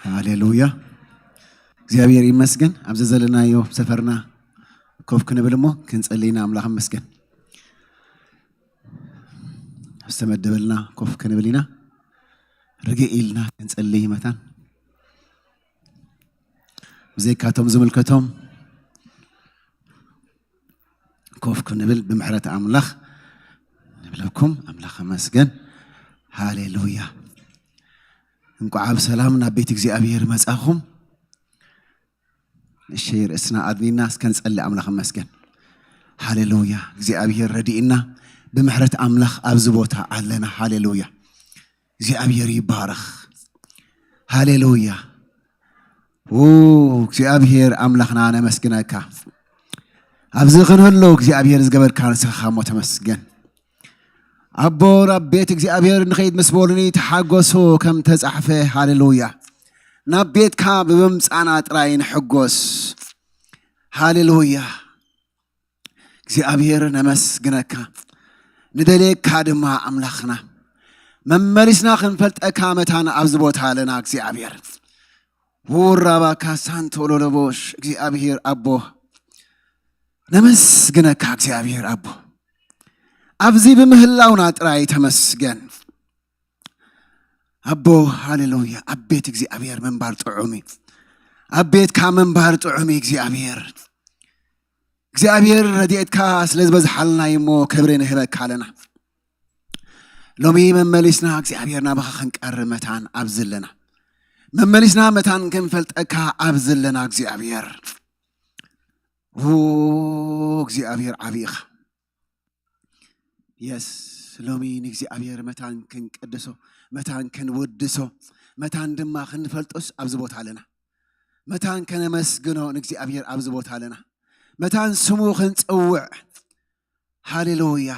ሃሌሉያ። እግዚኣብሔር ይመስገን። ኣብዚ ዘለናዮ ሰፈርና ኮፍ ክንብል እሞ ክንጸልይ ኢና። ኣምላኽ ይመስገን። ዝተመደበልና ኮፍ ክንብል ኢና። ርግእ ኢልና ክንጸልይ መታን ብዘይካቶም ዝምልከቶም ኮፍ ክንብል ብምሕረት ኣምላኽ ንብለኩም። ኣምላኽ ይመስገን። ሃሌሉያ። እንቋዕ ብሰላም ናብ ቤት እግዚኣብሔር መጻኹም። እሺ፣ ርእስና ኣድኒና እስከ ንጸሊ። ኣምላኽ ይመስገን። ሃሌሉያ። እግዚኣብሔር ረዲእና፣ ብምሕረት ኣምላኽ ኣብዚ ቦታ ኣለና። ሃሌሉያ። እግዚኣብሔር ይባረኽ። ሃሌሉያ። ው እግዚኣብሔር ኣምላኽና ነመስግነካ። ኣብዚ ክንህሎ እግዚኣብሔር ዝገበርካ ንስኻ እሞ ተመስገን። ኣቦ፣ ናብ ቤት እግዚኣብሔር ንኸይድ ምስ በሉኒ ተሓጎሱ ከም ተጻሕፈ። ሃሌሉያ። ናብ ቤትካ ብምምጻና ጥራይ ንሕጎስ። ሃሌሉያ። እግዚኣብሔር ነመስግነካ። ንደልየካ ድማ ኣምላኽና። መመሊስና ክንፈልጠካ መታን ኣብዚ ቦታ ኣለና እግዚኣብሔር። ውራባካ ሳንቶ ሎሎቦሽ እግዚኣብሔር ኣቦ። ነመስግነካ እግዚኣብሔር ኣቦ። ኣብዚ ብምህላውና ጥራይ ተመስገን። ኣቦ፣ ሃሌሉያ። ኣብ ቤት እግዚኣብሔር ምንባር ጥዑም እዩ። ኣብ ቤትካ ምንባር ጥዑም እዩ እግዚኣብሔር። እግዚኣብሔር ረድኤትካ ስለ ዝበዝሓልና እዩ እሞ ክብሪ ንህበካ ኣለና። ሎሚ መመሊስና እግዚኣብሔር ናባኻ ክንቀርብ መታን ኣብዚ ኣለና። መመሊስና መታን ክንፈልጠካ ኣብዚ ኣለና እግዚኣብሔር። ው እግዚኣብሔር ዓቢ ኢኻ። የስ፣ ሎሚ ንእግዚኣብሔር መታን ክንቅድሶ፣ መታን ክንውድሶ፣ መታን ድማ ክንፈልጦስ ኣብዚ ቦታ ኣለና። መታን ከነመስግኖ ንእግዚኣብሔር ኣብዚ ቦታ ኣለና። መታን ስሙ ክንጽውዕ። ሃሌሉያ።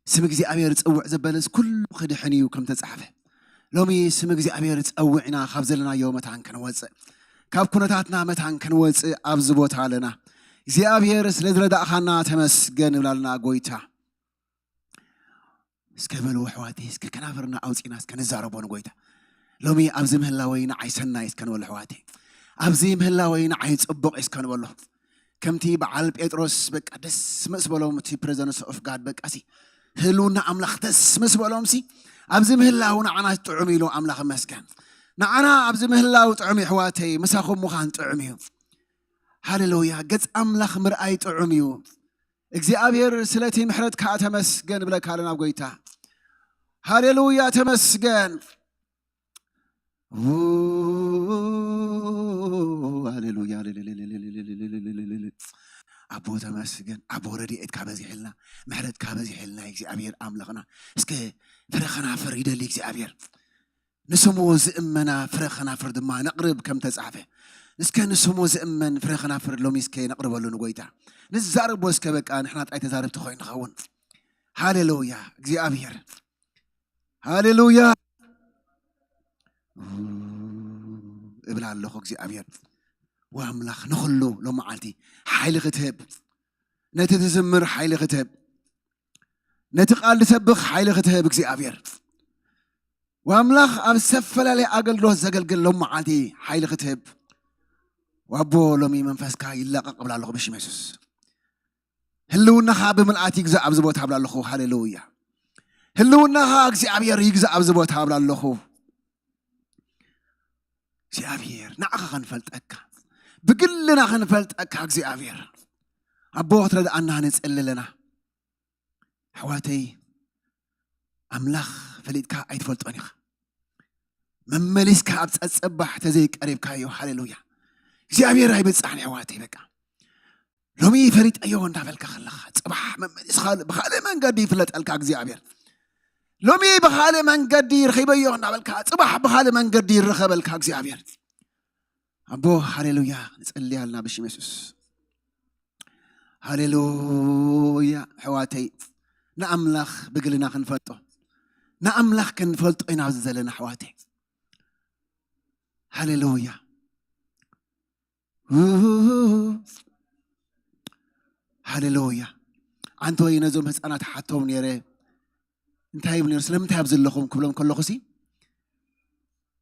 ስም እግዚኣብሔር ጽውዕ ዘበለስ ኩሉ ክድሕን እዩ ከም ተጻሕፈ። ሎሚ ስም እግዚኣብሔር ጸዊዕና ካብ ዘለናዮ መታን ክንወጽእ፣ ካብ ኩነታትና መታን ክንወጽእ ኣብዚ ቦታ ኣለና። እግዚኣብሔር ስለ ዝረዳእኻና ተመስገን እብላልና ጎይታ። እስከ በሉ ኣሕዋተይ፣ እስከ ከናፍርና ኣውጺና እስከ ንዛረቦ ንጎይታ። ሎሚ ኣብዚ ምህላወይ ንዓይ ሰናይ እስከ ንበሎ ኣሕዋተይ። ኣብዚ ምህላወይ ንዓይ ጽቡቕ እስከ ንበሎ። ከምቲ በዓል ጴጥሮስ በቃ ደስ ምስ በሎም እቲ presence of God በቃ ሲ ህልውና ኣምላኽ ደስ ምስ በሎም ሲ ኣብዚ ምህላው ንዓና ጥዑም ኢሉ ኣምላኽ መስገን። ንዓና ኣብዚ ምህላው ጥዑም እዩ፣ ኣሕዋተይ፣ ምሳኹም ምዃን ጥዑም እዩ። ሃሌሉያ። ገጽ ኣምላኽ ምርኣይ ጥዑም እዩ። እግዚኣብሔር ስለቲ ምሕረትካ ተመስገን ብለካ ኣለና ኣብ ጎይታ። ሃሌሉያ፣ ተመስገን። ው-፣ ሃሌሉያ። ኣቦ ተመስገን፣ ኣቦ ረድኤትካ በዚሕልና፣ ምሕረትካ በዚሕልና እግዚኣብሔር ኣምላኽና። እስከ ፍረ ኸናፍር ይደሊ እግዚኣብሔር። ንስሙ ዝእመና ፍረ ኸናፍር ድማ ነቕርብ ከም ተጻሕፈ። እስከ ንስሙ ዝእመን ፍረ ኸናፍር ሎሚ እስከ ነቕርበሉ ንጎይታ። ንዛረቦ እስከ በቃ ንሕና ጥራይ ተዛረብቲ ኮይኑ ንኸውን። ሃሌሉያ እግዚኣብሔር። ሃሌሉያ እብል ኣለኹ እግዚኣብሔር። ወኣምላኽ ንኹሉ ሎም መዓልቲ ሓይሊ ክትህብ፣ ነቲ ትዝምር ሓይሊ ክትህብ፣ ነቲ ቃል ትሰብኽ ሓይሊ ክትህብ እግዚኣብሔር። ወኣምላኽ ኣብ ዝተፈላለየ ኣገልግሎት ዘገልግል ሎም መዓልቲ ሓይሊ ክትህብ። ወኣቦ ሎሚ መንፈስካ ይለቐቕ እብል ኣለኹ ብሽም የሱስ። ህልውናኻ ብምልኣት ይግዛእ ኣብዚ ቦታ እብል ኣለኹ። ሃሌሉያ። ህልውናኻ እግዚኣብሔር ይግዛእ ኣብዚ ቦታ እብል ኣለኹ። እግዚኣብሔር ንዓኻ ከንፈልጠካ፣ ብግልና ከንፈልጠካ እግዚኣብሔር ኣቦ ክትረድኣና ንጽሊ ኣለና። ኣሕዋተይ፣ ኣምላኽ ፈሊጥካ ኣይትፈልጦን ኢኻ። መመሊስካ ኣብ ጸጸባሕ ተዘይቀሪብካዮ፣ ሃሌሉያ፣ እግዚኣብሔር ኣይብጻሕን ኣሕዋተይ። በቃ ሎሚ ፈሊጠዮ እንዳበልካ ከለኻ፣ ጽባሕ መመሊስካ ብኻልእ መንገዲ ይፍለጠልካ እግዚኣብሔር። ሎሚ ብኻልእ መንገዲ ርኺበዮ እንዳበልካ፣ ጽባሕ ብኻልእ መንገዲ ይረኸበልካ እግዚኣብሔር። ኣቦ፣ ሃሌሉያ፣ ንጸልያልና ብሽም የሱስ። ሃሌሉያ። ኣሕዋተይ፣ ንኣምላኽ ብግልና ክንፈልጦ፣ ንኣምላኽ ክንፈልጦ ኢና ኣብዚ ዘለና ኣሕዋተይ። ሃሌሉያ። ሃሌሉያ። ኣንተ ወይ ነዞም ህፃናት ሓቶም ነይረ፣ እንታይ ይብል ነይሩ? ስለምንታይ ኣብዚ ኣለኹም ክብሎም ከለኹ ሲ፣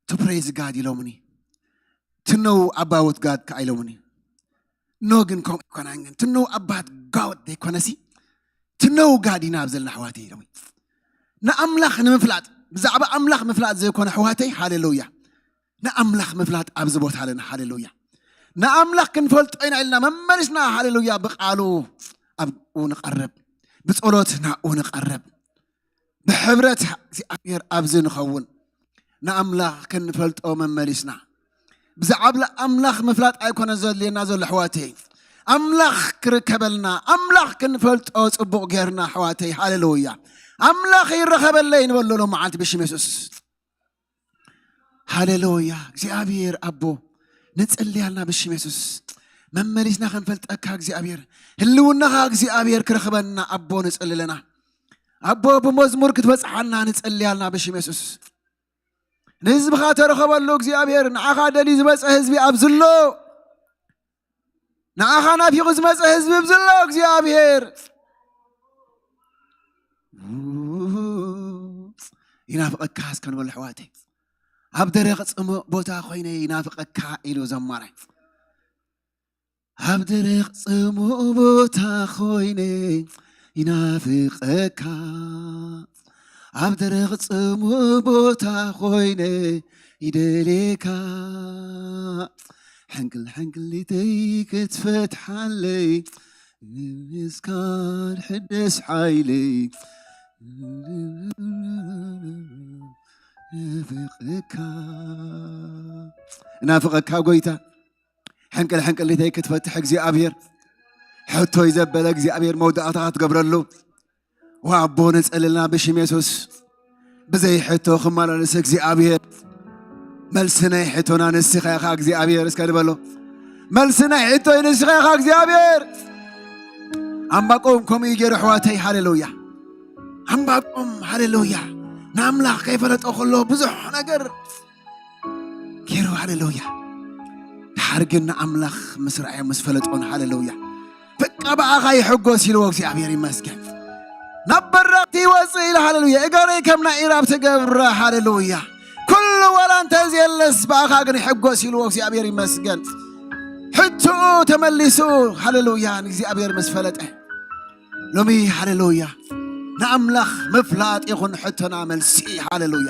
to praise God ኢሎምኒ። To know about God ከኣ ኢሎምኒ። No ግን ከምኡ ኣይኮነን። ግን to know about God ዘይኮነሲ፣ to know God ኢና ኣብ ዘለና ኣሕዋተይ ኢሎምኒ። ንኣምላኽ ንምፍላጥ፣ ብዛዕባ ኣምላኽ ምፍላጥ ዘይኮነ ኣሕዋተይ፣ ሃሌሉያ። ንኣምላኽ ምፍላጥ ኣብዚ ቦታ ኣለና፣ ሃሌሉያ። ንኣምላኽ ክንፈልጦ ኢና ኢልና መመሊስና፣ ሃሌሉያ፣ ብቃሉ ኣብኡ ንቐርብ፣ ብጸሎት ናብኡ ንቐርብ፣ ብሕብረት እግዚኣብሔር ኣብዚ ንኸውን፣ ንኣምላኽ ክንፈልጦ መመሊስና። ብዛዕባ ኣምላኽ ምፍላጥ ኣይኮነ ዘድልየና ዘሎ ኣሕዋተይ፣ ኣምላኽ ክርከበልና፣ ኣምላኽ ክንፈልጦ ጽቡቕ ጌርና ኣሕዋተይ፣ ሃሌሉያ። ኣምላኽ ይረኸበለይ ንበሎ ሎም መዓልቲ ብሽም የሱስ። ሃሌሉያ። እግዚኣብሔር ኣቦ፣ ንጽልያልና ብሽም የሱስ። መመሊስና ክንፈልጠካ እግዚኣብሔር፣ ህልውናኻ እግዚኣብሔር ክረኽበና ኣቦ ንጽሊ ኣለና። ኣቦ፣ ብመዝሙር ክትበጽሓና ንጽልያልና ብሽም የሱስ። ንህዝብኻ ተረኸበሉ እግዚኣብሔር፣ ንዓኻ ደልዩ ዝመጸ ህዝቢ ኣብዚ ኣሎ። ንዓኻ ናፊቑ ዝመጸ ህዝቢ ኣብዚ ኣሎ እግዚኣብሔር። ይናፍቐካ እስከ ንበሎ ኣሕዋተይ። ኣብ ደረቕ ጽሙእ ቦታ ኮይነ ይናፍቐካ ኢሉ ዘማራይ። ኣብ ደረቕ ጽሙእ ቦታ ኮይነ ይናፍቐካ፣ ኣብ ደረቕ ጽሙእ ቦታ ኮይነ ይደልየካ። ሕንቅል ሕንቅሊተይ ክትፈትሓለይ፣ ምስካን ሕደስ ሓይለይ። ናፍቐካ፣ ናፍቐካ ጎይታ። ሕንቅል ሕንቅሊተይ ክትፈትሕ እግዚኣብሔር፣ ሕቶይ ዘበለ እግዚኣብሔር መውዳእታ ክትገብረሉ። ወኣቦ ነጸልልና ብሽም የሱስ። ብዘይ ሕቶ ክመላለስ እግዚኣብሔር። መልሲ ናይ ሕቶና ንስኻ ኢኻ እግዚኣብሔር፣ እስከ ንበሎ። መልሲ ናይ ሕቶይ ንስኻ ኢኻ እግዚኣብሔር። ኣምባቆም ከምኡ እዩ ገይሩ ኣሕዋተይ፣ ሃሌሉያ። ኣምባቆም፣ ሃሌሉያ፣ ንኣምላኽ ከይፈለጦ ከሎ ብዙሕ ነገር ገይሩ፣ ሃሌሉያ። ድሓር ግን ንኣምላኽ ምስ ረኣዮ ምስ ፈለጦን፣ ሃሌሉያ፣ በቃ ብኣኻ ይሕጎስ ኢልዎ፣ እግዚኣብሔር ይመስገን። ናብ በረኽቲ ይወፅእ ኢሉ፣ ሃሌሉያ፣ እገረይ ከም ናይ ኢራብ ትገብረ፣ ሃሌሉያ። ኩሉ ዋላ እንተ ዘየለስ ብኣኻ ግን ይሕጎስ ኢልዎ፣ እግዚኣብሔር ይመስገን። ሕትኡ ተመሊሱ፣ ሃሌሉያ፣ ንእግዚኣብሔር ምስ ፈለጠ። ሎሚ ሃሌሉያ፣ ንኣምላኽ ምፍላጥ ይኹን ሕቶና መልሲ፣ ሃሌሉያ።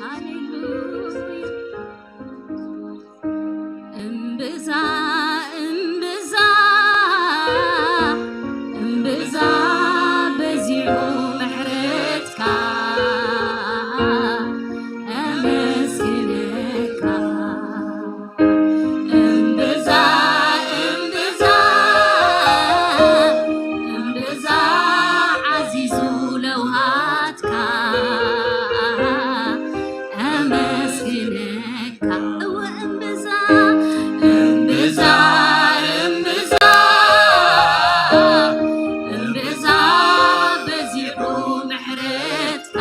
ሃሌሉያ። እምብዛ፣ እምብዛ፣ እምብዛ በዚሑ ምሕረትካ፣ ኣመስግነካ። እምብዛ፣ እምብዛ፣ እምብዛ ዓዚዙ ለውሃትካ፣ ኣመስግነካ። እወ እምብዛ፣ እምብዛ፣ እምብዛ፣ እምብዛ በዚሑ ምሕረትካ፣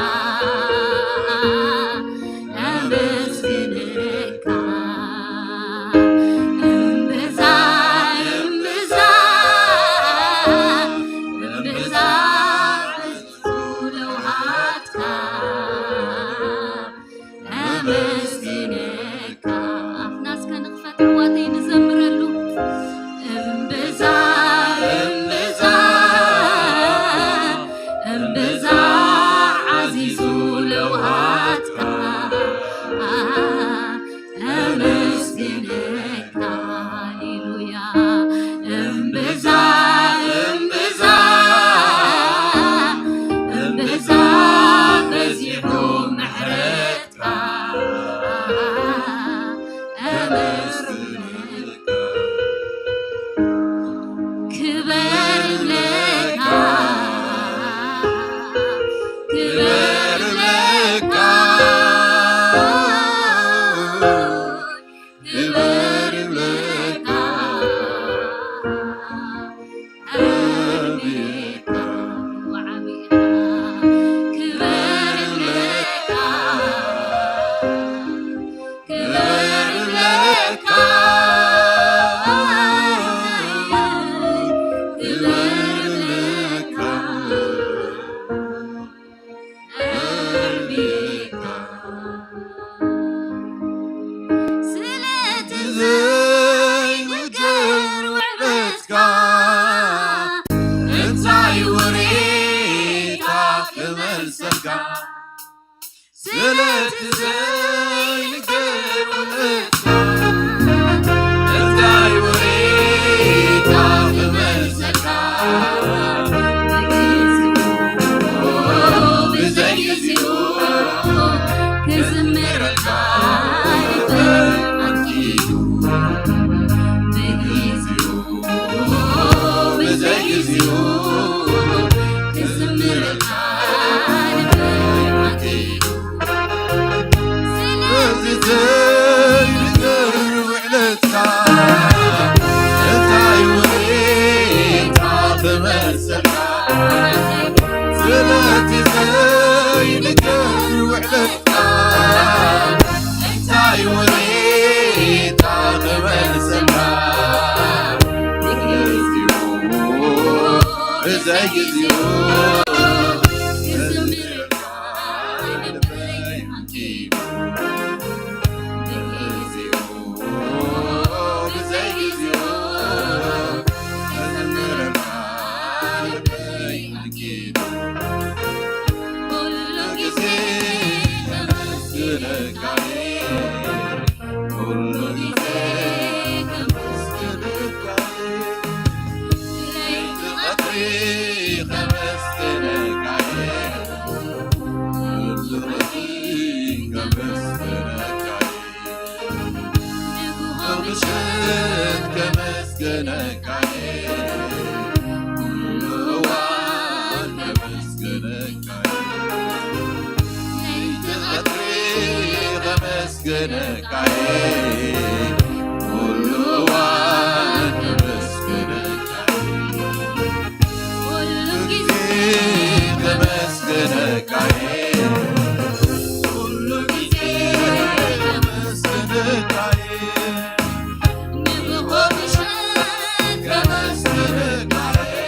ኣመስግነካ። እምብዛ፣ እምብዛ፣ እምብዛ ለውሃትካ፣ ኣመስግነካ። ኣፍና እስከ ንኽፈት ኣሕዋተይ ንዘምረሉ። እምብዛ፣ እምብዛ፣ እምብዛ ዓዚዙ ለውሃትካ፣ ኣመስግነካ። ሃሌሉያ። እምብዛ፣ እምብዛ፣ እምብዛ በዚሑ ምሕረትካ፣ ኣመስግነካ። ክበር እብለካ፣ ክበር እብለካ፣ ክበር እብለካ፣ ኣዕብየካ ወዓብየካ፣ ክበር እብለካ፣ ክበር እብለካ፣ ክበር እብለካ። ኣዕብየካ። ስለቲ ዘይንገር ውዕለትካ፣ እንታይ ወሬታ ክመልሰልካ? ስለቲ ዘይንገር ውዕለትካ፣ እንታይ ወሬታ ክመልሰልካ? ብዘይግዚኡ ክዝምረልካ ልበይ ኣንኪዱ፣ ብጊዜኡ ብዘይግዚኡ ክዝምረልካ ልበይ ኣንኪዱ። ስለዚ ዘይንገር ውዕለትካ፣ እንታይ ውዒልካ ተመሰልካ? ስለቲ ዘይንገር ውዕለትካ፣ እንታይ ውዒልካ ተመሰልካ? ብግዚኡ፣ ብዘይግዚኡ፣ ክዝምር ምሸት ከመስገነካ እየ፣ ኩሉ እዋን ከመስገነካ እየ። ለይቲ ቀትሪ ከመስገነካ እየ፣ ኩሉ እዋን ከመስገነካ እየ። ኩሉ ግዜ ከመስገነካ እየ፣ ኩሉ ግዜ ከመስገነካ እየ። ንግሆ ምሸት ከመስግነካ እየ፣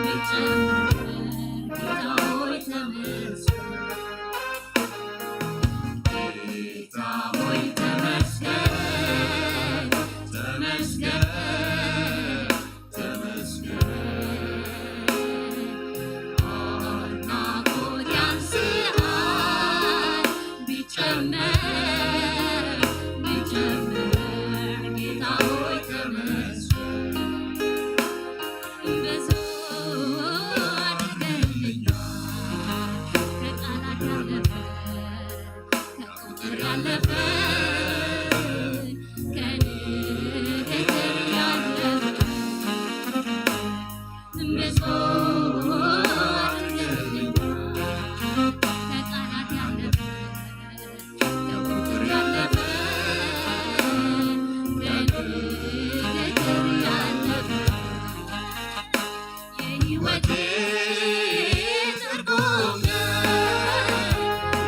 ቢጨምር ጌታ ሆይ ተመስገን። ጌታ ሆይ ተመስገን፣ ተመስገን፣ ተመስገን። አድናቆት ያንስሃል ቢጨምር፣ ቢጨምር ጌታ ሆይ ተመስገን። ብዙ አድርገልኛል ከቃላት ያለፈ፣ ከቁጥር ያለፈ፣ ከንግግር ያለፈ፣ ብዙ አድርገልኛል ከቃላት ያለፈ፣ ከቁጥር ያለፈ፣ ከንግግር ያለፈ፣ የህይወቴ ትርጉም፣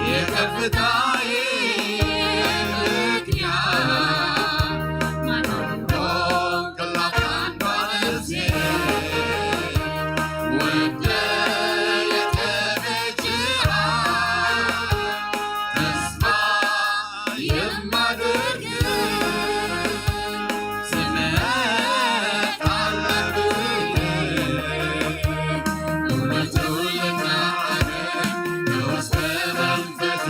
የከፍታዬ ምክንያት፣ ማዳን ሆንክላት አንዷ ነፍሴ። ወደ የተቤዥሃት ተስፋ የማደርግ ስምህ አለብኝ። እውነቱ ልናገር በውስጥ መንፈሴ፣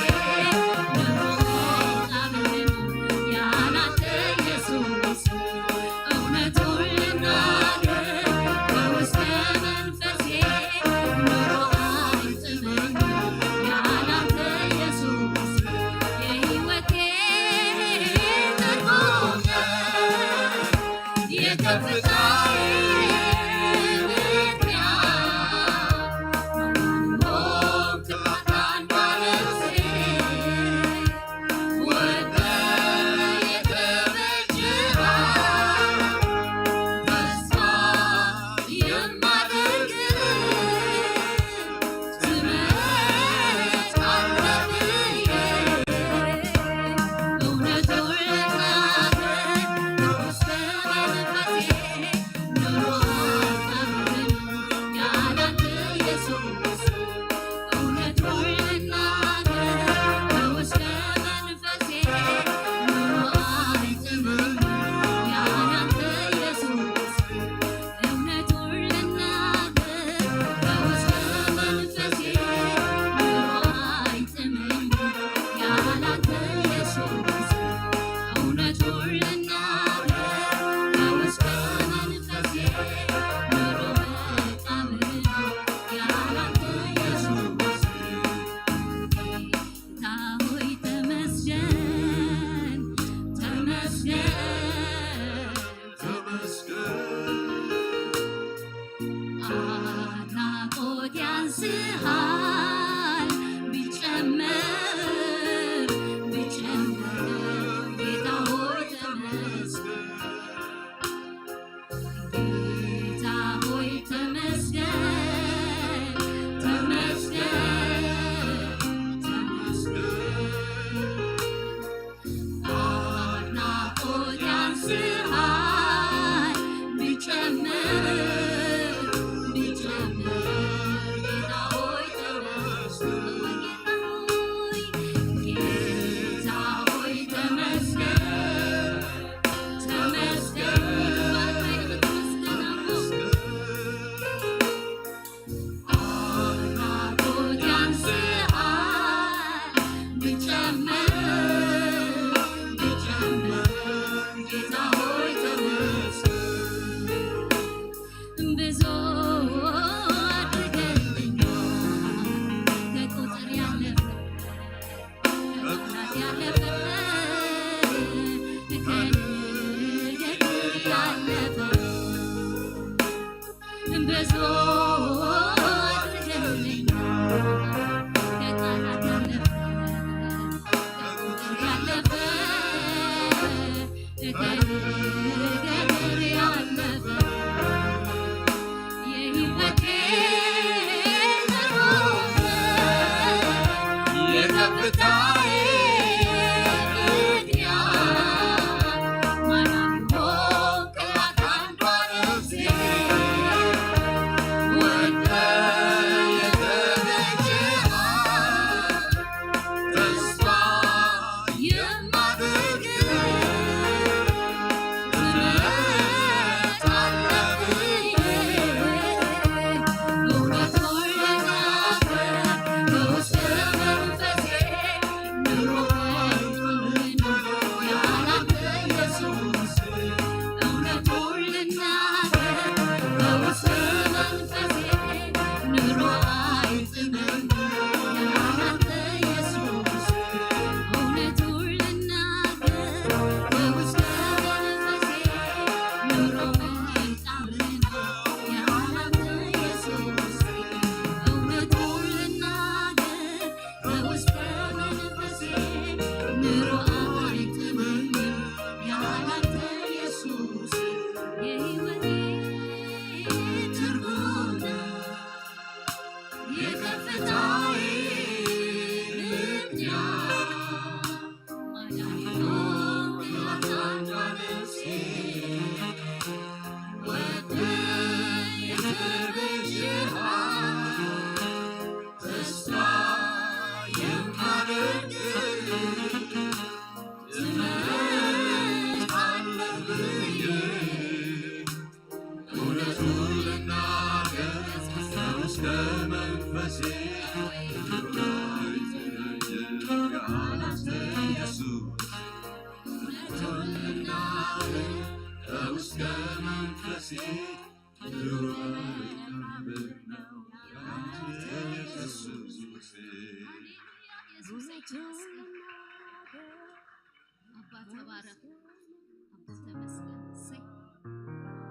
ያላንተ ኢየሱስ። እውነቱ ልናገር በውስጥ መንፈሴ፣ ኑሮ አይጥመኝም ያላንተ ኢየሱስ። የህይወቴ ትርጉም፣ የከፍታዬ ምክንያት፣ ሆንክላት አንዷ ነፍሴ። ወደ የተቤዥሃት ተስፋ የማደርግ ተመስገን። አድናቆት ያንስሃል ቢጨምር፣ ቢጨምር ጌታ ሆይ ተመስገን። ጌታ ሆይ ተመስገን፣ ተመስገን፣ ተመስገን። አድናቆት ያንስሃል ቢጨምር፣ ቢጨምር ጌታ ሆይ ተመስገን። ጌታ ሆይ ተመስገን፣ ተመስገን። ብዙ አድርገልኛል ከቁጥር ያለፈ፣ ከቃላት ያለፈ፣ ከንግግር ያለፈ። ብዙ አድርገልኛል ከቃላት ያለፈ፣ ከቁጥር ያለፈ፣ ከንግግር ያለፈ። የህይወቴ ትርጉም፣ የከፍታዬ ምክንያት፣ ማዳን ሆንክላት አንዷ ነፍሴ። ክብሪ ኣምላኽ ይመስገን። ሃሌሉያ፣ ኢየሱስ ይመስገን። ኣባ ተባረኽ፣ ኣቦ ተመስገን። እሰይ፣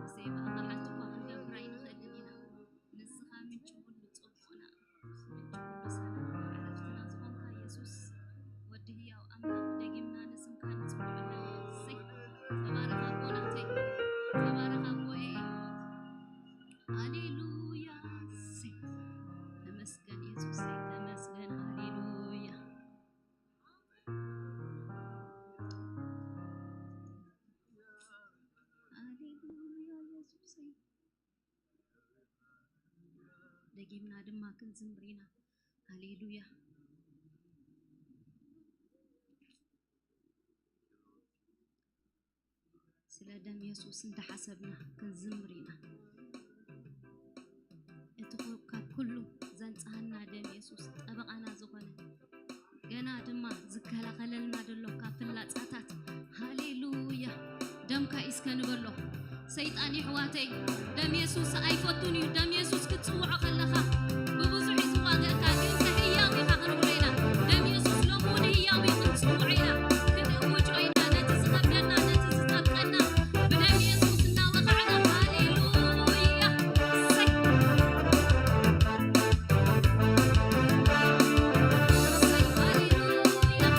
እሰይ፣ ብኣኻ ሓንቲ እኳ ክንገብር ኣይንኽእልን ኢና። ንስኻ ምንጪ ኩሉ ጽቡቕና፣ ምንጪ ኩሉ ሰላምና፣ ዕረፍትና ዝኾንካ የሱስ፣ ወዲ ህያው ኣምላኽ፣ ደጊምና ንስምካ ንጽውዕ ኣለና። እሰይ፣ ተባረኽ ኣቦ ናተይ፣ ተባረኽ ኣቦየ። ሃሌሉያ፣ እሰይ፣ ተመስገን የሱሰይ፣ ተመስገን፣ ሃሌሉያ። ሃሌሉያ፣ የሱሰይ። ደጊምና ድማ ክንዝምር ኢና። ሃሌሉያ። ስለ ደም የሱስ እንዳሓሰብና ክንዝምር ኢና። እቲ ኹ-፣ ካብ ኩሉ ዘንጽሃና ደም የሱስ ጠበቓና ዝኾነ፣ ገና ድማ ዝከላኸለልና ዘሎ ካብ ፍላጻታት። ሃሌሉያ። ደምካ እዩ እስከ ንበሎ። ሰይጣን የሕዋተይ፣ ደም የሱስ ኣይፈቱን እዩ። ደም የሱስ ክትጽውዖ ከለኻ ብብዙሕ እዩ ዝዋግእካ፣ ግን ከ ህያው ኢኻ ክንብሎ ኢና። ደም የሱስ ሎሚ እውን ህያው እዩ፣ ክንጽውዖ ኢና፣ ክንእውጆ ኢና። ነቲ ዝኸብደና፣ ነቲ ዝጠብቀና ብደም የሱስ እናወቃዕና። ሃሌሉያ። እሰይ። እሰይ፣ ሃሌሉያ።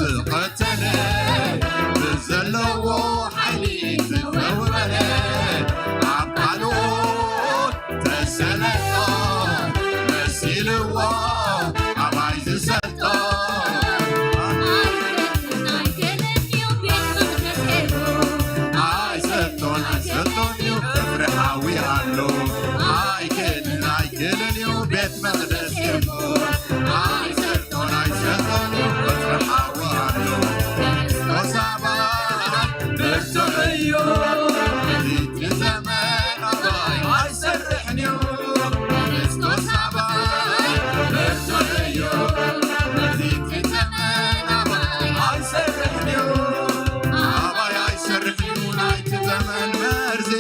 ዝቐተለ ብዘለዎ ሓይሊ ዝወርወረ ኣብ ካልኦት ተሰለጦ መሲልዎ ኣባይ ዝሰልጦ ኣይሰልጦን ኣይሰልጦን እዩ ፍርሓዊ ኣሎ ኣይክእልን ኣይክእልን እዩ ቤት መቕደስ እዩ ኣይሰልጦን ኣይሰልጦን እዩ ፍርሓዊ ኣሎ ክርስቶስ ኣባ ብርቱዕ እዩ እቲ ዘመን ኣባይ ኣይሰርሕን እዩ ክርስቶስ ኣባይ ብርቱዕ እዩ እቲ ዘመን ኣባይ ኣይሰርሕን እዩ ኣባይ ኣይሰርሕን እዩ ናይቲ ዘመን መርዚ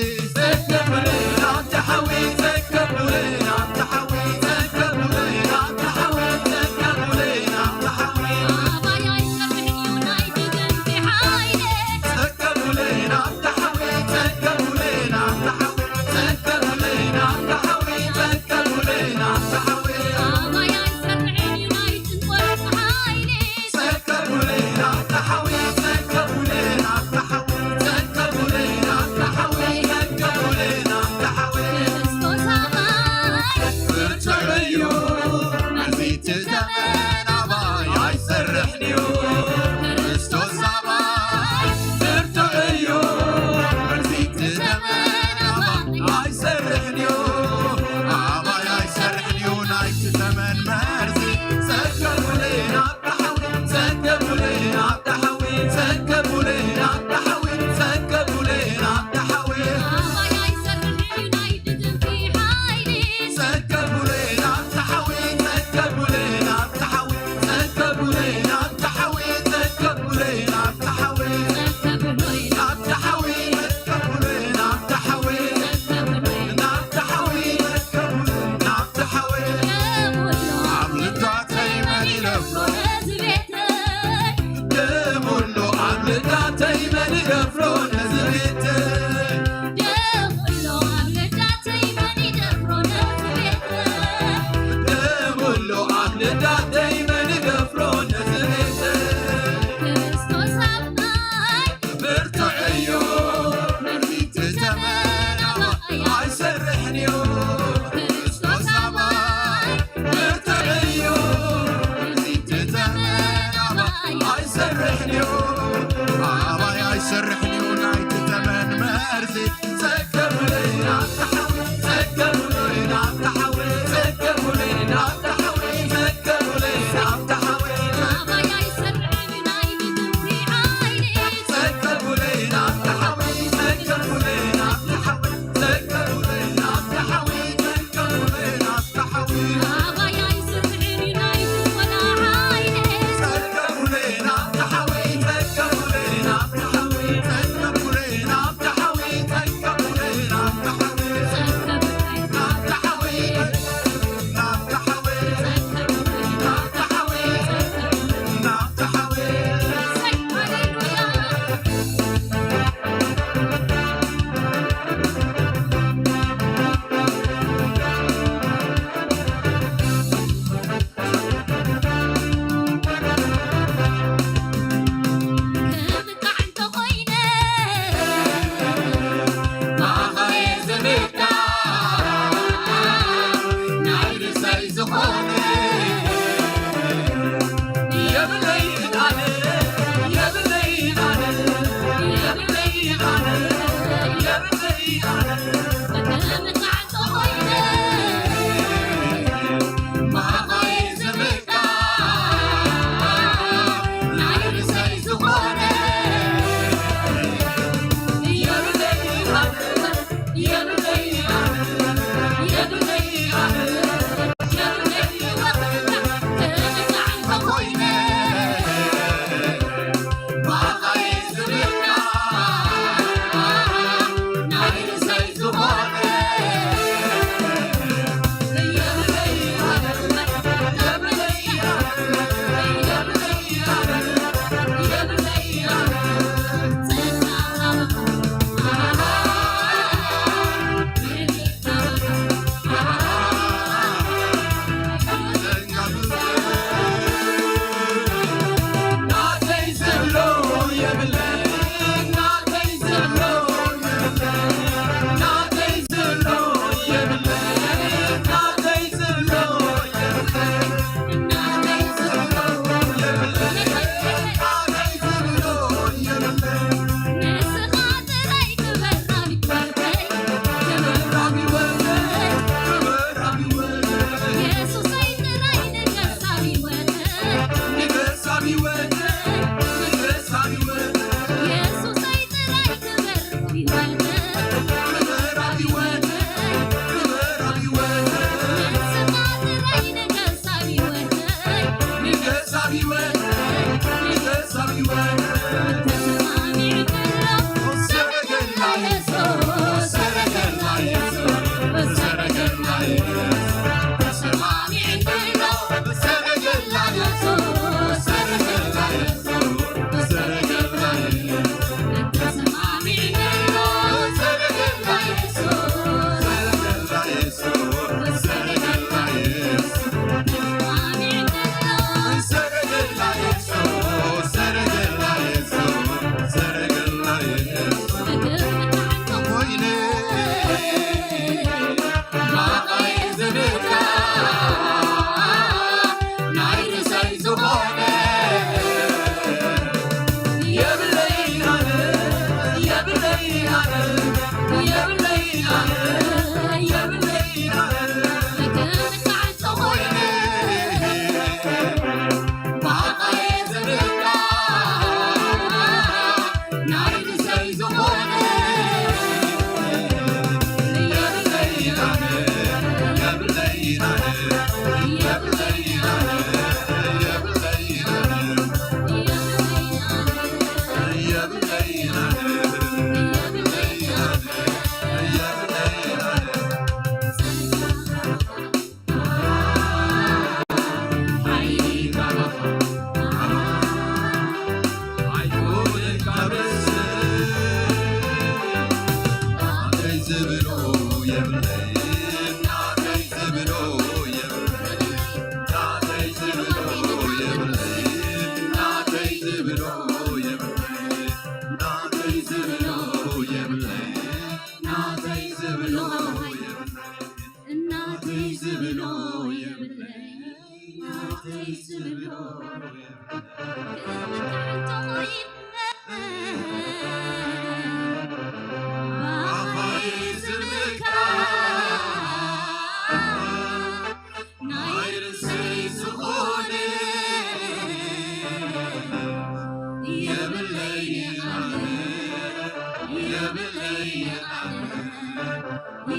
የብለይ ኣነ፣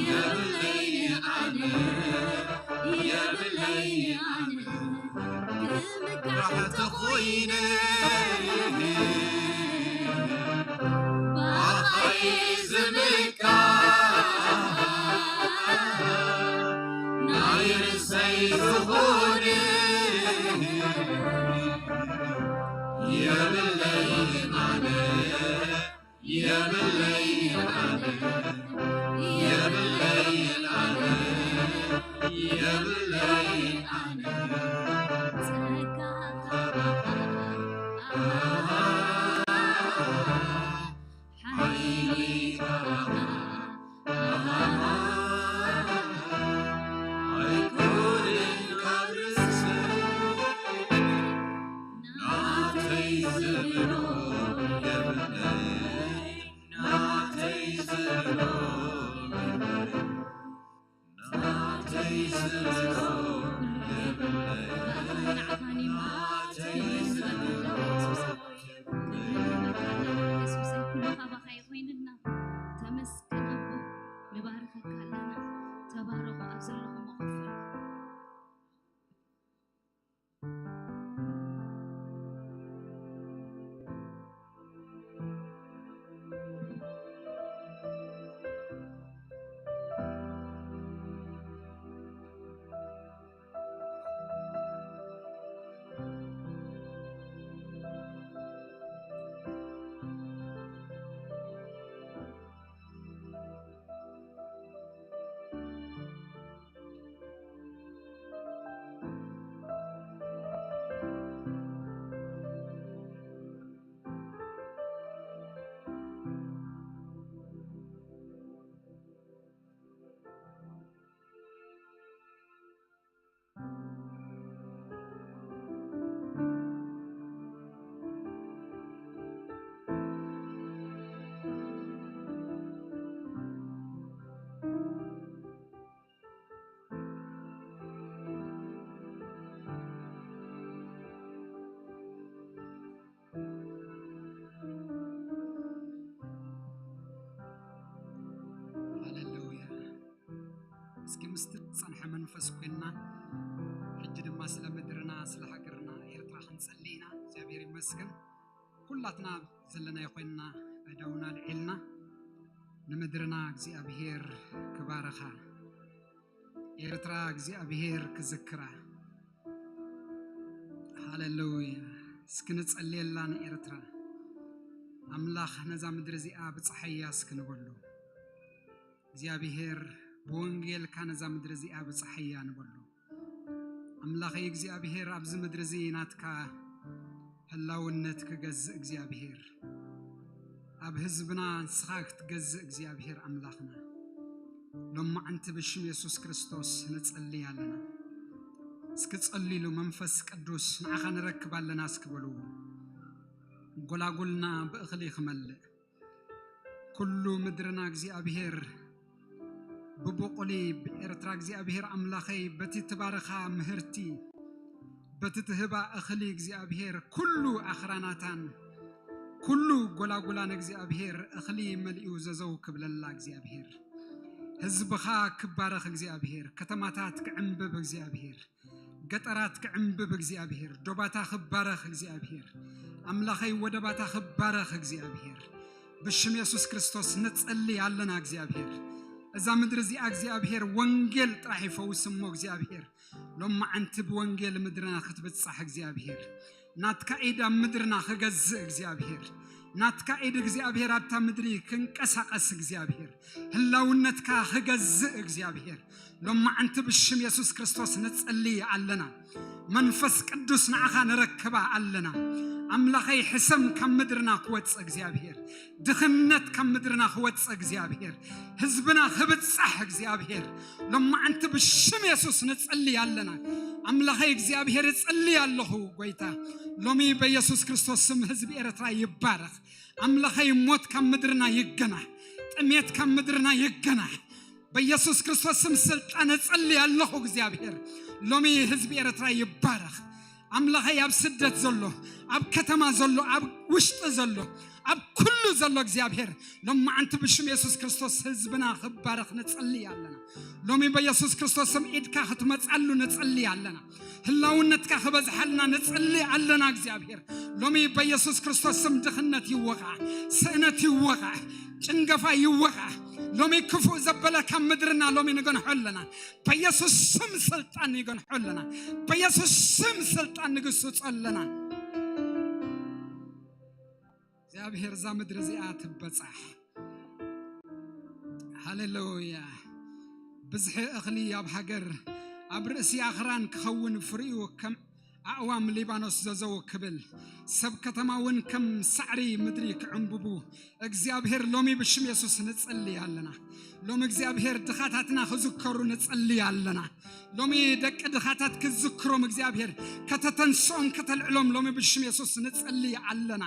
የብለይ ኣነ፣ የብለይ ኣነ። ክምካሕ ተኾይነ፣ ብኣኻይ ዝምካሕ፣ ናይ ርእሰይ ዝኾነ፣ የብለይ ኣነ። የብለይ ኣነ፣ የብለይ ኣነ፣ የብለይ ኣነ። ጸጋ ካባኻ፣ ሓይሊ ካባኻ፣ ኣይኮነን ካብ ርእሰይ፣ ናተይ ዝብሎ የብለይ። ናተይ ዝብሎ፣ ናተይ ዝብሎ የብለይ። ናተይ ዝብሎ፣ የሱሰይ፣ ኩሉ ካባኻ ይኾይንልና። ተመስገን ኣቦ፣ ንባርኸካ ኣለና። ተባረኹ፣ ኣብ ዘለኹም ክፈሉ። ሃሌሉያ። እስኪ ምስቲ ዝጸንሐ መንፈስ ኮይንና፣ ሕጂ ድማ ስለ ምድርና፣ ስለ ሃገርና ኤርትራ ክንጸሊ ኢና። እግዚኣብሔር ይመስገን። ኩላትና ዘለናዮ ኮይንና፣ ኣእዳውና ኣልዒልና፣ ንምድርና እግዚኣብሔር ክባርኻ፣ ኤርትራ እግዚኣብሔር ክዝክራ። ሃሌሉያ። እስኪ ንጸልየላ ንኤርትራ። ኣምላኽ ነዛ ምድሪ እዚኣ ብጸሓያ እስኪ ንበሉ። እግዚኣብሔር ብወንጌልካ ነዛ ምድሪ እዚኣ ብጸሓያ ንበሉ። ኣምላኸይ እግዚኣብሔር ኣብዚ ምድሪ እዚ ናትካ ህላውነት ክገዝእ እግዚኣብሔር፣ ኣብ ህዝብና ንስኻ ክትገዝእ እግዚኣብሔር ኣምላኽና፣ ሎማዓንቲ ብሽም የሱስ ክርስቶስ ንጸልይ ኣለና። እስኪ ጸልይሉ፣ መንፈስ ቅዱስ ንዓኻ ንረክብ ኣለና እስኪ በልዎ። ጎላጉልና ብእኽሊ ክመልእ፣ ኩሉ ምድርና እግዚኣብሔር ብብቑሊ ብኤርትራ እግዚኣብሔር ኣምላኸይ በቲ ትባርኻ ምህርቲ፣ በቲ ትህባ እኽሊ እግዚኣብሔር ኩሉ ኣኽራናታን ኩሉ ጎላጉላን እግዚኣብሔር እኽሊ መሊኡ ዘዘው ክብለላ እግዚኣብሔር፣ ህዝብኻ ክባረኽ እግዚኣብሔር፣ ከተማታት ክዕንብብ እግዚኣብሔር፣ ገጠራት ክዕንብብ እግዚኣብሔር፣ ዶባታ ክባረኽ እግዚኣብሔር፣ ኣምላኸይ ወደባታ ክባረኽ እግዚኣብሔር፣ ብሽም የሱስ ክርስቶስ ንጸሊ ኣለና እግዚኣብሔር። እዛ ምድሪ እዚኣ እግዚኣብሔር ወንጌል ጥራሕ ይፈውስ እሞ እግዚኣብሔር፣ ሎማዓንቲ ብወንጌል ምድርና ክትብጻሕ እግዚኣብሔር፣ ናትካ ኢድ ኣብ ምድርና ክገዝእ እግዚኣብሔር፣ ናትካ ኢድ እግዚኣብሔር ኣብታ ምድሪ ክንቀሳቐስ እግዚኣብሔር፣ ህላውነትካ ክገዝእ እግዚኣብሔር፣ ሎማዓንቲ ብሽም የሱስ ክርስቶስ ንጸሊ ኣለና። መንፈስ ቅዱስ ንዓኻ ንረክባ ኣለና። ኣምላኸይ ሕሰም ካብ ምድርና ክወጽእ እግዚኣብሔር፣ ድኽነት ካብ ምድርና ክወጽእ እግዚኣብሔር፣ ህዝብና ክብጻሕ እግዚኣብሔር፣ ሎማዓንቲ ብሽም የሱስ ንጸሊ ኣለና። ኣምላኸይ እግዚኣብሔር እጸሊ ኣለኹ ጎይታ፣ ሎሚ በየሱስ ክርስቶስ ስም ህዝቢ ኤርትራ ይባረኽ። ኣምላኸይ ሞት ካብ ምድርና ይገናሕ፣ ጥሜት ካብ ምድርና ይገናሕ። በየሱስ ክርስቶስ ስም ስልጣን እጸሊ ኣለኹ እግዚኣብሔር፣ ሎሚ ህዝቢ ኤርትራ ይባረኽ። ኣምላኸይ ኣብ ስደት ዘሎ፣ ኣብ ከተማ ዘሎ፣ ኣብ ውሽጢ ዘሎ፣ ኣብ ኩሉ ዘሎ እግዚኣብሔር ሎማዓንቲ ብሽም የሱስ ክርስቶስ ህዝብና ክባረኽ ንጽሊ ኣለና። ሎሚ በየሱስ ክርስቶስ ስም ኢድካ ክትመጻሉ ንጽሊ ኣለና። ህላውነትካ ክበዝሓልና ንጽሊ ኣለና እግዚኣብሔር። ሎሚ በየሱስ ክርስቶስ ስም ድኽነት ይወቓ፣ ስእነት ይወቓ፣ ጭንገፋ ይወቓ። ሎሚ ክፉእ ዘበለ ካብ ምድርና ሎሚ ንገንሖ ኣለና። በየሱስ ስም ስልጣን ንገንሖ ኣለና። በየሱስ ስም ስልጣን ንግስጾ ኣለና። እግዚኣብሔር እዛ ምድሪ እዚኣ ትበጻሕ። ሃሌሉያ። ብዝሒ እኽሊ ኣብ ሃገር፣ ኣብ ርእሲ ኣኽራን ክኸውን ፍሪኡ ከም ኣእዋም ሊባኖስ ዘዘው ክብል፣ ሰብ ከተማ እውን ከም ሳዕሪ ምድሪ ክዕንብቡ እግዚኣብሔር ሎሚ ብሽም የሱስ ንጽሊ ኣለና። ሎም እግዚኣብሔር ድኻታትና ክዝከሩ ንጽሊ ኣለና። ሎሚ ደቂ ድኻታት ክዝክሮም እግዚኣብሔር ከተተንስኦም ከተልዕሎም ሎሚ ብሽም የሱስ ንጽሊ ኣለና።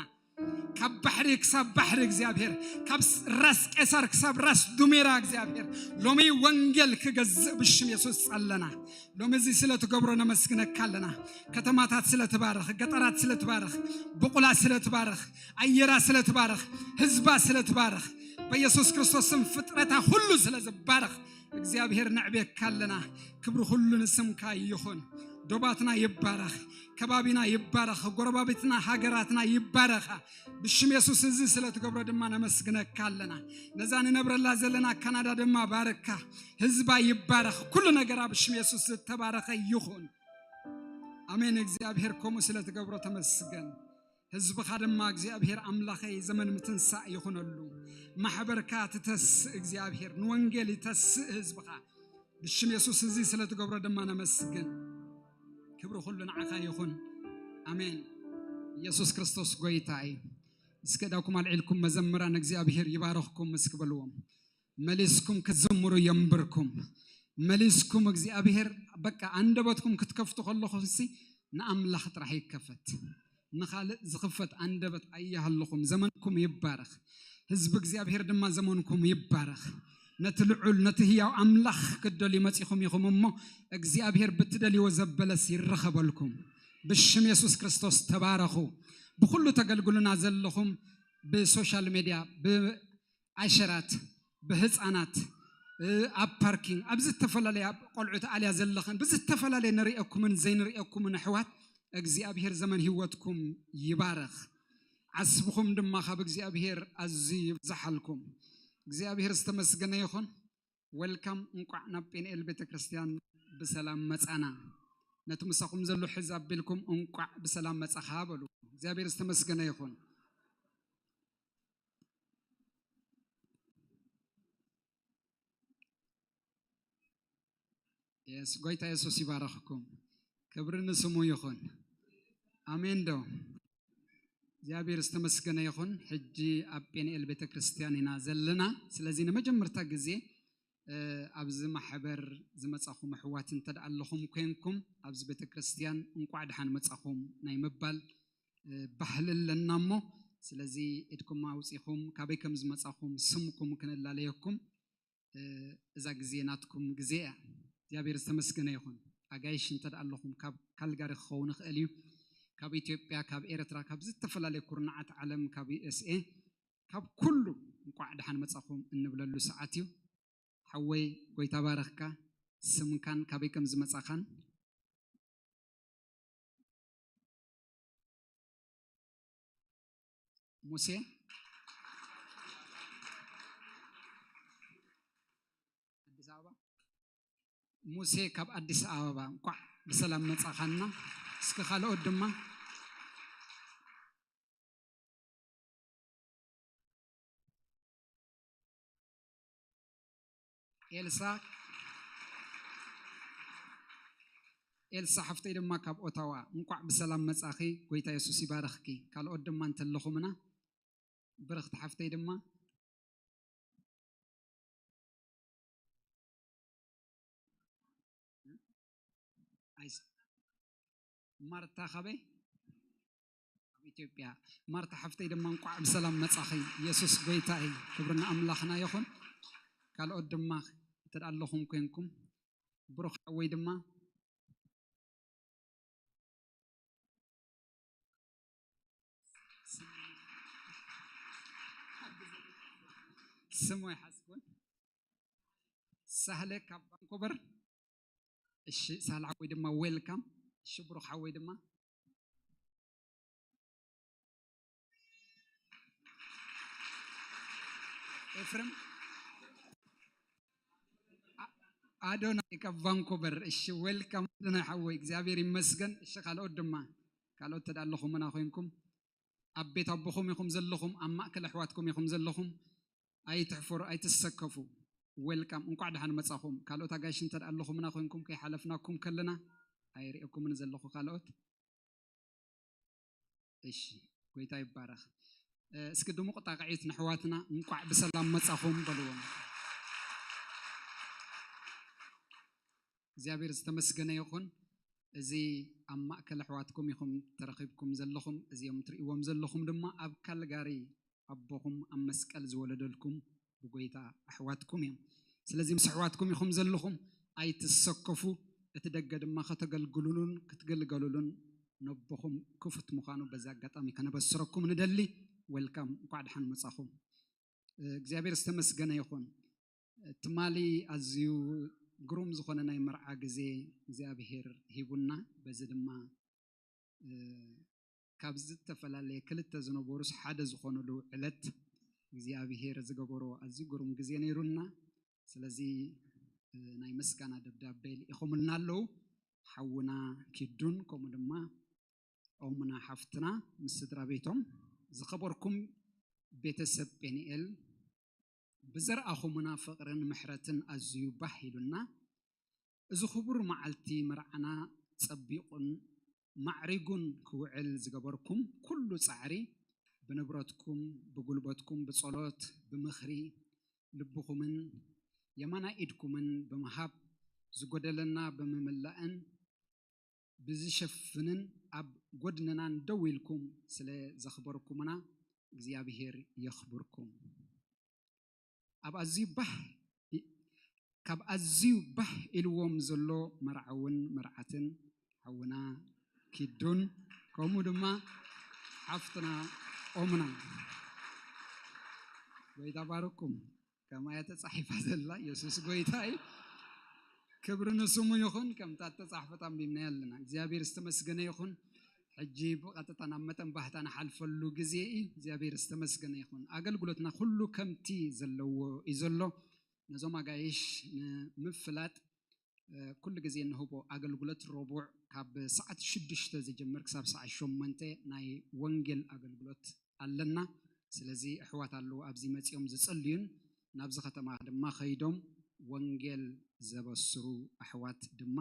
ካብ ባሕሪ ክሳብ ባሕሪ እግዚኣብሔር፣ ካብ ራስ ቄሳር ክሳብ ራስ ዱሜራ እግዚኣብሔር ሎሚ ወንጌል ክገዝእ ብሽም የሱስ ጸለና። ሎሚ እዚ ስለ ትገብሮ ነመስግነካ ኣለና። ከተማታት ስለ ትባርኽ፣ ገጠራት ስለ ትባርኽ፣ ብቑላ ስለ ትባርኽ፣ ኣየራ ስለ ትባርኽ፣ ህዝባ ስለ ትባርኽ፣ በየሱስ ክርስቶስ ስም ፍጥረታ ሁሉ ስለ ዝባረኽ እግዚኣብሔር ነዕቤካ ኣለና። ክብሪ ኩሉ ንስምካ ይኹን። ዶባትና ይባረኽ፣ ከባቢና ይባረኽ፣ ጎረባብትና ሃገራትና ይባረኻ። ብሽም የሱስ እዚ ስለ ትገብሮ ድማ ነመስግነካ ኣለና። ነዛ ንነብረላ ዘለና ካናዳ ድማ ባርካ፣ ህዝባ ይባረኽ። ኩሉ ነገራ ብሽም የሱስ ዝተባረኸ ይኹን። ኣሜን። እግዚኣብሔር ከምኡ ስለ ትገብሮ ተመስገን። ህዝብኻ ድማ እግዚኣብሔር ኣምላኸይ ዘመን ምትንሳእ ይኹነሉ። ማሕበርካ ትተስእ እግዚኣብሔር ንወንጌል ይተስእ ህዝብኻ። ብሽም የሱስ እዚ ስለ ትገብሮ ድማ ነመስግን። ክብሪ ኩሉ ንዓኻ ይኹን። ኣሜን። ኢየሱስ ክርስቶስ ጎይታ እዩ። እስከ እዳኩም ኣልዒልኩም መዘምራን እግዚኣብሔር ይባረኽኩም እስኪ በልዎም። መሊስኩም ክትዘምሩ የንብርኩም። መሊስኩም እግዚኣብሔር በቃ ኣንደበትኩም ክትከፍቱ ከለኹም ሲ ንኣምላኽ ጥራሕ ይከፈት። ንኻልእ ዝኽፈት ኣንደበት ኣይሃልኹም። ዘመንኩም ይባረኽ። ህዝቢ እግዚኣብሔር ድማ ዘመንኩም ይባረኽ። ነቲ ልዑል ነቲ ህያው ኣምላኽ ክትደልዩ መጺኹም ኢኹም እሞ እግዚኣብሔር ብትደልይዎ ዘበለስ ይረኸበልኩም። ብሽም የሱስ ክርስቶስ ተባረኹ። ብኹሉ ተገልግሉና ዘለኹም ብሶሻል ሜድያ ብኣሸራት ብህፃናት ኣብ ፓርኪንግ ኣብ ዝተፈላለየ ኣብ ቆልዑት ኣልያ ዘለኽን ብዝተፈላለየ ንሪኦኩምን ዘይንሪኦኩምን ኣሕዋት እግዚኣብሔር ዘመን ህይወትኩም ይባረኽ። ዓስብኹም ድማ ካብ እግዚኣብሔር ኣዝዩ ይብዝሓልኩም። እግዚኣብሔር ዝተመስገነ ይኹን። ወልካም፣ እንቋዕ ናብ ጴንኤል ቤተ ክርስቲያን ብሰላም መጻና። ነቲ ምሳኹም ዘሎ ሕዝ ኣቢልኩም እንቋዕ ብሰላም መጻኻ በሉ። እግዚኣብሔር ዝተመስገነ ይኹን። የስ፣ ጎይታ የሱስ ይባረኽኩም። ክብሪ ንስሙ ይኹን። ኣሜን ዶ? እግዚኣብሔር ዝተመስገነ ይኹን። ሕጂ ኣብ ጴንኤል ቤተ ክርስቲያን ኢና ዘለና። ስለዚ ንመጀመርታ ግዜ ኣብዚ ማሕበር ዝመጻኹም ኣሕዋት እንተ ደኣ ኣለኹም ኮይንኩም ኣብዚ ቤተ ክርስቲያን እንቋዕ ደሓን መጻኹም ናይ ምባል ባህሊ ኣለና እሞ፣ ስለዚ ኢድኩም ኣውጺኹም ካበይ ከም ዝመጻኹም ስምኩም ክንላለየኩም እዛ ግዜ ናትኩም ግዜ እያ። እግዚኣብሔር ዝተመስገነ ይኹን። ኣጋይሽ እንተ ደኣ ኣለኹም ካብ ካልጋሪ ክኸውን ይኽእል እዩ፣ ካብ ኢትዮጵያ፣ ካብ ኤርትራ፣ ካብ ዝተፈላለየ ኩርናዓት ዓለም፣ ካብ ዩ ኤስ ኤ፣ ካብ ኩሉ እንቋዕ ደሓን መጻኹም እንብለሉ ሰዓት እዩ። ሓወይ ጎይታ ባረኽካ። ስምካን ካበይ ከም ዝመጻኻን። ሙሴ፣ ኣዲስ ኣበባ። ሙሴ ካብ ኣዲስ ኣበባ እንኳዕ ብሰላም መጻኻና። እስኪ ካልኦት ድማ ኤልሳ፣ ኤልሳ ሓፍተይ ድማ ካብ ኦታዋ እንቋዕ ብሰላም መጻኺ። ጎይታ የሱስ ይባርኽኪ። ካልኦት ድማ እንተለኹምና ብርኽቲ ሓፍተይ ድማ ኣይስ-፣ ማርታ ካበይ? ካብ ኢትዮጵያ። ማርታ ሓፍተይ ድማ እንቋዕ ብሰላም መጻኺ። የሱስ ጎይታ እዩ። ክብሪ ንኣምላኽና ይኹን። ካልኦት ድማ እንተ ደኣ ኣለኹም ኮንኩም፣ ብሩኽ ሓወይ ድማ ስሙ ኣይሓዝኩን። ሳህለ ካብ ቫንኮቨር። እሺ፣ ሳህለ ሓወይ ድማ ዌልካም። እሺ፣ ብሩኽ ሓወይ ድማ። ኤፍሬም፣ ኣ-፣ ኣዶናይ ካብ ቫንኮቨር። እሺ፣ ዌልካም ኣዶናይ ሓወይ፣ እግዚኣብሔር ይመስገን። እሺ፣ ካልኦት ድማ፣ ካልኦት ተዳ ኣለኹምና ኮይንኩም፣ ኣብ ቤት ኣቦኹም ኢኹም ዘለኹም፣ ኣብ ማእከል ኣሕዋትኩም ኢኹም ዘለኹም፣ ኣይትሕፈሩ፣ ኣይትሰከፉ። ዌልካም፣ እንቋዕ ደሓን መጻኹም። ካልኦት ኣጋይሽ እንተ ደኣ ኣለኹምና ኮይንኩም፣ ከይሓለፍናኩም ከለና፣ ኣይርእየኩምን ዘለኹ ካልኦት። እሺ፣ ጎይታ ይባረኽ። እ፣ እስኪ ድሙቕ ጣቕዒት ንኣሕዋትና፣ እንቋዕ ብሰላም መጻኹም በልዎም። እግዚኣብሔር ዝተመስገነ ይኹን። እዚ ኣብ ማእከል ኣሕዋትኩም ኢኹም ተረኺብኩም ዘለኹም፣ እዚኦም ትርእይዎም ዘለኹም ድማ ኣብ ካልጋሪ ኣቦኹም ኣብ መስቀል ዝወለደልኩም ብጎይታ ኣሕዋትኩም እዮም። ስለዚ ምስ ኣሕዋትኩም ኢኹም ዘለኹም፣ ኣይትሰከፉ። እቲ ደገ ድማ ከተገልግሉሉን ክትግልገሉሉን ነቦኹም ክፉት ምዃኑ በዚ ኣጋጣሚ ከነበስረኩም ንደሊ። ዌልካም፣ እንኳዕ ደሓን መጻኹም። እ፣ እግዚኣብሔር ዝተመስገነ ይኹን። ትማሊ ኣዝዩ ግሩም ዝኾነ ናይ መርዓ ግዜ እግዚኣብሔር ሂቡና። በዚ ድማ፣ እ፣ ካብ ዝተፈላለየ ክልተ ዝነበሩስ ሓደ ዝኾኑሉ ዕለት እግዚኣብሔር ዝገበሮ ኣዝዩ ግሩም ግዜ ነይሩና። ስለዚ፣ እ፣ ናይ ምስጋና ደብዳቤ ልኢኹምልና ኣለዉ። ሓውና ኪዱን ከምኡ ድማ ኦምና ሓፍትና ምስ ስድራ ቤቶም። ዝኸበርኩም ቤተሰብ ጴንኤል፣ ብዘርኣኹምና ፍቕርን ምሕረትን ኣዝዩ ባህ ኢሉና። እዚ ክቡር መዓልቲ መርዓና ጸቢቑን ማዕሪጉን ክውዕል ዝገበርኩም ኩሉ ጻዕሪ፣ ብንብረትኩም፣ ብጉልበትኩም፣ ብጸሎት፣ ብምኽሪ፣ ልብኹምን የማናይ ኢድኩምን ብምሃብ፣ ዝጎደለና ብምምላእን ብዝሸፍንን ኣብ ጎድንናን ደው ኢልኩም ስለ ዘኽበርኩምና እግዚኣብሔር የኽብርኩም። ኣብ ኣዝዩ ባህ ኢ-፣ ካብ ኣዝዩ ባህ ኢልዎም ዘሎ መርዓውን መርዓትን ሓውና ኪዱን ከምኡ ድማ ሓፍትና ኦምና፣ ጎይታ ባርኩም። ከምኣ እያ ተጻሒፋ ዘላ፣ የሱስ ጎይታ እዩ። ክብሪ ንስሙ ይኹን። ከምታ እተጻሕፈት ኣንቢብናያ ኣለና። እግዚኣብሔር ዝተመስገነ ይኹን። ሕጂ ብቐጥታ ናብ መጠን ባህታ ንሓልፈሉ ግዜ እዩ። እግዚኣብሔር ዝተመስገነ ይኹን። ኣገልግሎትና ኩሉ ከምቲ ዘለዎ እዩ ዘሎ። ነዞም ኣጋይሽ ንምፍላጥ፣ እ፣ ኩሉ ግዜ እንህቦ ኣገልግሎት ረቡዕ ካብ ሰዓት ሽዱሽተ ዝጅምር ክሳብ ሰዓት ሸሞንተ ናይ ወንጌል ኣገልግሎት ኣለና። ስለዚ ኣሕዋት ኣለዉ ኣብዚ መጺኦም ዝጽልዩን ናብዚ ከተማ ድማ ከይዶም ወንጌል ዘበስሩ ኣሕዋት ድማ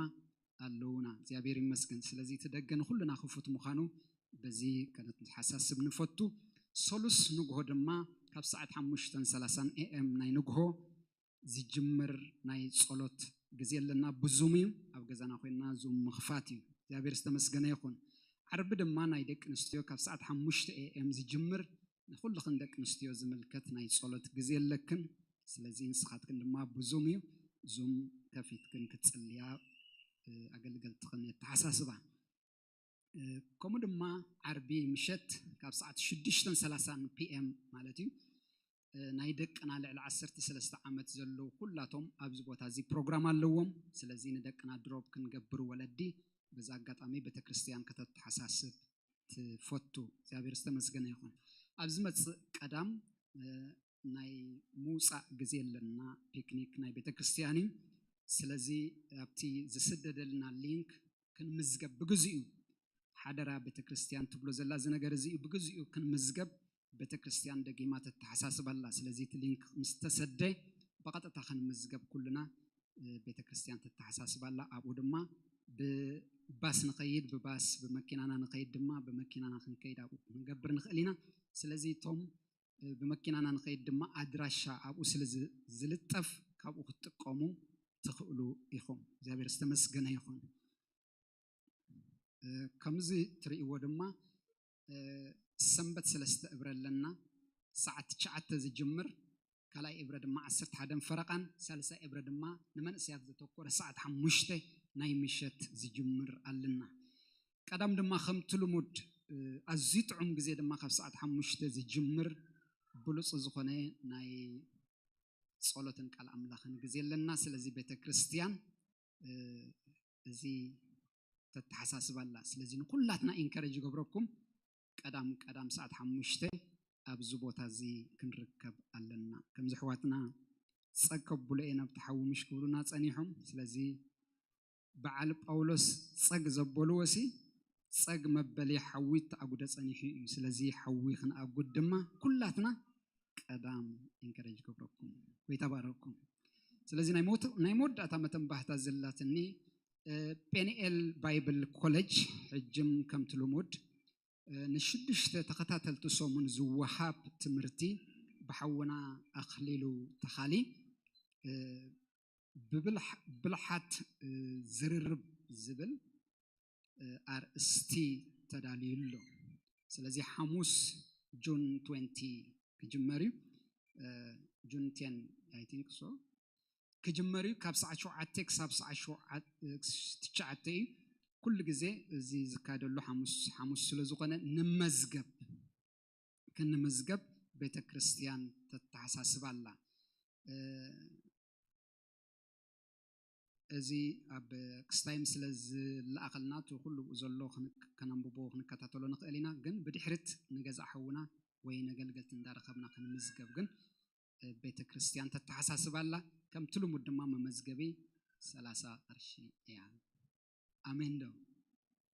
ኣለዉና። እግዚኣብሔር ይመስገን። ስለዚ እቲ ደገ ንኹልና ክፉት ምዃኑ በዚ ከነተሓሳስብ ንፈቱ። ሰሉስ ንግሆ ድማ ካብ ሰዓት ሓሙሽተን ሰላሳን ኤ ኤም ናይ ንግሆ ዝጅምር ናይ ጸሎት ግዜ ኣለና። ብዙም እዩ፣ ኣብ ገዛና ኮይንና ዙም ምኽፋት እዩ። እግዚኣብሔር ዝተመስገነ ይኹን። ዓርቢ ድማ ናይ ደቂ ኣንስትዮ ካብ ሰዓት ሓሙሽተ ኤ ኤም ዝጅምር ንኹልኽን ደቂ ኣንስትዮ ዝምልከት ናይ ጸሎት ግዜ ኣለክን። ስለዚ ንስኻትክን ድማ ብዙም እዩ፣ ዙም ከፊትክን ክትጽልያ፣ እ፣ ኣገልገልትኽን የተሓሳስባ። እ፣ ከምኡ ድማ ዓርቢ ምሸት ካብ ሰዓት ሽዱሽተን ሰላሳን ፒ ኤም ማለት እዩ፣ እ፣ ናይ ደቅና ልዕሊ ዓሰርተ ሰለስተ ዓመት ዘለዉ ኩላቶም ኣብዚ ቦታ እዚ ፕሮግራም ኣለዎም። ስለዚ ንደቅና ድሮፕ ክንገብር ወለዲ በዚ ኣጋጣሚ ቤተክርስትያን ከተተሓሳስብ ትፈቱ። እግዚኣብሔር ዝተመስገነ ይኹን። ኣብ ዝመጽእ ቀዳም፣ እ፣ ናይ ምውጻእ ግዜ ኣለና፣ ፒክኒክ ናይ ቤተክርስትያን እዩ። ስለዚ ኣብቲ ዝስደደልና ሊንክ ክንምዝገብ ብግዚኡ፣ ሓደራ ቤተክርስትያን ትብሎ ዘላ እዚ ነገር እዚ እዩ፣ ብግዚኡ ክንምዝገብ ቤተክርስትያን ደጊማ ተተሓሳስብ ኣላ። ስለዚ እቲ ሊንክ ምስ ተሰደ ብቐጥታ ክንምዝገብ ኩልና፣ እ፣ ቤተክርስትያን ተተሓሳስብ ኣላ። ኣብኡ ድማ ብባስ ንኸይድ ብባስ፣ ብመኪናና ንኸይድ ድማ ብመኪናና ክንከይድ ኣብኡ ክንገብር ንኽእል ኢና። ስለዚ እቶም፣ እ፣ ብመኪናና ንኸይድ ድማ ኣድራሻ ኣብኡ ስለ ዝ-፣ ዝልጠፍ ካብኡ ክትጥቀሙ ትኽእሉ ኢኹም። እግዚኣብሔር ዝተመስገነ ይኹን። እ፣ ከምዚ ትርእይዎ ድማ፣ እ፣ ሰንበት ሰለስተ እብረ ኣለና። ሰዓት ትሽዓተ ዝጅምር፣ ካልኣይ እብረ ድማ ዓሰርተ ሓደን ፈረቓን፣ ሳልሳይ እብረ ድማ ንመንእሰያት ዘተኮረ ሰዓት ሓሙሽተ ናይ ምሸት ዝጅምር ኣለና። ቀዳም ድማ ከምቲ ልሙድ፣ እ፣ ኣዝዩ ጥዑም ግዜ ድማ ካብ ሰዓት ሓሙሽተ ዝጅምር ብሉጽ ዝኾነ ናይ ጸሎትን ቃል ኣምላኽን ግዜ ኣለና። ስለዚ ቤተ ክርስቲያን፣ እ፣ እዚ ተተሓሳስብ ኣላ። ስለዚ ንኩላትና ኢንከረጅ ይገብረኩም። ቀዳም ቀዳም ሰዓት ሓሙሽተ ኣብዚ ቦታ እዚ ክንርከብ ኣለና። ከምዚ ኣሕዋትና ጸግ ከብሎ እየ ናብቲ ሓዊ ምሽ ክብሉና ጸኒሖም። ስለዚ በዓል ጳውሎስ ጸግ ዘበልዎ ሲ ጸግ መበሊ ሓዊ ተኣጉደ ጸኒሑ እዩ። ስለዚ ሓዊ ክንኣጉድ ድማ ኩላትና ቀዳም ኢንከረጅ ገብረኩም። ጎይታ ባረኩም። ስለዚ ናይ ሞት-፣ ናይ መወዳእታ መተንባህታ ዘላትኒ፣ እ፣ ፔንኤል ባይብል ኮሌጅ ሕጅም ከምቲ ልሙድ፣ እ፣ ንሽዱሽተ ተኸታተልቲ ሰሙን ዝወሃብ ትምህርቲ ብሓውና ኣኽሊሉ ተኻሊ፣ እ፣ ብብልሕ-፣ ብልሓት፣ እ፣ ዝርርብ ዝብል፣ እ፣ ኣርእስቲ ተዳልዩ ኣሎ። ስለዚ ሓሙስ ጁን ትዌንቲ ክጅመር እዩ። እ፣ ጁን ቴን፣ I think so፣ ክጅመር እዩ። ካብ ሰዓት ሸውዓተ ክሳብ ሰዓት ሸውዓተ፣ እ፣ ትሽዓተ እዩ። ኩሉ ግዜ እዚ ዝካየደሉ ሓሙስ፣ ሓሙስ ስለ ዝኾነ ንመዝገብ፣ ክንምዝገብ ቤተ ክርስቲያን ተተሓሳስብ ኣላ። እ፣ እዚ ኣብ ክስታይም ስለ ዝለኣኸልና፣ እቲ ኩሉ ብኡ ዘሎ ክንክ-፣ ከነንብቦ፣ ክንከታተሎ ንኽእል ኢና። ግን ብድሕሪት ንገዛ ሓውና ወይ ነገልገልቲ እንዳረኸብና ክንምዝገብ ግን፣ እ፣ ቤተ ክርስቲያን ተተሓሳስብ ኣላ። ከምቲ ልሙድ ድማ መመዝገቢ ሰላሳ ቅርሺ እያ። ኣሜን ዶ?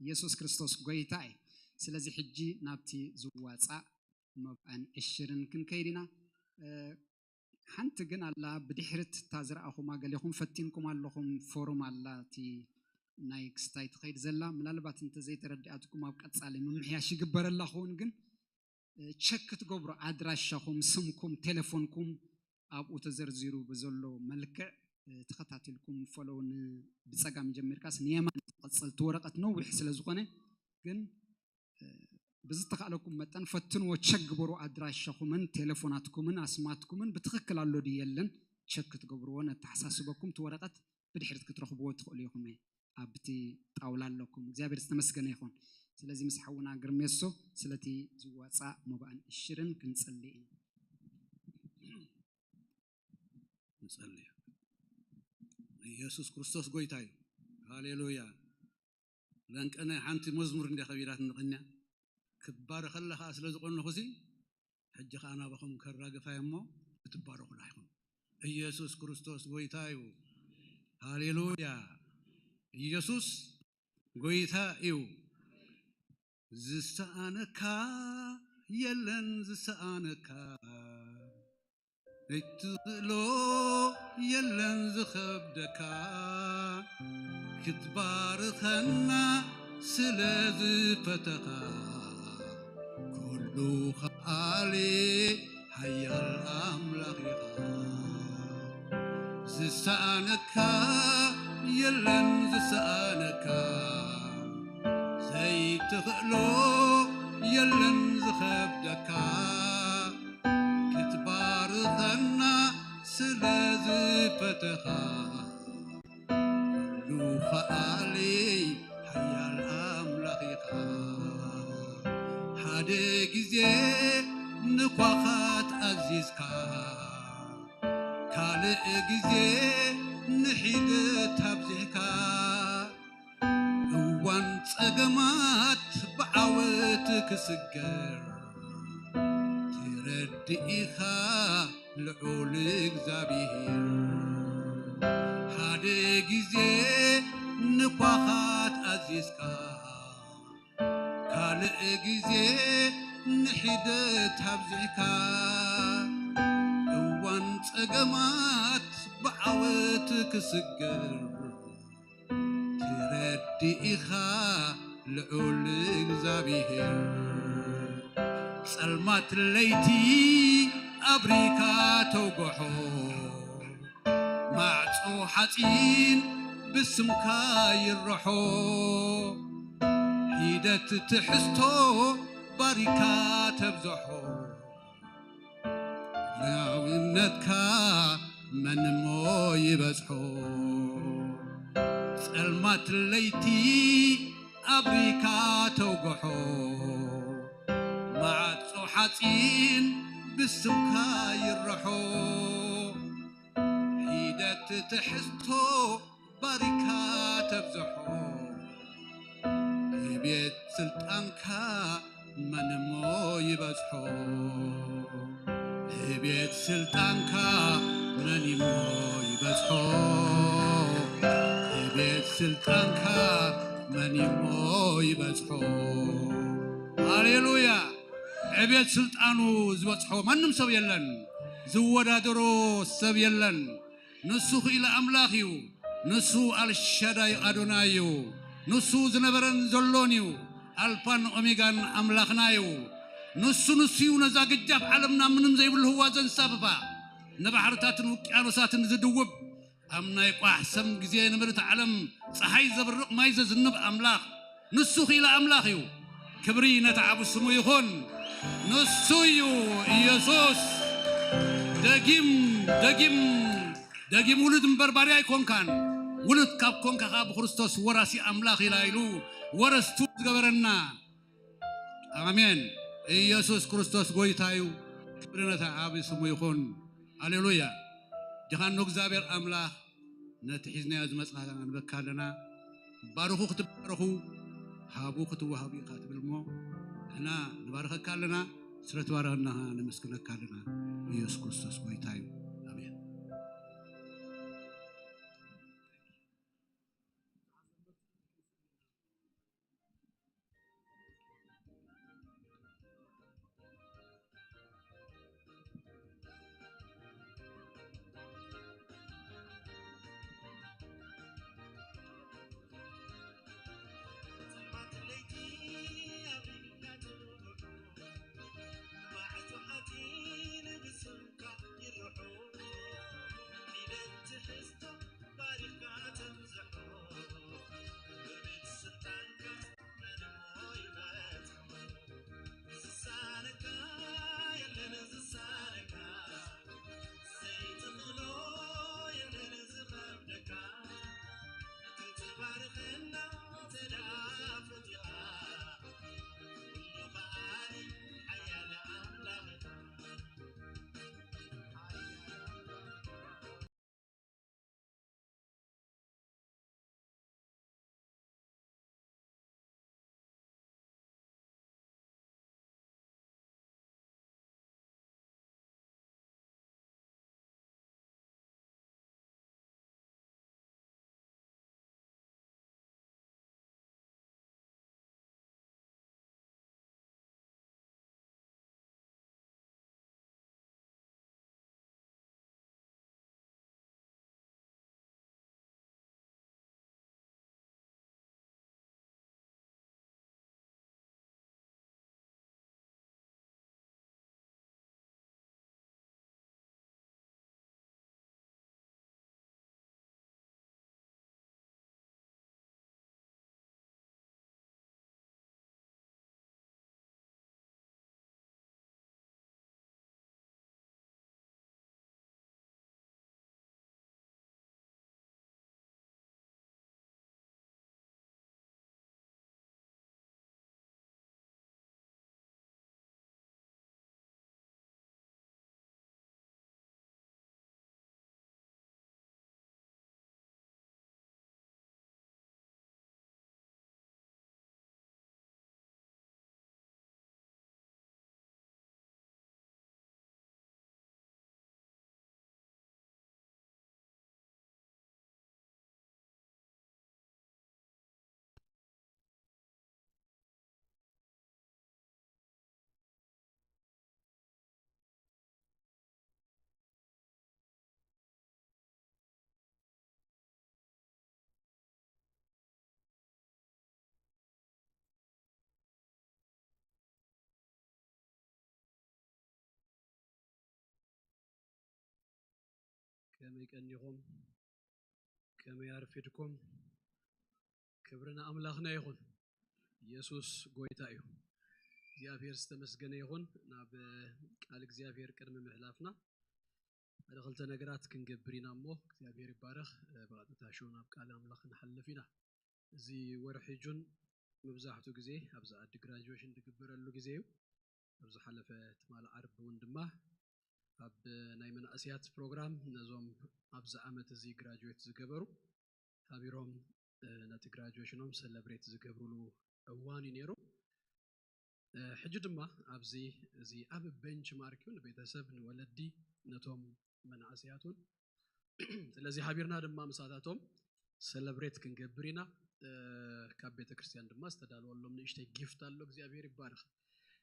ኢየሱስ ክርስቶስ ጎይታ እዩ። ስለዚ ሕጂ ናብቲ ዝዋጻእ መብኣን ዕሽርን ክንከይድ ኢና። እ፣ ሓንቲ ግን ኣላ፣ ብድሕሪት እታ ዝረኣኹማ ገሌኹም ፈቲንኩም ኣለኹም፣ ፎርም ኣላ፣ እቲ ናይ ክስታይ ትኸይድ ዘላ። ምናልባት እንተዘይተረዲኣትኩም ኣብ ቀጻሊ ምምሕያሽ ይግበረላ ክኸውን፣ ግን፣ እ፣ ቸክ ክትገብሩ ኣድራሻኹም፣ ስምኩም፣ ቴሌፎንኩም ኣብኡ ተዘርዚሩ ብዘሎ መልክዕ፣ እ፣ ተኸታቲልኩም ፎሎው ን-፣ ብጸጋም ጀሚርካስ ንየማን ትቕጽል። እቲ ወረቐት ነዊሕ ስለ ዝኾነ ግን፣ እ፣ ብዝተኻእለኩም መጠን ፈትንዎ፣ ቸክ ግበሩ። ኣድራሻኹምን ቴሌፎናትኩምን ኣስማትኩምን ብትኽክል ኣሎ ድዩ የለን ቸክ ክትገብርዎ ነተሓሳስበኩም። እቲ ወረቐት ብድሕሪት ክትረኽብዎ ትኽእሉ ኢኹም ኣብቲ ጣውላ ኣለኩም። እግዚኣብሔር ዝተመስገነ ይኹን። ስለዚ ምስ ሓውና ግርሜሶ ስለቲ ዝዋጻእ መባእን እሽርን ክንጽሊ ኢና። ንጸሊ። ኢየሱስ ክርስቶስ ጎይታ እዩ። ሃሌሉያ። ለንቀነ ሓንቲ መዝሙር እንዲያ ከቢራት ንቕንያ። ክባረኸላ ኸዓ ስለ ዝቐነኹሲ፣ ሕጂ ኸዓ ናባኹም ከራግፋ እየ እሞ፣ ክትባረኹላ ኢኹም። ኢየሱስ ክርስቶስ ጎይታ እዩ። ሃሌሉያ። ኢየሱስ ጎይታ እዩ። ዝሰኣነካ የለን፣ ዝሰኣነካ። ዘይትኽእሎ የለን ዝኸብደካ። ክትባርኸና ስለ ዝፈተኻ፣ ኩሉ ኸኣሊ ሓያል ኣምላኽ ኢኻ። ዝሰኣነካ የለን፣ ዝሰኣነካ። ዘይትኽእሎ የለን ዝኸብደካ። ክትባርኸና ስለ ዝፈተኻ፣ ኩሉ ኸኣሊ ሓያል ኣምላኽ ኢኻ። ሓደ ግዜ ንኳኻት ኣዚዝካ፣ ካልእ ግዜ ንሒደት ኣብዚሕካ። እዋን ጸገማት ብዓወት ክስገር፣ ትረድእ ኢኻ ልዑል እግዚኣብሔር። ሓደ ግዜ ንኳኻት ኣዚዝካ፣ ካልእ ግዜ ንሒደት ኣብዚሕካ። እዋን ጸገማት ብዓወት ክስገር፣ ትረድእ ኢኻ ልዑል እግዚኣብሔር። ጸልማት ለይቲ ኣብሪካ ተውግሖ፣ ማዕጾ ሓጺን ብስምካ ይርሖ። ሒደት ትሕዝቶ ባሪካ ተብዝሖ፣ ናውነትካ መን እሞ ይበጽሖ? ጸልማት ለይቲ ኣብሪካ ተውግሖ፣ ማዕጾ ሓጺን ብስምካ ይርሖ። ትሕዝቶ ባሪካ ተብዝሖ፣ ንቤት ስልጣንካ መን እሞ ይበጽሖ? ንቤት ስልጣንካ መን እሞ ይበጽሖ? ንቤት ስልጣንካ መን እሞ ይበጽሖ? ሃሌሉያ! ዕቤት ስልጣኑ ዝበጽሖ ማንም ሰብ የለን፣ ዝወዳደሮ ሰብ የለን። ንሱ ክኢላ ኣምላኽ እዩ። ንሱ ኣልሻዳይ ኣዶናይ እዩ። ንሱ ዝነበረን ዘሎን እዩ። ኣልፋን ኦሜጋን ኣምላኽና እዩ። ንሱ፣ ንሱ እዩ ነዛ ግጃፍ ዓለምና ምንም ዘይብሉ ህዋ ዘንሳፍፋ፣ ንባሕርታትን ውቅያኖሳትን ዝድውብ፣ ኣብ ናይ ቋሕ ሰም ግዜ ንምልእቲ ዓለም ጸሓይ ዘብርቕ ማይ ዘዝንብ ኣምላኽ፣ ንሱ ክኢላ ኣምላኽ እዩ። ክብሪ ነቲ ዓቢ ስሙ ይኹን። ንሱ እዩ ኢየሱስ። ደጊም፣ ደጊም፣ ደጊም ውሉድ እምበር ባርያ ኣይኮንካን። ውሉድ ካብ ኮንካ ከኣ ብክርስቶስ ወራሲ ኣምላኽ ኢላ ኢሉ ወረስቱ ዝገበረና። ኣሜን። ኢየሱስ ክርስቶስ ጎይታ እዩ። ክብሪ ነቲ ዓቢ ስሙ ይኹን። ሃሌሉያ። ጀኻኑ እግዚኣብሔር ኣምላኽ ነቲ ሒዝናዮ ዝመጽናና ንበካ ኣለና። ባርኹ ክትባረኹ፣ ሃቡ ክትወሃቡ ኢኻ ትብል እሞ፣ ንሕና ንባርኸካ ኣለና። ስለ ትባረኸና ኸዓ ነመስግነካ ኣለና። ኢየሱስ ክርስቶስ ጎይታ እዩ። ኣሜን። ከመይ ቀኒኹም? ከመይ ኣርፊድኩም? ክብሪ ንኣምላኽና ይኹን። ኢየሱስ ጎይታ እዩ። እግዚኣብሔር ዝተመስገነ ይኹን። ናብ ቃል እግዚኣብሔር ቅድሚ ምሕላፍና ሓደ ክልተ ነገራት ክንገብር ኢና እሞ እግዚኣብሔር ይባረኽ። ብቐጥታ ሽው ናብ ቃል ኣምላኽ ክንሓልፍ ኢና። እዚ ወርሒ ጁን መብዛሕትኡ ግዜ ኣብዚ ዓዲ ግራጁዌሽን ዝግበረሉ ግዜ እዩ። ኣብ ዝሓለፈ ትማል ዓርቢ እውን ድማ ኣብ ናይ መናእስያት ፕሮግራም ነዞም ኣብዚ ዓመት እዚ ግራጁዌት ዝገበሩ ሓቢሮም ነቲ ግራጁዌሽኖም ሰለብሬት ዝገብሩሉ እዋን እዩ ነይሩ። ሕጂ ድማ ኣብዚ እዚ ዓቢ ቤንችማርክ እዩ ንቤተሰብ፣ ንወለዲ፣ ነቶም መናእስያት እውን። ስለዚ ሓቢርና ድማ ምሳታቶም ሰለብሬት ክንገብር ኢና። ካብ ቤተ ክርስቲያን ድማ ዝተዳለወሎም ንእሽተይ ጊፍት ኣሎ። እግዚኣብሔር ይባረኽ።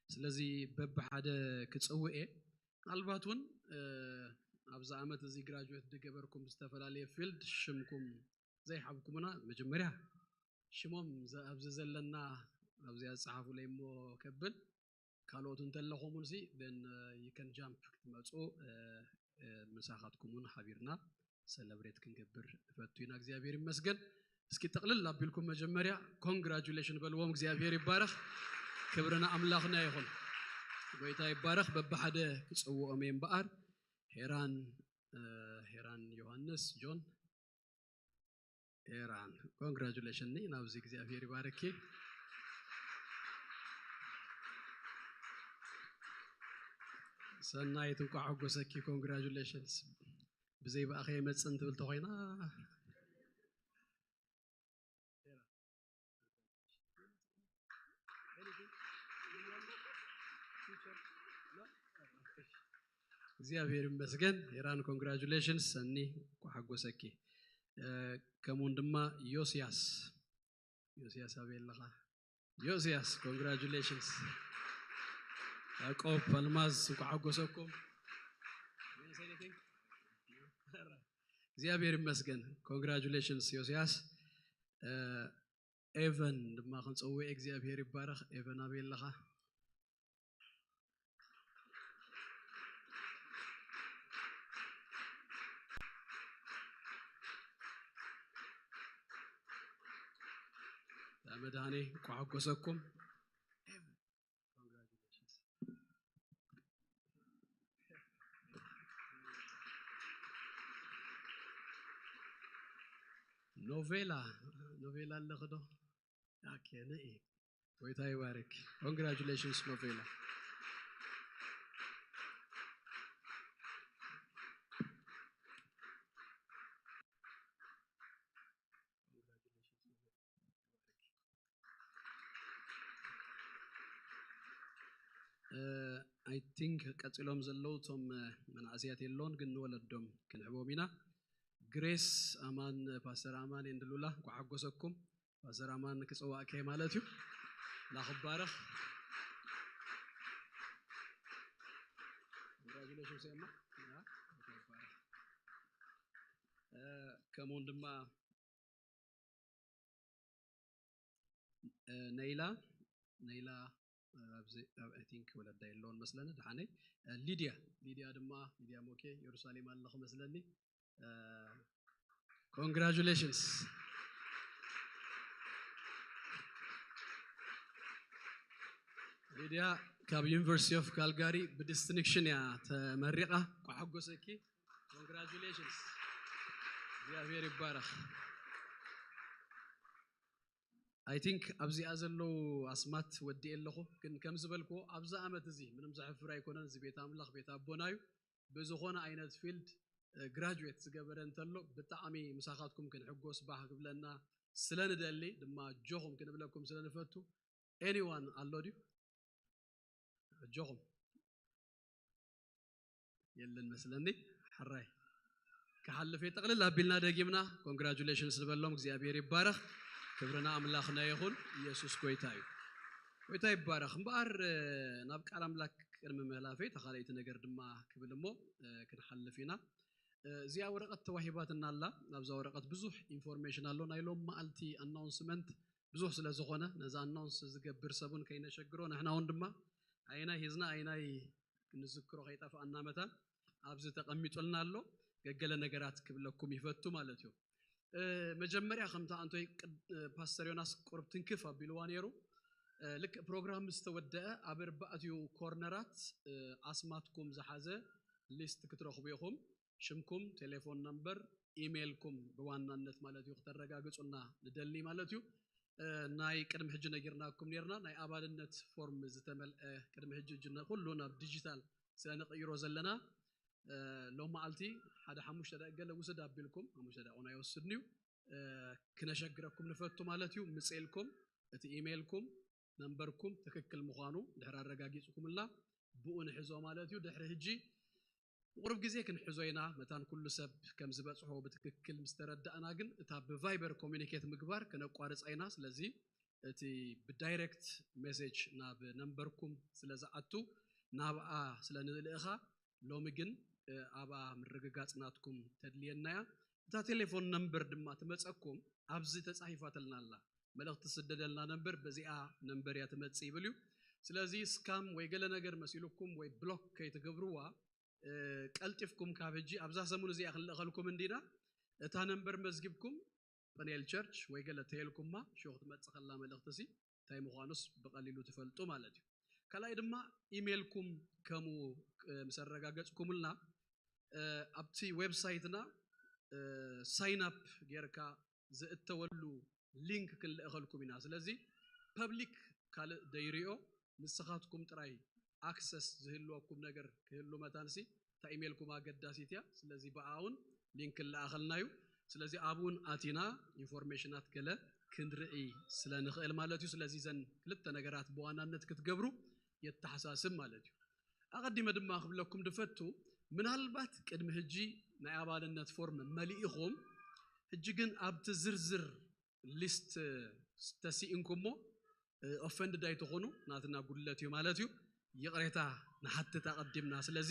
ስለዚ በብሓደ ክጽውኤ ምናልባት እውን ኣብዚ ዓመት እዚ ግራጁዌት ዝገበርኩም ዝተፈላለየ ፊልድ ሽምኩም ዘይሓብኩምና መጀመርያ ሽሞም ኣብዚ ዘለና ኣብዚኣ ዝጸሓፉለይ እሞ ከብል ካልኦት እንተለኹም ሲ then you can jump ክትመፁ ምሳኻትኩም እውን ሓቢርና ሰለብሬት ክንገብር እፈቱ ኢና። እግዚኣብሔር ይመስገን። እስኪ ጥቕልል ኣቢልኩም መጀመርያ ኮንግራጁሌሽን በልዎም። እግዚኣብሔር ይባረኽ። ክብርና ኣምላኽና ይኹን። ጎይታ ይባረኽ። በብሓደ ክፅውኦም እየ እምበኣር ሄራን ሄራን ዮሃንስ ጆን ሄራን ኮንግራጁሌሽን ናብዚ እግዚኣብሔር ይባርኪ። ሰናይት እንኳዕ ሓጎሰኪ። ኮንግራጁሌሽንስ። ብዘይ ብኣኸ የመፅን ትብል ተኾይና እግዚኣብሔር ይመስገን። ሄራን ኮንግራጁሌሽንስ። ሰኒ እንኳዕ ሓጎሰኪ። ከምኡውን ድማ ዮስያስ ዮስያስ ኣበይ ኣለኻ? ዮስያስ ኮንግራጁሌሽንስ። ያዕቆብ ኣልማዝ እንኳዕ ሓጎሰኩም። እግዚኣብሔር ይመስገን። ኮንግራጁሌሽንስ ዮስያስ። ኤቨን ድማ ክንፀውዕ እግዚኣብሔር ይባረኽ። ኤቨን ኣበይ ኣለኻ? መድሃኔ እንኳዕ ሓጎሰኩም። ኖቬላ ኖቬላ ኣለኽዶ? ኦኬ ንኢ ጎይታ ይባርክ። ኮንግራጁሌሽንስ ኖቬላ። I think ቀፂሎም ዘለዉ እቶም መናእስያት የለውን ግን ንወለዶም ክንሕቦም ኢና። ግሬስ ኣማን ፓስተር ኣማን እንድሉላ እንኳዕ ሓጎሰኩም። ፓስተር ኣማን ክፅዋእከ ማለት እዩ። ላክባረኽ። ከምኡውን ድማ ነይላ ነይላ ኣብዚ I think ወለዳ የለውን መስለኒ። ደሓነይ ሊድያ ሊድያ ድማ ሊድያ ሞኬ ኢየሩሳሌም ኣለኹ መስለኒ። ኮንግራጁሌሽንስ። ሊድያ ካብ ዩኒቨርሲቲ ኦፍ ካልጋሪ ብዲስቲንክሽን እያ ተመሪቓ። ኳሓጎሰኪ። ኮንግራጁሌሽንስ። እግዚኣብሔር ይባረኽ። I think ኣብዚኣ ዘለዉ ኣስማት ወዲኤ ኣለኹ። ግን ከም ዝበልክዎ ኣብዚ ዓመት እዚ ምንም ዘሕፍር ኣይኮነን። እዚ ቤት ኣምላኽ ቤት ኣቦና እዩ። ብዝኾነ ዓይነት ፊልድ ግራጁዌት ዝገበረ እንተሎ ብጣዕሚ ምሳኻትኩም ክንሕጎስ ባህ ክብለና ስለ ንደሊ ድማ ኣጆኹም ክንብለኩም ስለ ንፈቱ። ኤኒዋን ኣሎ ድዩ? ኣጆኹም። የለን መስለኒ። ሕራይ ክሓልፍ እየ። ጠቕልል ኣቢልና ደጊምና ኮንግራጁሌሽንስ ንበሎም። እግዚኣብሔር ይባረኽ። ክብርና ኣምላኽና ይኹን። ኢየሱስ ጎይታ እዩ። ጎይታ ይባረኽ። እምበኣር ናብ ቃል ኣምላክ ቅድሚ ምህላፈይ ተኻለይቲ ነገር ድማ ክብል እሞ ክንሓልፍ ኢና። እዚኣ ወረቐት ተዋሂባትና ኣላ። ናብዛ ወረቐት ብዙሕ ኢንፎርሜሽን ኣሎ። ናይ ሎም መዓልቲ ኣናውንስመንት ብዙሕ ስለ ዝኾነ ነዚ ኣናውንስ ዝገብር ሰቡን ከይነሸግሮ ንሕና እውን ድማ ኣይናይ ሂዝና ኣይናይ ክንዝክሮ ከይጠፍኣና መታን ኣብዚ ተቐሚጡልና ኣሎ። ገገለ ነገራት ክብለኩም ይፈቱ ማለት እዩ። መጀመርያ ከምታ ኣንቶይ ፓስተር ዮናስ ቁርብ ትንክፍ ኣቢልዋ ነይሩ። ልክእ ፕሮግራም ምስ ተወደአ ኣብ ኣርባዕቲኡ ኮርነራት ኣስማትኩም ዝሓዘ ሊስት ክትረኽቡ ኢኹም። ሽምኩም፣ ቴሌፎን ነምበር፣ ኢሜይልኩም ብዋናነት ማለት እዩ ክተረጋግፁልና ንደሊ ማለት እዩ። ናይ ቅድሚ ሕጂ ነጊርናኩም ነርና ናይ ኣባልነት ፎርም ዝተመልአ ቅድሚ ሕጂ ሕጂ ኩሉ ናብ ዲጂታል ስለ ንቕይሮ ዘለና ሎም መዓልቲ ሓደ ሓሙሽተ ደቂ ገለ ውስድ ኣቢልኩም ሓሙሽተ ደቂ ናይ ወስድን እዩ። ክነሸግረኩም ንፈቱ ማለት እዩ። ምጽኤልኩም እቲ ኢሜይልኩም ነንበርኩም ትክክል ምዃኑ ድሕሪ ኣረጋጊጽኩምልና ብኡ ንሕዞ ማለት እዩ። ድሕሪ ሕጂ ብቁሩብ ግዜ ክንሕዞ ኢና። መታን ኩሉ ሰብ ከም ዝበጽሖ ብትክክል ምስ ተረዳእና ግን እታ ብቫይበር ኮሚኒኬት ምግባር ከነቋርጻ ኢና። ስለዚ እቲ ብዳይሬክት ሜሴጅ ናብ ነንበርኩም ስለ ዝኣቱ ናብኣ ስለ ንልእኻ ሎሚ ግን ኣብኣ ምርግጋጽ ናትኩም ተድልየና እያ። እታ ቴሌፎን ነንበር ድማ ትመጸኩም ኣብዚ ተጻሒፋትልና ኣላ። መልእኽቲ ትስደደልና ነንበር በዚኣ ነንበር እያ ትመጽእ ይብል እዩ። ስለዚ ስካም ወይ ገለ ነገር መሲሉኩም ወይ ብሎክ ከይትገብርዋ ቀልጢፍኩም ካብ ሕጂ ኣብዛ ሰሙን እዚኣ ክንልእኸልኩም እንዲና። እታ ነንበር መዝጊብኩም ፐኔል ቸርች ወይ ገለ ተየልኩማ ሽኹ ትመጽእ ከላ መልእኽቲ ሲ እንታይ ምዃኑስ ብቐሊሉ ትፈልጡ ማለት እዩ። ካልኣይ ድማ ኢሜልኩም ከምኡ ምስ ኣረጋገጽኩምልና ኣብቲ ዌብሳይትና ሳይን ኣፕ ጌርካ ዝእተወሉ ሊንክ ክንልእኸልኩም ኢና። ስለዚ ፐብሊክ ካልእ ደይሪኦ ንስኻትኩም ጥራይ ኣክሰስ ዝህልወኩም ነገር ክህሉ መታንሲ እታ ኢሜልኩም ኣገዳሲት እያ። ስለዚ ብኣውን ሊንክ ክለኣኸልና እዩ። ስለዚ ኣብኡን ኣቲና ኢንፎርሜሽናት ገለ ክንርኢ ስለ ንኽእል ማለት እዩ። ስለዚ ዘን ክልተ ነገራት ብዋናነት ክትገብሩ የተሓሳስብ ማለት እዩ። ኣቐዲመ ድማ ክብለኩም ድፈቱ ምናልባት ቅድሚ ሕጂ ናይ ኣባልነት ፎርም መሊእኹም ሕጂ ግን ኣብቲ ዝርዝር ሊስት ተሲእንኩሞ ኦፈንድድ ኣይትኾኑ ናትና ጉድለት እዩ ማለት እዩ። ይቕሬታ ንሓትት ኣቐዲምና። ስለዚ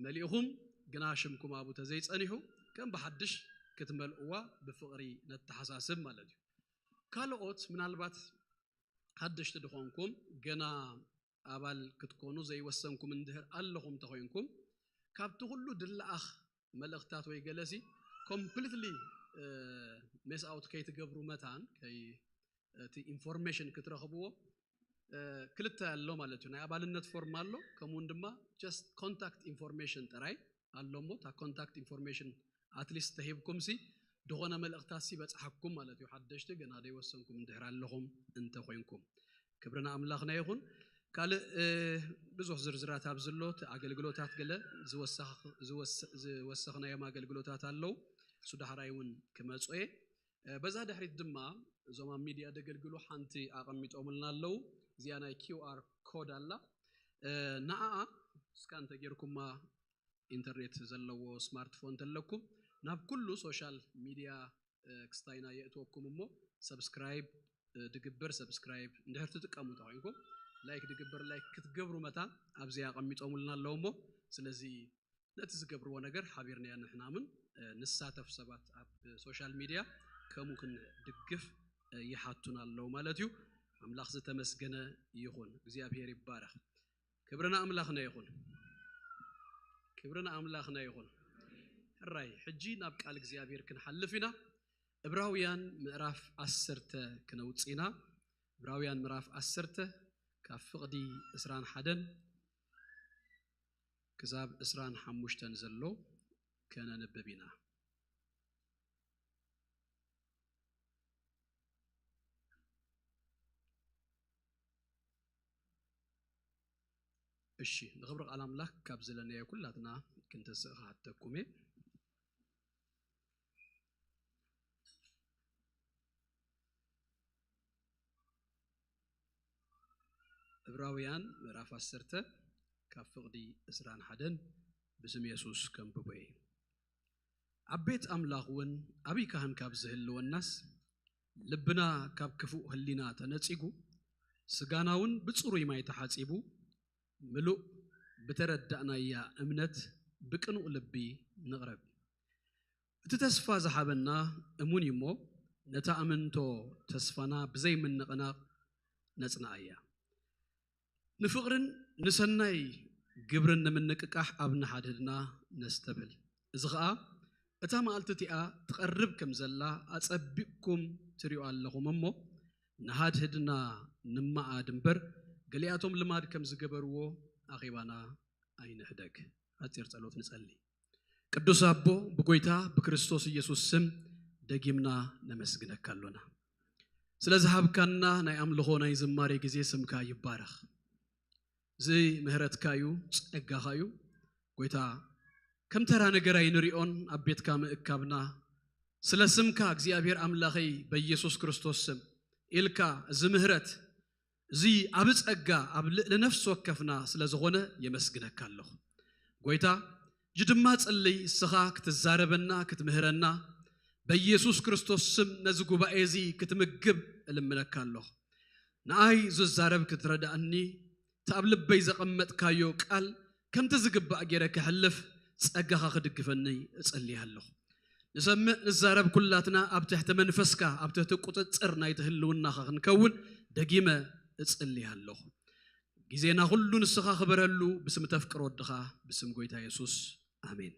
መሊእኹም ግና ሽምኩም ኣብኡ ተዘይጸኒሑ ከም ብሓድሽ ክትመልእዋ ብፍቕሪ ነተሓሳስብ ማለት እዩ። ካልኦት ምናልባት ሓደሽቲ ድኾንኩም ገና ኣባል ክትኮኑ ዘይወሰንኩም እንድህር ኣለኹም ተኾይንኩም ካብቲ ኩሉ ድለኣኽ መልእኽታት ወይ ገለሲ ኮምፕሊትሊ ሜስ ኣውት ከይትገብሩ መታን ከይ እቲ ኢንፎርሜሽን ክትረኽብዎ ክልተ ኣሎ ማለት እዩ። ናይ ኣባልነት ፎርም ኣሎ፣ ከምኡውን ድማ ጀስት ኮንታክት ኢንፎርሜሽን ጥራይ ኣሎ እሞ እታ ኮንታክት ኢንፎርሜሽን ኣትሊስት ተሂብኩም ሲ ድኾነ መልእኽታት ሲ በጽሓኩም ማለት እዩ። ሓደሽቲ ገና ደይወሰንኩም እንድሕር ኣለኹም እንተኾይንኩም ክብርና ኣምላኽና ይኹን። ካልእ ብዙሕ ዝርዝራት ኣብ ዝሎ እቲ ኣገልግሎታት ገለ ዝወሰኽናዮም ኣገልግሎታት ኣለዉ። እሱ ዳሕራይ እውን ክመፁ እየ። በዛ ድሕሪት ድማ እዞም ኣብ ሚድያ ደገልግሉ ሓንቲ ኣቐሚጦምልና ኣለዉ። እዚኣ ናይ ኪው ኣር ኮድ ኣላ። ንኣኣ ስካን ተጌርኩማ ኢንተርኔት ዘለዎ ስማርትፎን ተለኩም ናብ ኩሉ ሶሻል ሚድያ ክስታይና የእትወኩም እሞ ሰብስክራይብ ድግበር ሰብስክራይብ እንድሕር ትጥቀሙ እንተኮይንኩም ላይክ ድግበር ላይክ ክትገብሩ መታን ኣብዚ ኣቐሚጦምልና ኣለዉ እሞ ስለዚ ነቲ ዝገብርዎ ነገር ሓቢርናያ ንሕናምን ንሳተፍ ሰባት ኣብ ሶሻል ሚድያ ከምኡ ክንድግፍ ይሓቱና ኣለዉ ማለት እዩ። ኣምላኽ ዝተመስገነ ይኹን። እግዚኣብሔር ይባረኽ። ክብሪ ንኣምላኽና ይኹን። ክብሪ ንኣምላኽና ይኹን። ሕራይ ሕጂ ናብ ቃል እግዚኣብሔር ክንሓልፍ ኢና። እብራውያን ምዕራፍ ዓሰርተ ክነውፅእ ኢና። እብራውያን ምዕራፍ ዓሰርተ ካብ ፍቕዲ ዕስራን ሓደን ክሳብ ዕስራን ሓሙሽተን ዘሎ ከነንብብ ኢና። እሺ ንኽብሪ ቃል ኣምላኽ ካብ ዘለናዮ ኩላትና ክንተስእ ክሓተኩም እየ። እብራውያን ምዕራፍ ዓሰርተ ካብ ፍቕዲ ዕስራን ሓደን ብስም የሱስ ከንብቦ እየ። ኣብ ቤት ኣምላኽ እውን ኣብይ ካህን ካብ ዝህልወናስ ልብና ካብ ክፉእ ህሊና ተነጺጉ ስጋና እውን ብጽሩይ ማይ ተሓጺቡ ምሉእ ብተረዳእናያ እምነት ብቅኑእ ልቢ ንቕረብ። እቲ ተስፋ ዝሃበና እሙን እዩ እሞ ነታ ኣመንቶ ተስፋና ብዘይምንቕናቕ ነጽንኣ እያ። ንፍቕርን ንሰናይ ግብርን ንምንቅቃሕ ኣብ ንሓድሕድና ነስተብህል። እዚ ኸኣ እታ መዓልቲ እቲኣ ትቐርብ ከም ዘላ ኣጸቢቕኩም ትሪኡ ኣለኹም እሞ ንሃድህድና ንመኣድ እምበር ገሊኣቶም ልማድ ከም ዝገበርዎ ኣኼባና ኣይንሕደግ። ሓጺር ጸሎት ንጸሊ። ቅዱስ ኣቦ ብጎይታ ብክርስቶስ ኢየሱስ ስም ደጊምና ነመስግነካ ኣሎና ስለ ዝሃብካና ናይ ኣምልኾ ናይ ዝማሬ ግዜ ስምካ ይባረኽ። እዚ ምህረትካ እዩ፣ ጸጋኻ እዩ። ጎይታ፣ ከም ተራ ነገር ኣይንሪኦን ኣብ ቤትካ ምእካብና። ስለ ስምካ እግዚኣብሔር ኣምላኸይ በኢየሱስ ክርስቶስ ስም ኢልካ እዚ ምህረት እዚ ኣብ ጸጋ ኣብ ልዕሊ ነፍሲ ወከፍና ስለ ዝኾነ የመስግነካ ኣለኹ። ጎይታ፣ እጂ ድማ ጽልይ እስኻ ክትዛረበና ክትምህረና በኢየሱስ ክርስቶስ ስም ነዚ ጉባኤ እዚ ክትምግብ እልምነካ ኣለኹ። ንኣይ ዝዛረብ ክትረዳእኒ እቲ ኣብ ልበይ ዘቐመጥካዮ ቃል ከምቲ ዝግባእ ገይረ ክሕልፍ ጸጋኻ ክድግፈኒ እጸልይ ኣለኹ። ንሰምዕ ንዛረብ ኩላትና ኣብ ትሕቲ መንፈስካ ኣብ ትሕቲ ቁጽጽር ናይቲ ህልውናኻ ክንከውን ደጊመ እጽልይ ኣለኹ። ግዜና ኩሉ ንስኻ ክበረሉ ብስም ተፍቅሮ ወድኻ ብስም ጎይታ የሱስ ኣሜን።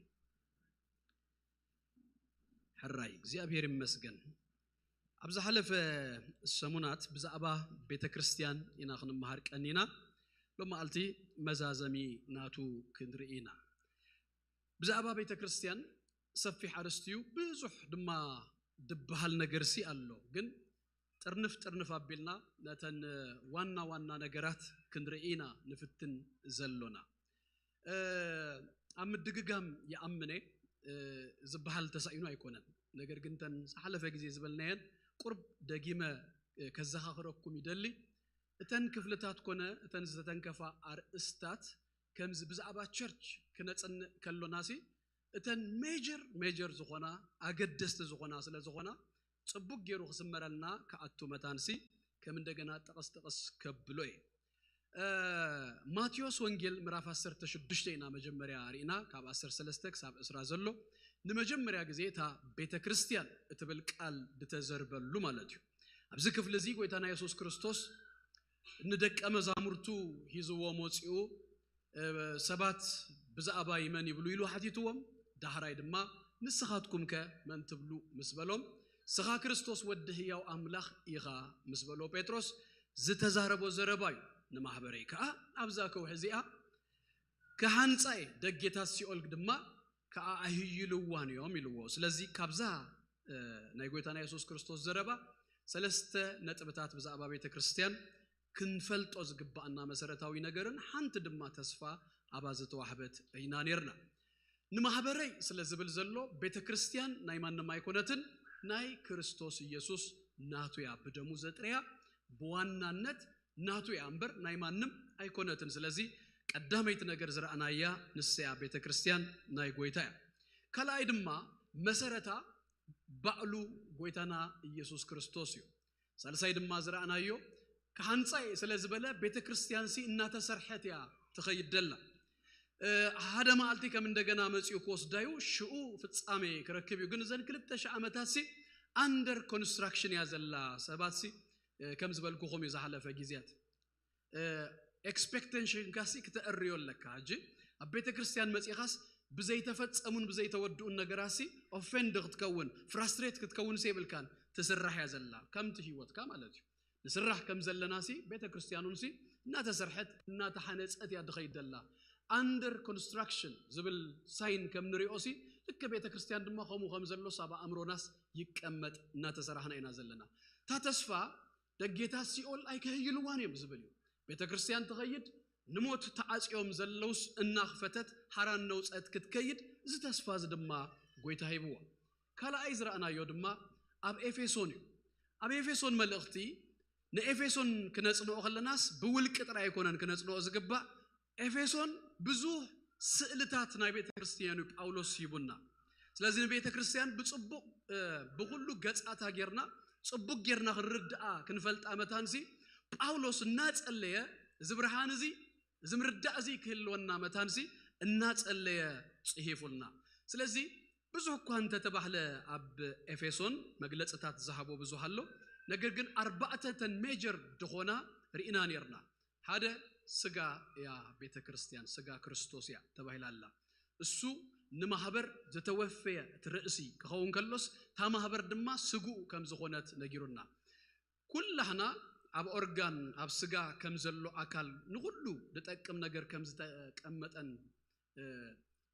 ሕራይ እግዚኣብሔር ይመስገን። ኣብ ዝሓለፈ ሰሙናት ብዛዕባ ቤተ ክርስቲያን ኢና ክንመሃር ቀኒና። ሎማዓልቲ መዛዘሚ ናቱ ክንርኢ ኢና። ብዛዕባ ቤተ ክርስቲያን ሰፊሕ ኣርእስቲ እዩ፣ ብዙሕ ድማ ድበሃል ነገርሲ ኣሎ። ግን ጥርንፍ ጥርንፍ ኣቢልና ነተን ዋና ዋና ነገራት ክንርኢ ኢና ንፍትን ዘሎና። ኣብ ምድግጋም ይኣምነ ዝበሃል ተሳኢኑ ኣይኮነን። ነገር ግን እተን ዝሓለፈ ግዜ ዝበልናየን ቁርብ ደጊመ ከዘኻኽረኩም ይደሊ። እተን ክፍልታት ኮነ እተን ዝተተንከፋ ኣርእስታት ከምዚ ብዛዕባ ቸርች ክነጽንእ ከሎናሲ እተን ሜጀር ሜጀር ዝኾና ኣገደስቲ ዝኾና ስለ ዝኾና ጽቡቅ ገይሩ ክስመረልና ክኣቱ መታንሲ ከም እንደገና ጥቕስ ጥቕስ ከብሎ እየ። ማቴዎስ ወንጌል ምዕራፍ ዓሰርተ ሽዱሽተ ኢና መጀመርያ ርኢና፣ ካብ ዓሰርተ ሰለስተ ክሳብ ዕስራ ዘሎ ንመጀመርያ ግዜ እታ ቤተ ክርስቲያን እትብል ቃል ድተዘርበሉ ማለት እዩ። ኣብዚ ክፍሊ እዚ ጎይታና የሱስ ክርስቶስ ንደቀ መዛሙርቱ ሂዝዎ መፂኡ ሰባት ብዛዕባይ መን ይብሉ ኢሉ ሓቲትዎም። ዳሕራይ ድማ ንስኻትኩም ከ መን ትብሉ ምስ በሎም፣ ስኻ ክርስቶስ ወዲ ህያው ኣምላኽ ኢኻ ምስ በሎ ጴጥሮስ ዝተዛረቦ ዘረባ እዩ። ንማሕበረይ ከዓ ኣብዛ ከውሒ እዚኣ ክሃንጻ እየ፣ ደጌታት ሲኦል ድማ ከዓ ኣይህይልዋን እዮም ኢልዎ። ስለዚ ካብዛ ናይ ጎይታና የሱስ ክርስቶስ ዘረባ ሰለስተ ነጥብታት ብዛዕባ ቤተ ክርስቲያን ክንፈልጦ ዝግባኣና መሰረታዊ ነገርን ሓንቲ ድማ ተስፋ ኣባ ዝተዋህበት ኢና ነርና። ንማህበረይ ስለ ዝብል ዘሎ ቤተ ክርስቲያን ናይ ማንም ኣይኮነትን፣ ናይ ክርስቶስ ኢየሱስ ናቱ እያ፣ ብደሙ ዘጥረያ ብዋናነት ናቱ እያ እምበር ናይ ማንም ኣይኮነትን። ስለዚ ቀዳመይቲ ነገር ዝረኣናያ ንሰያ ቤተ ክርስቲያን ናይ ጎይታ እያ። ካልኣይ ድማ መሰረታ ባዕሉ ጎይታና ኢየሱስ ክርስቶስ እዩ። ሳልሳይ ድማ ዝረኣናዮ ክሓንጻ እየ ስለ ዝበለ ቤተ ክርስቲያንሲ እናተሰርሐት እያ ትኸይድ ደላ። ሓደ መዓልቲ ከም እንደገና መጺኡ ክወስዳዩ ሽኡ ፍጻሜ ክረክብ እዩ። ግን እዘን ክልተ ሺህ ዓመታትሲ ኣንደር ኮንስትራክሽን እያ ዘላ። ሰባትሲ ከም ዝበልኩኹም እዩ ዝሓለፈ ግዜያት ኤክስፔክቴሽንካሲ ክተእርዮ ኣለካ። ሕጂ ኣብ ቤተ ክርስቲያን መጺኻስ ብዘይተፈጸሙን ብዘይተወድኡን ነገራሲ ኦፌንድ ክትከውን ፍራስትሬት ክትከውን ሲ የብልካን። ትስራሕ እያ ዘላ ከምቲ ህይወትካ ማለት እዩ። ንስራሕ ከም ዘለናሲ ቤተ ክርስቲያኑንሲ እናተሰርሐት እናተሓነጸት እያ ድኸይድ ደላ። ኣንደር ኮንስትራክሽን ዝብል ሳይን ከም ንሪኦሲ ልክ ቤተ ክርስቲያን ድማ ከምኡ ከም ዘሎ ሳብ ኣእምሮናስ ይቀመጥ እናተሰራህና ኢና ዘለና። እታ ተስፋ ደጌታት ሲኦል ኣይከህይልዋን እዮም ዝብል እዩ። ቤተ ክርስቲያን ትኸይድ ንሞት ተዓጽዮም ዘለውስ እናኽፈተት ሓራን ነውፀት ክትከይድ እዚ ተስፋ እዚ ድማ ጎይታ ሂብዎ። ካልኣይ ዝረኣናዮ ድማ ኣብ ኤፌሶን እዩ። ኣብ ኤፌሶን መልእኽቲ ንኤፌሶን ክነጽንኦ ከለናስ ብውልቂ ጥራይ ኣይኮነን ክነጽንኦ ዝግባእ። ኤፌሶን ብዙሕ ስእልታት ናይ ቤተ ክርስቲያን እዩ ጳውሎስ ሂቡና። ስለዚ ንቤተ ክርስቲያን ብጽቡቕ ብኩሉ ገጻታ ጌርና ጽቡቕ ጌርና ክንርድኣ ክንፈልጣ መታንሲ ጳውሎስ እናጸለየ እዚ ብርሃን እዚ እዚ ምርዳእ እዚ ክህልወና መታንሲ እናጸለየ ጽሒፉልና። ስለዚ ብዙሕ እኳ እንተተባህለ ኣብ ኤፌሶን መግለጽታት ዝሃቦ ብዙሕ ኣሎ። ነገር ግን ኣርባዕተ ተን ሜጀር ድኾና ርኢና ኔርና። ሓደ ስጋ እያ ቤተ ክርስቲያን፣ ስጋ ክርስቶስ እያ ተባሂላ ኣላ። እሱ ንማህበር ዝተወፈየ እቲ ርእሲ ክኸውን ከሎስ እታ ማህበር ድማ ስግኡ ከም ዝኾነት ነጊሩና። ኩላህና ኣብ ኦርጋን ኣብ ስጋ ከም ዘሎ ኣካል ንኹሉ ዝጠቅም ነገር ከም ዝተቀመጠን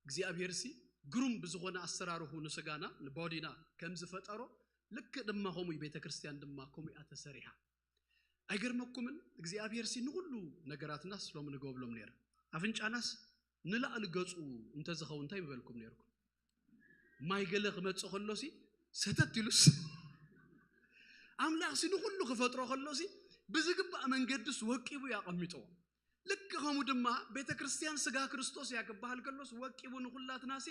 እግዚኣብሔር ሲ ግሩም ብዝኾነ ኣሰራርሁ ንስጋና ንቦዲና ከም ዝፈጠሮ ልክእ ድማ ከምኡ እዩ። ቤተ ክርስቲያን ድማ ከምኡ እያ ተሰሪሓ። ኣይገርመኩምን እግዚኣብሔር ሲ ንኹሉ ነገራትናስ ሎሚ ንገብሎም ነይረ ኣፍንጫናስ ንላዕሊ ገጹ እንተዝኸውን እንታይ ምበልኩም ነይርኩም? ማይ ገለ ክመጽእ ከሎሲ ሰተት ኢሉስ ኣምላኽሲ ንኹሉ ክፈጥሮ ከሎሲ ብዝግባእ መንገድስ ወቂቡ እዩ ኣቐሚጥዎ። ልክ ከምኡ ድማ ቤተ ክርስቲያን ስጋ ክርስቶስ እያ ክበሃል ከሎስ ወቂቡ ንኹላትናሲ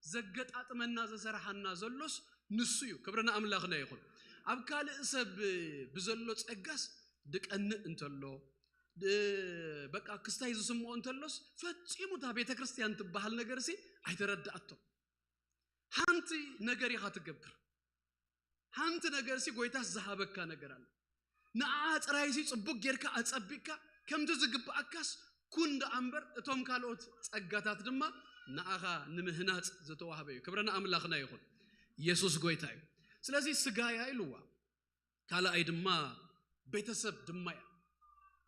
ዘገጣጥመና ዘሰራሓና ዘሎስ ንሱ እዩ። ክብሪ ንኣምላኽና ይኹን። ኣብ ካልእ ሰብ ብዘሎ ጸጋስ ድቀንእ እንተሎ፣ እ፣ በቃ ክስታይ ዝስምዖ እንተሎስ ፈጺሙ እታ ቤተ ክርስቲያን ትበሃል ነገርሲ ኣይተረድኣቶ። ሓንቲ ነገር ኢኻ ትገብር። ሓንቲ ነገርሲ ጎይታስ ዝሃበካ ነገር ኣሎ። ንዓ ጥራይሲ ጽቡቅ ጌርካ ኣጸቢቅካ ከምቲ ዝግብኣካስ ኩን ደኣ እምበር እቶም ካልኦት ጸጋታት ድማ ንኣኻ ንምህናጽ ዝተዋህበ እዩ። ክብሪ ንኣምላኽና ይኹን። ኢየሱስ ጎይታ እዩ። ስለዚ ስጋያ ኢልዋ። ካልኣይ ድማ ቤተሰብ ድማ እያ።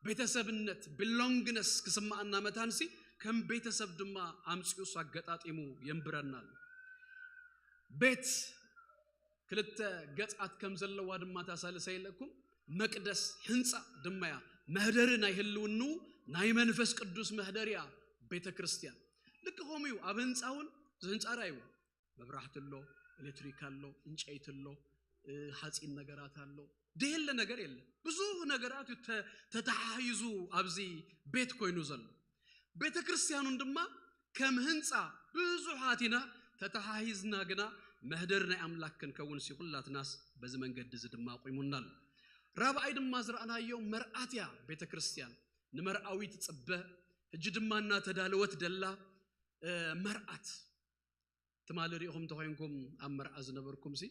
ቤተሰብነት፣ ቢሎንግነስ ክስምዓና መታንሲ ከም ቤተሰብ ድማ ኣምጺኡስ ኣገጣጢሙ የንብረና ኣሎ። ቤት ክልተ ገጻት ከም ዘለዋ ድማ ታሳልሰ ኢለኩም፣ መቅደስ ህንጻ ድማ እያ። መህደሪ ናይ ህልውንኡ ናይ መንፈስ ቅዱስ መህደሪ እያ ቤተ ክርስቲያን። ልክ ከምኡ እዩ ኣብ ህንጻ እውን ዝህንጻ ራእይዎ መብራህቲ ኣሎ፣ ኤሌክትሪክ ኣሎ፣ እንጨይቲ ኣሎ፣ እ፣ ሓፂን ነገራት ኣሎ። ደየለ ነገር የለ። ብዙ ነገራት እዩ ተ-፣ ተተሓሂዙ ኣብዚ ቤት ኮይኑ ዘሎ። ቤተ ክርስቲያኑን ድማ ከም ህንፃ ብዙሓት ኢና ተተሓሂዝና፣ ግና መህደር ናይ ኣምላክ ክንከውን ሲ ኩላትናስ በዚ መንገዲ እዚ ድማ ኣቑሙና ኣሎ። ራብዓይ ድማ ዝረኣናዮ መርኣት እያ ቤተ ክርስቲያን። ንመርኣዊ ትፅበ፣ ሕጂ ድማ እናተዳለወት ደላ፣ እ፣ መርኣት ትማሊ ሪኢኹም እንተኾይንኩም ኣብ መርዓ ዝነበርኩም ሲ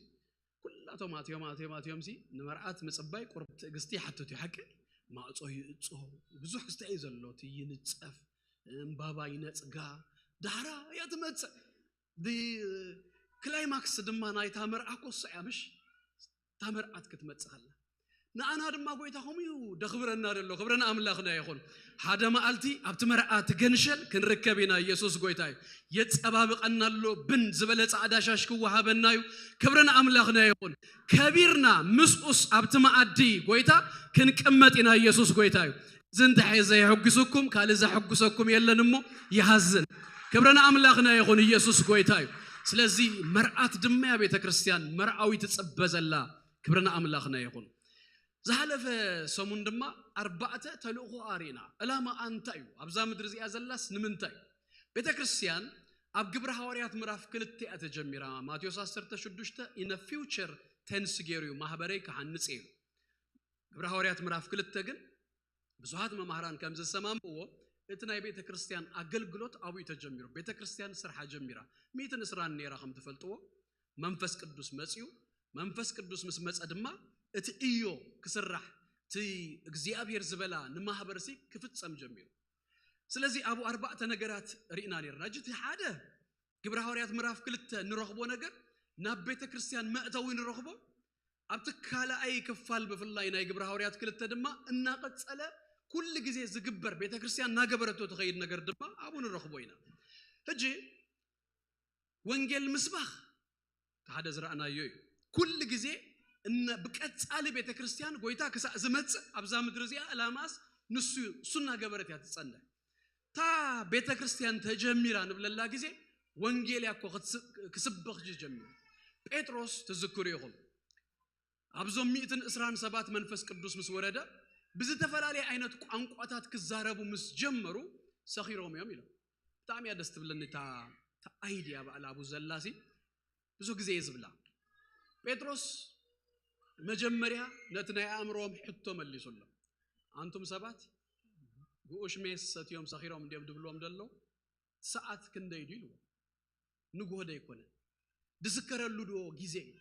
ኩላቶም ኣትዮም ኣትዮም ኣትዮም ሲ ንመርዓት ምፅባይ ቁርብ ትዕግስቲ ይሓትት እዩ። ሓቂ ማዕፆ ይእፆ ብዙሕ ክስታይ እዩ ዘሎ። እቲ ይንፀፍ፣ እምባባ ይነፅጋ፣ ዳሕራ እያ ትመፅእ። ዲ ክላይማክስ ድማ ናይታ መርዓ ኮሶ እያ ምሽ እታ መርዓት ክትመፅእ ከላ ንኣና ድማ ጎይታ ከምኡ እዩ ደኽብረና ደሎ። ክብረን ኣምላኽና ይኹን። ሓደ መዓልቲ ኣብቲ መርዓ ትገንሸል ክንርከብ ኢና። ኢየሱስ ጎይታ እዩ። የጸባብቐና ኣሎ። ብን ዝበለ ጻዕዳ ሻሽ ክወሃበና እዩ። ክብረን ኣምላኽና ይኹን። ከቢርና ምስኡስ ኣብቲ መኣዲ ጎይታ ክንቅመጥ ኢና። ኢየሱስ ጎይታ እዩ። እዚ እንተሐ ዘየሐጉስኩም ካልእ ዘሐጉሰኩም የለን እሞ ይሃዝን። ክብረን ኣምላኽና ይኹን። ኢየሱስ ጎይታ እዩ። ስለዚ መርዓት ድማ እያ ቤተ ክርስቲያን መርዓዊ ትጽበ ዘላ። ክብረን ኣምላኽና ይኹን። ዝሓለፈ ሰሙን ድማ ኣርባዕተ ተልእኾኣ ርኢና። ዕላማኣ እንታይ እዩ? ኣብዛ ምድሪ እዚኣ ዘላስ ንምንታይ እዩ? ቤተ ክርስቲያን ኣብ ግብረ ሃዋርያት ምዕራፍ ክልተ እያ ተጀሚራ። ማቴዎስ ዓሰርተ ሽዱሽተ in a future tense ገይሩ እዩ ማህበረይ ክሃንጽ እዩ። ግብረ ሃዋርያት ምዕራፍ ክልተ ግን ብዙሓት መማህራን ከም ዝሰማምእዎ እቲ ናይ ቤተ ክርስቲያን ኣገልግሎት ኣብኡ እዩ ተጀሚሩ። ቤተ ክርስቲያን ስርሓ ጀሚራ። ሚእትን ዕስራን ነይራ ከም ትፈልጥዎ መንፈስ ቅዱስ መጽዩ። መንፈስ ቅዱስ ምስ መጸ ድማ እቲ እዮ ክስራሕ፣ እቲ እግዚኣብሔር ዝበላ ንማህበርሲ ክፍጸም ጀሚሩ። ስለዚ ኣብኡ ኣርባዕተ ነገራት ርኢና ነርና። እጅ እቲ ሓደ ግብረ ሃዋርያት ምዕራፍ ክልተ ንረኽቦ ነገር ናብ ቤተ ክርስቲያን መእተዊ ንረኽቦ። ኣብቲ ካልኣይ ክፋል ብፍላይ ናይ ግብረ ሃዋርያት ክልተ ድማ እናቐጸለ ኩሉ ግዜ ዝግበር ቤተ ክርስቲያን እናገበረቶ ትኸይድ ነገር ድማ ኣብኡ ንረኽቦ ኢና። ሕጂ ወንጌል ምስባኽ እቲ ሓደ ዝረኣናዮ እዩ። ኩሉ ግዜ እነ-፣ ብቀጻሊ ቤተ ክርስቲያን ጎይታ ክሳእ ዝመጽእ ኣብዛ ምድሪ እዚኣ ዕላማስ ንሱ እዩ። እሱ እናገበረት እያ ትጸንሕ። እታ ቤተ ክርስቲያን ተጀሚራ ንብለላ ግዜ ወንጌል እያ እኮ ክትስ-፣ ክስበኽ ጀሚሩ። ጴጥሮስ ትዝክሩ ኢኹም። ኣብዞም ሚእትን ዕስራን ሰባት መንፈስ ቅዱስ ምስ ወረደ ብዝተፈላለየ ዓይነት ቋንቋታት ክዛረቡ ምስ ጀመሩ ሰኺሮም እዮም ኢሎም። ብጣዕሚ እያ ደስ ትብለኒ እታ፣ እታ ኣይድያ ባዕላ ኣብኡ ዘላሲ ብዙ ግዜ እየ ዝብላ። ጴጥሮስ መጀመርያ ነቲ ናይ ኣእምሮኦም ሕቶ መሊሱሎም። ኣንቱም ሰባት ጉኡሽ ሜስ ሰትዮም ሰኺሮም እንድዮም ድብልዎም ደሎ ሰዓት ክንደይ ድዩ ኢልዎ። ንግሆ ዶ ኣይኮነን? ድስከረሉ ዶ ግዜ እዩ?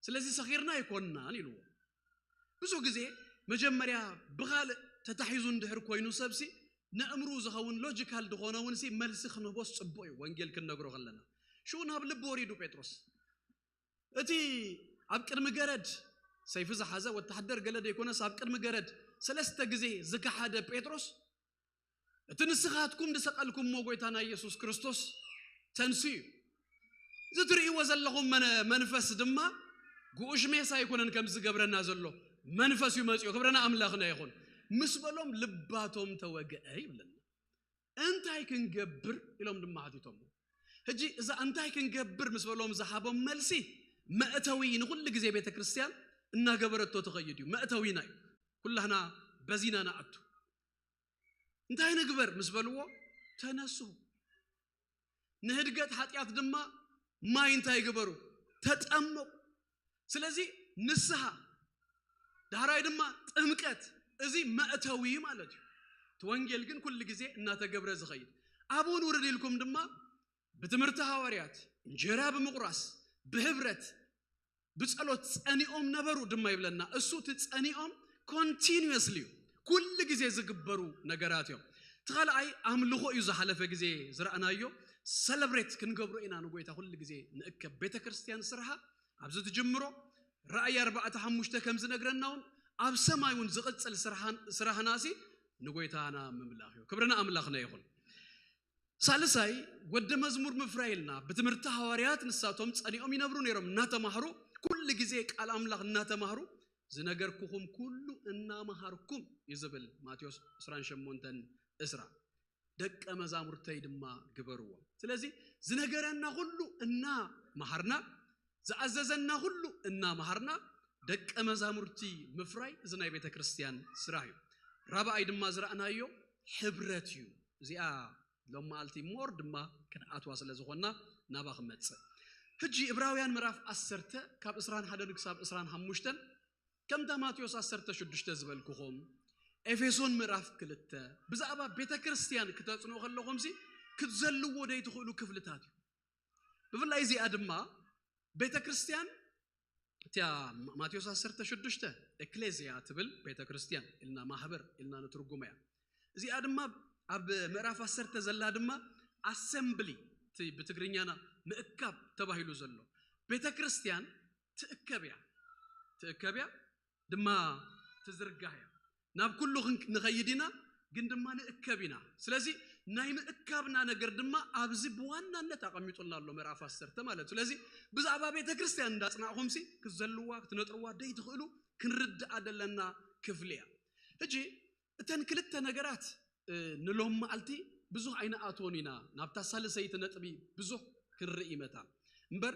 ስለዚ ሰኺርና ኣይኮንናን ኢልዎ። ብዙሕ ግዜ መጀመርያ ብኻልእ ተታሒዙ እንድሕር ኮይኑ ሰብሲ ንእምሩ ዝኸውን ሎጂካል ዝኾነ እውን ሲ መልሲ ክንህቦስ ጽቡቕ እዩ። ወንጌል ክንነግሮ ከለና ሽኡ ናብ ልቢ ወሪዱ ጴጥሮስ። እቲ ኣብ ቅድሚ ገረድ ሰይፊ ዝሓዘ ወተሃደር ገለ ደይኮነስ ኣብ ቅድሚ ገረድ ሰለስተ ግዜ ዝከሓደ ጴጥሮስ እቲ ንስኻትኩም ዝሰቐልኩምዎ ጎይታና ኢየሱስ ክርስቶስ ተንስኡ እዩ። እዚ ትርእይዎ ዘለኹም መነ-፣ መንፈስ ድማ ጉኡሽ ሜስ ኣይኮነን ከም ዝገብረና ዘሎ መንፈስ እዩ መጺኡ። ክብረና ኣምላኽና ይኹን። ምስ በሎም ልባቶም ተወግአ ይብለና። እንታይ ክንገብር ኢሎም ድማ ሓቲቶም። ሕጂ እዛ እንታይ ክንገብር ምስ በሎም ዝሃቦም መልሲ መእተዊ ንኹሉ ግዜ ቤተ ክርስቲያን እናገበረቶ ትኸይድ እዩ። መእተዊና እዩ። ኩላህና በዚና ንኣቱ። እንታይ ንግበር ምስ በልዎ፣ ተነሱ፣ ንህድገት ሓጢኣት ድማ ማይ እንታይ ግበሩ፣ ተጠመቁ። ስለዚ ንስሓ፣ ዳሕራይ ድማ ጥምቀት፣ እዚ መእተዊ ማለት እዩ። እቲ ወንጌል ግን ኩሉ ግዜ እናተገብረ ዝኸይድ። ኣብኡ ንውርድ ኢልኩም ድማ ብትምህርቲ ሃዋርያት፣ እንጀራ ብምቑራስ፣ ብህብረት፣ ብጸሎት ጸኒኦም ነበሩ ድማ ይብለና። እሱ እቲ ጸኒኦም ኮንቲኒየስሊ እዩ፣ ኩሉ ግዜ ዝግበሩ ነገራት እዮም። እቲ ካልኣይ ኣምልኾ እዩ። ዝሓለፈ ግዜ ዝረኣናዮ ሰለብሬት ክንገብሮ ኢና ንጎይታ ኩሉ ግዜ ንእከብ። ቤተ ክርስቲያን ስርሓ ኣብዚ ትጅምሮ ራእይ ኣርባዕተ ሓሙሽተ ከም ዝነግረና እውን ኣብ ሰማይ እውን ዝቕጽል ስራሕን- ስራሕናሲ ንጎይታና ምምላኽ እዩ። ክብርና ኣምላኽና ይኹን። ሳልሳይ ወደ መዝሙር ምፍራይ ኢልና ብትምህርቲ ሃዋርያት ንሳቶም ጸኒኦም ይነብሩ ነይሮም እናተማህሩ ኩሉ ግዜ ቃል ኣምላኽ እናተማህሩ ዝነገርኩኹም ኩሉ እናመሃርኩም እዩ ዝብል ማቴዎስ ዕስራን ሸሞንተን ዕስራ። ደቀ መዛሙርተይ ድማ ግበርዎም። ስለዚ ዝነገረና ኩሉ እናመሃርና ዝኣዘዘና ኩሉ እናመሃርና ደቀ መዛሙርቲ ምፍራይ እዚ ናይ ቤተ ክርስቲያን ስራሕ እዩ። ራብኣይ ድማ ዝረኣናዮ ሕብረት እዩ። እዚኣ ሎም መዓልቲ ሞር ድማ ክንኣትዋ ስለ ዝኾንና ናባ ክመጽእ። ሕጂ ዕብራውያን ምዕራፍ ዓሰርተ ካብ ዕስራን ሓደን ክሳብ ዕስራን ሓሙሽተን ከምታ ማቴዎስ ዓሰርተ ሽዱሽተ ዝበልኩኹም፣ ኤፌሶን ምዕራፍ ክልተ ብዛዕባ ቤተ ክርስቲያን ክተጽንዑ ከለኹምሲ ክትዘልዎ ደይትኽእሉ ክፍልታት እዩ። ብፍላይ እዚኣ ድማ ቤተ ክርስቲያን እቲያ ማቴዎስ ዓሰርተ ሽዱሽተ ኤክሌዝያ ትብል ቤተ ክርስቲያን ኢልና ማህበር ኢልና ንትርጉማ እያ። እዚኣ ድማ ኣብ ምዕራፍ ዓሰርተ ዘላ ድማ ኣሰምብሊ፣ እቲ ብትግርኛና ምእካብ ተባሂሉ ዘሎ ቤተ ክርስቲያን ትእከብ እያ። ትእከብ እያ ድማ ትዝርጋሕ እያ። ናብ ኩሉ ክን- ንኸይድ ኢና፣ ግን ድማ ንእከብ ኢና። ስለዚ ናይ ምእካብና ነገር ድማ ኣብዚ ብዋናነት ኣቐሚጡልና ኣሎ ምዕራፍ ዓሰርተ ማለት። ስለዚ ብዛዕባ ቤተ ክርስቲያን እንዳጽናዕኹምሲ ክትዘልዋ ክትነጥርዋ ደይትኽእሉ ክንርድኣ ደለና ክፍሊ እያ። ሕጂ እተን ክልተ ነገራት እ፣ ንሎም መዓልቲ ብዙሕ ኣይንኣትዎን ኢና። ናብታ ሳልሰይቲ ነጥቢ ብዙሕ ክንርኢ መታ እምበር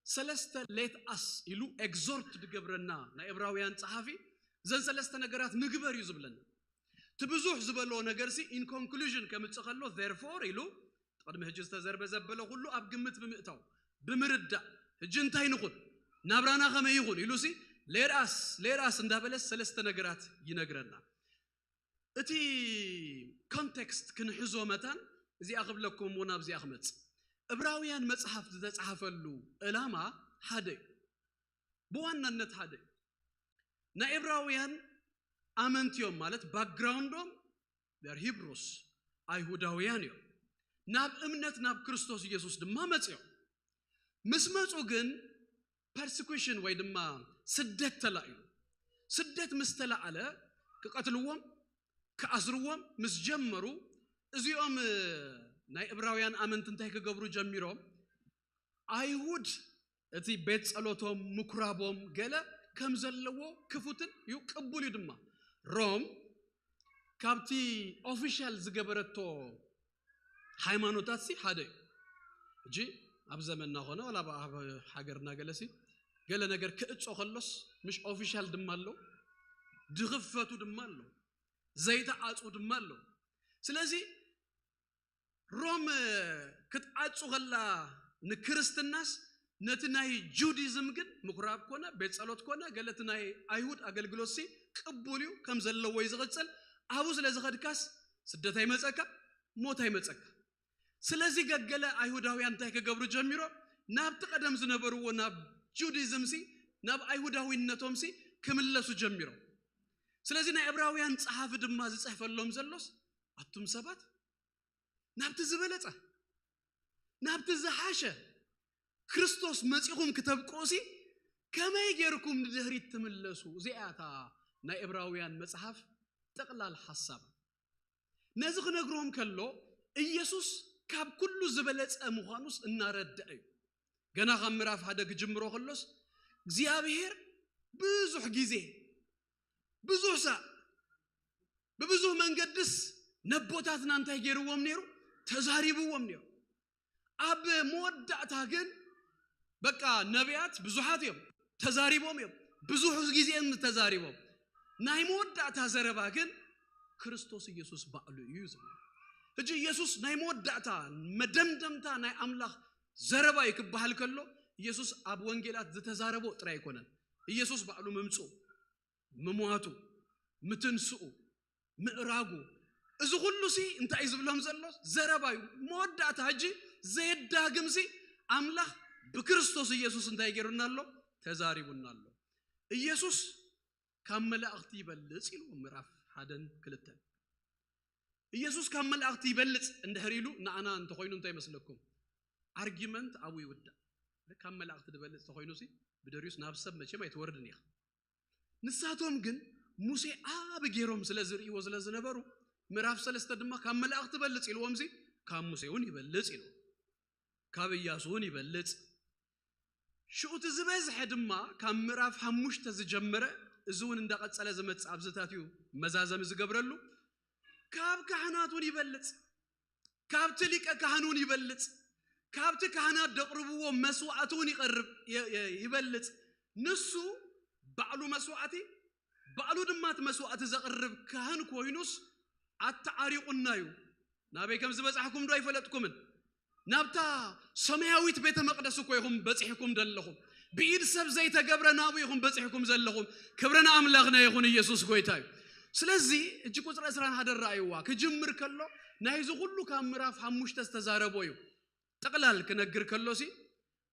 ሰለስተ ሌት ኣስ ኢሉ ኤግዞርት ዝገብረና ናይ ዕብራውያን ጸሓፊ እዘን ሰለስተ ነገራት ንግበር እዩ ዝብለና። እቲ ብዙሕ ዝበሎ ነገርሲ ኢን ኮንክሉዥን ከምጽእ ከሎ ዜርፎር ኢሉ ቅድሚ ሕጂ ዝተዘርበ ዘበለ ኩሉ ኣብ ግምት ብምእታው ብምርዳእ ሕጂ እንታይ ንኹን ናብራና ከመይ ይኹን ኢሉሲ ሌርኣስ ሌርኣስ እንዳበለ ሰለስተ ነገራት ይነግረና። እቲ ኮንቴክስት ክንሕዞ መታን እዚኣ ክብለኩም እውን ኣብዚኣ ክመጽእ። ዕብራውያን መጽሓፍ ዝተጻሕፈሉ ዕላማ ሓደ እዩ። ብዋናነት ሓደ እዩ። ናይ ዕብራውያን ኣመንትዮም ማለት ባክግራውንዶም ር ሂብሩስ ኣይሁዳውያን እዮም። ናብ እምነት ናብ ክርስቶስ ኢየሱስ ድማ መጽዮም። ምስ መጹ ግን ፐርሲኩሽን ወይ ድማ ስደት ተላኢሉ። ስደት ምስ ተላዓለ ክቐትልዎም ክኣስርዎም ምስ ጀመሩ እዚኦም እ፣ ናይ እብራውያን ኣመንቲ እንታይ ክገብሩ ጀሚሮም? ኣይሁድ እቲ ቤት ጸሎቶም ምኩራቦም ገለ ከም ዘለዎ ክፉትን እዩ ቅቡል እዩ ድማ። ሮም ካብቲ ኦፊሻል ዝገበረቶ ሃይማኖታት ሲ ሓደ እዩ። ሕጂ ኣብ ዘመንና ኮነ ዋላ ኣብ ሃገርና ገለሲ ገለ ነገር ክእጾ ከሎስ ምሽ ኦፊሻል ድማ ኣሎ፣ ድኽፈቱ ድማ ኣሎ፣ ዘይተዓጹ ድማ ኣሎ። ስለዚ ሮም ክትዓጹ ከላ ንክርስትናስ ነቲ ናይ ጁዲዝም ግን ምኩራብ ኮነ ቤት ጸሎት ኮነ ገለቲ ናይ ኣይሁድ ኣገልግሎት ሲ ቅቡል እዩ ከም ዘለዎ እዩ ዝቕጽል። ኣብኡ ስለ ዝኸድካስ ስደት ኣይመጸካ፣ ሞት ኣይመጸካ። ስለዚ ገገለ ኣይሁዳውያን እንታይ ክገብሩ ጀሚሮም? ናብቲ ቀደም ዝነበርዎ ናብ ጁዲዝም ሲ ናብ ኣይሁዳዊነቶም ሲ ክምለሱ ጀሚሮም። ስለዚ ናይ ዕብራውያን ጸሓፊ ድማ ዝጽሕፈሎም ዘሎስ ኣቱም ሰባት ናብቲ ዝበለጸ ናብቲ ዝሓሸ ክርስቶስ መጺኹም ክተብቅዑሲ ከመይ ጌርኩም ንድሕሪት ትምለሱ? እዚኣታ ናይ ዕብራውያን መጽሓፍ ጠቕላል ሓሳብ። ነዚ ክነግሮም ከሎ ኢየሱስ ካብ ኩሉ ዝበለጸ ምዃኑስ እናረድአ እዩ። ገና ካብ ምዕራፍ ሓደ ክጅምሮ ከሎስ እግዚኣብሔር ብዙሕ ግዜ ብዙሕ ሳዕ ብብዙሕ መንገድስ ነቦታትና እንታይ ገይርዎም ነይሩ? ተዛሪብዎም ነይሩ። ኣብ መወዳእታ ግን በቃ ነቢያት ብዙሓት እዮም፣ ተዛሪቦም እዮም፣ ብዙሕ ግዜ እዮም ተዛሪቦም። ናይ መወዳእታ ዘረባ ግን ክርስቶስ ኢየሱስ ባዕሉ እዩ ዝብል። ሕጂ ኢየሱስ ናይ መወዳእታ መደምደምታ ናይ ኣምላኽ ዘረባ እዩ ክበሃል ከሎ፣ ኢየሱስ ኣብ ወንጌላት ዝተዛረቦ ጥራይ ኣይኮነን። ኢየሱስ ባዕሉ ምምጽኡ፣ ምሟቱ፣ ምትንስኡ፣ ምእራጉ፣ እዚ ኩሉ ሲ እንታይ እዩ ዝብሎም ዘሎ? ዘረባ እዩ። መወዳእታ ሕጂ ዘየዳግም ሲ ኣምላኽ ብክርስቶስ ኢየሱስ እንታይ ገይሩና ኣሎ? ተዛሪቡና ኣሎ። ኢየሱስ ካብ መላእኽቲ ይበልጽ ኢሉ ምዕራፍ ሓደን ክልተን። ኢየሱስ ካብ መላእኽቲ ይበልጽ እንድሕር ኢሉ ንኣና እንተኾይኑ እንታይ ይመስለኩም? ኣርጊመንት ኣብኡ ይውዳእ። ካብ መላእኽቲ ዝበልጽ ተኾይኑ ሲ ብደሪዩስ ናብ ሰብ መቸም ኣይትወርድን ኢኻ። ንሳቶም ግን ሙሴ ዓቢ ገይሮም ስለ ዝርእይዎ ስለ ዝነበሩ፣ ምዕራፍ ሰለስተ ድማ ካብ መላእኽቲ ይበልጽ ኢልዎም ሲ ካብ ሙሴ እውን ይበልጽ ኢሉ፣ ካብ እያሱ እውን ይበልጽ። ሽኡ እቲ ዝበዝሐ ድማ ካብ ምዕራፍ ሓሙሽተ ዝጀመረ፣ እዚ እውን እንዳቐጸለ ዝመጽእ ኣብዚታት እዩ መዛዘሚ ዝገብረሉ፣ ካብ ካህናት እውን ይበልጽ፣ ካብቲ ሊቀ ካህን እውን ይበልጽ፣ ካብቲ ካህናት ዘቕርብዎ መስዋዕቲ እውን ይቐርብ፣ የ-፣ የ-፣ ይበልጽ። ንሱ ባዕሉ መስዋዕቲ፣ ባዕሉ ድማ እቲ መስዋዕቲ ዘቕርብ ካህን ኮይኑስ ኣተዓሪቑና እዩ። ናበይ ከም ዝበጻሕኩም ዶ ኣይፈለጥኩምን? ናብታ ሰማያዊት ቤተ መቕደስ እኮ ኢኹም በጺሕኩም ዘለኹም። ብኢድ ሰብ ዘይተገብረ ናብኡ ኢኹም በጺሕኩም ዘለኹም። ክብሪ ንኣምላኽና ይኹን፣ ኢየሱስ ጎይታ እዩ። ስለዚ እጂ ቁጽሪ ዕስራን ሓደን ረኣይዋ። ክጅምር ከሎ ናይዚ ኩሉ ካብ ምዕራፍ ሓሙሽተ ዝተዛረቦ እዩ። ጥቕላል ክነግር ከሎሲ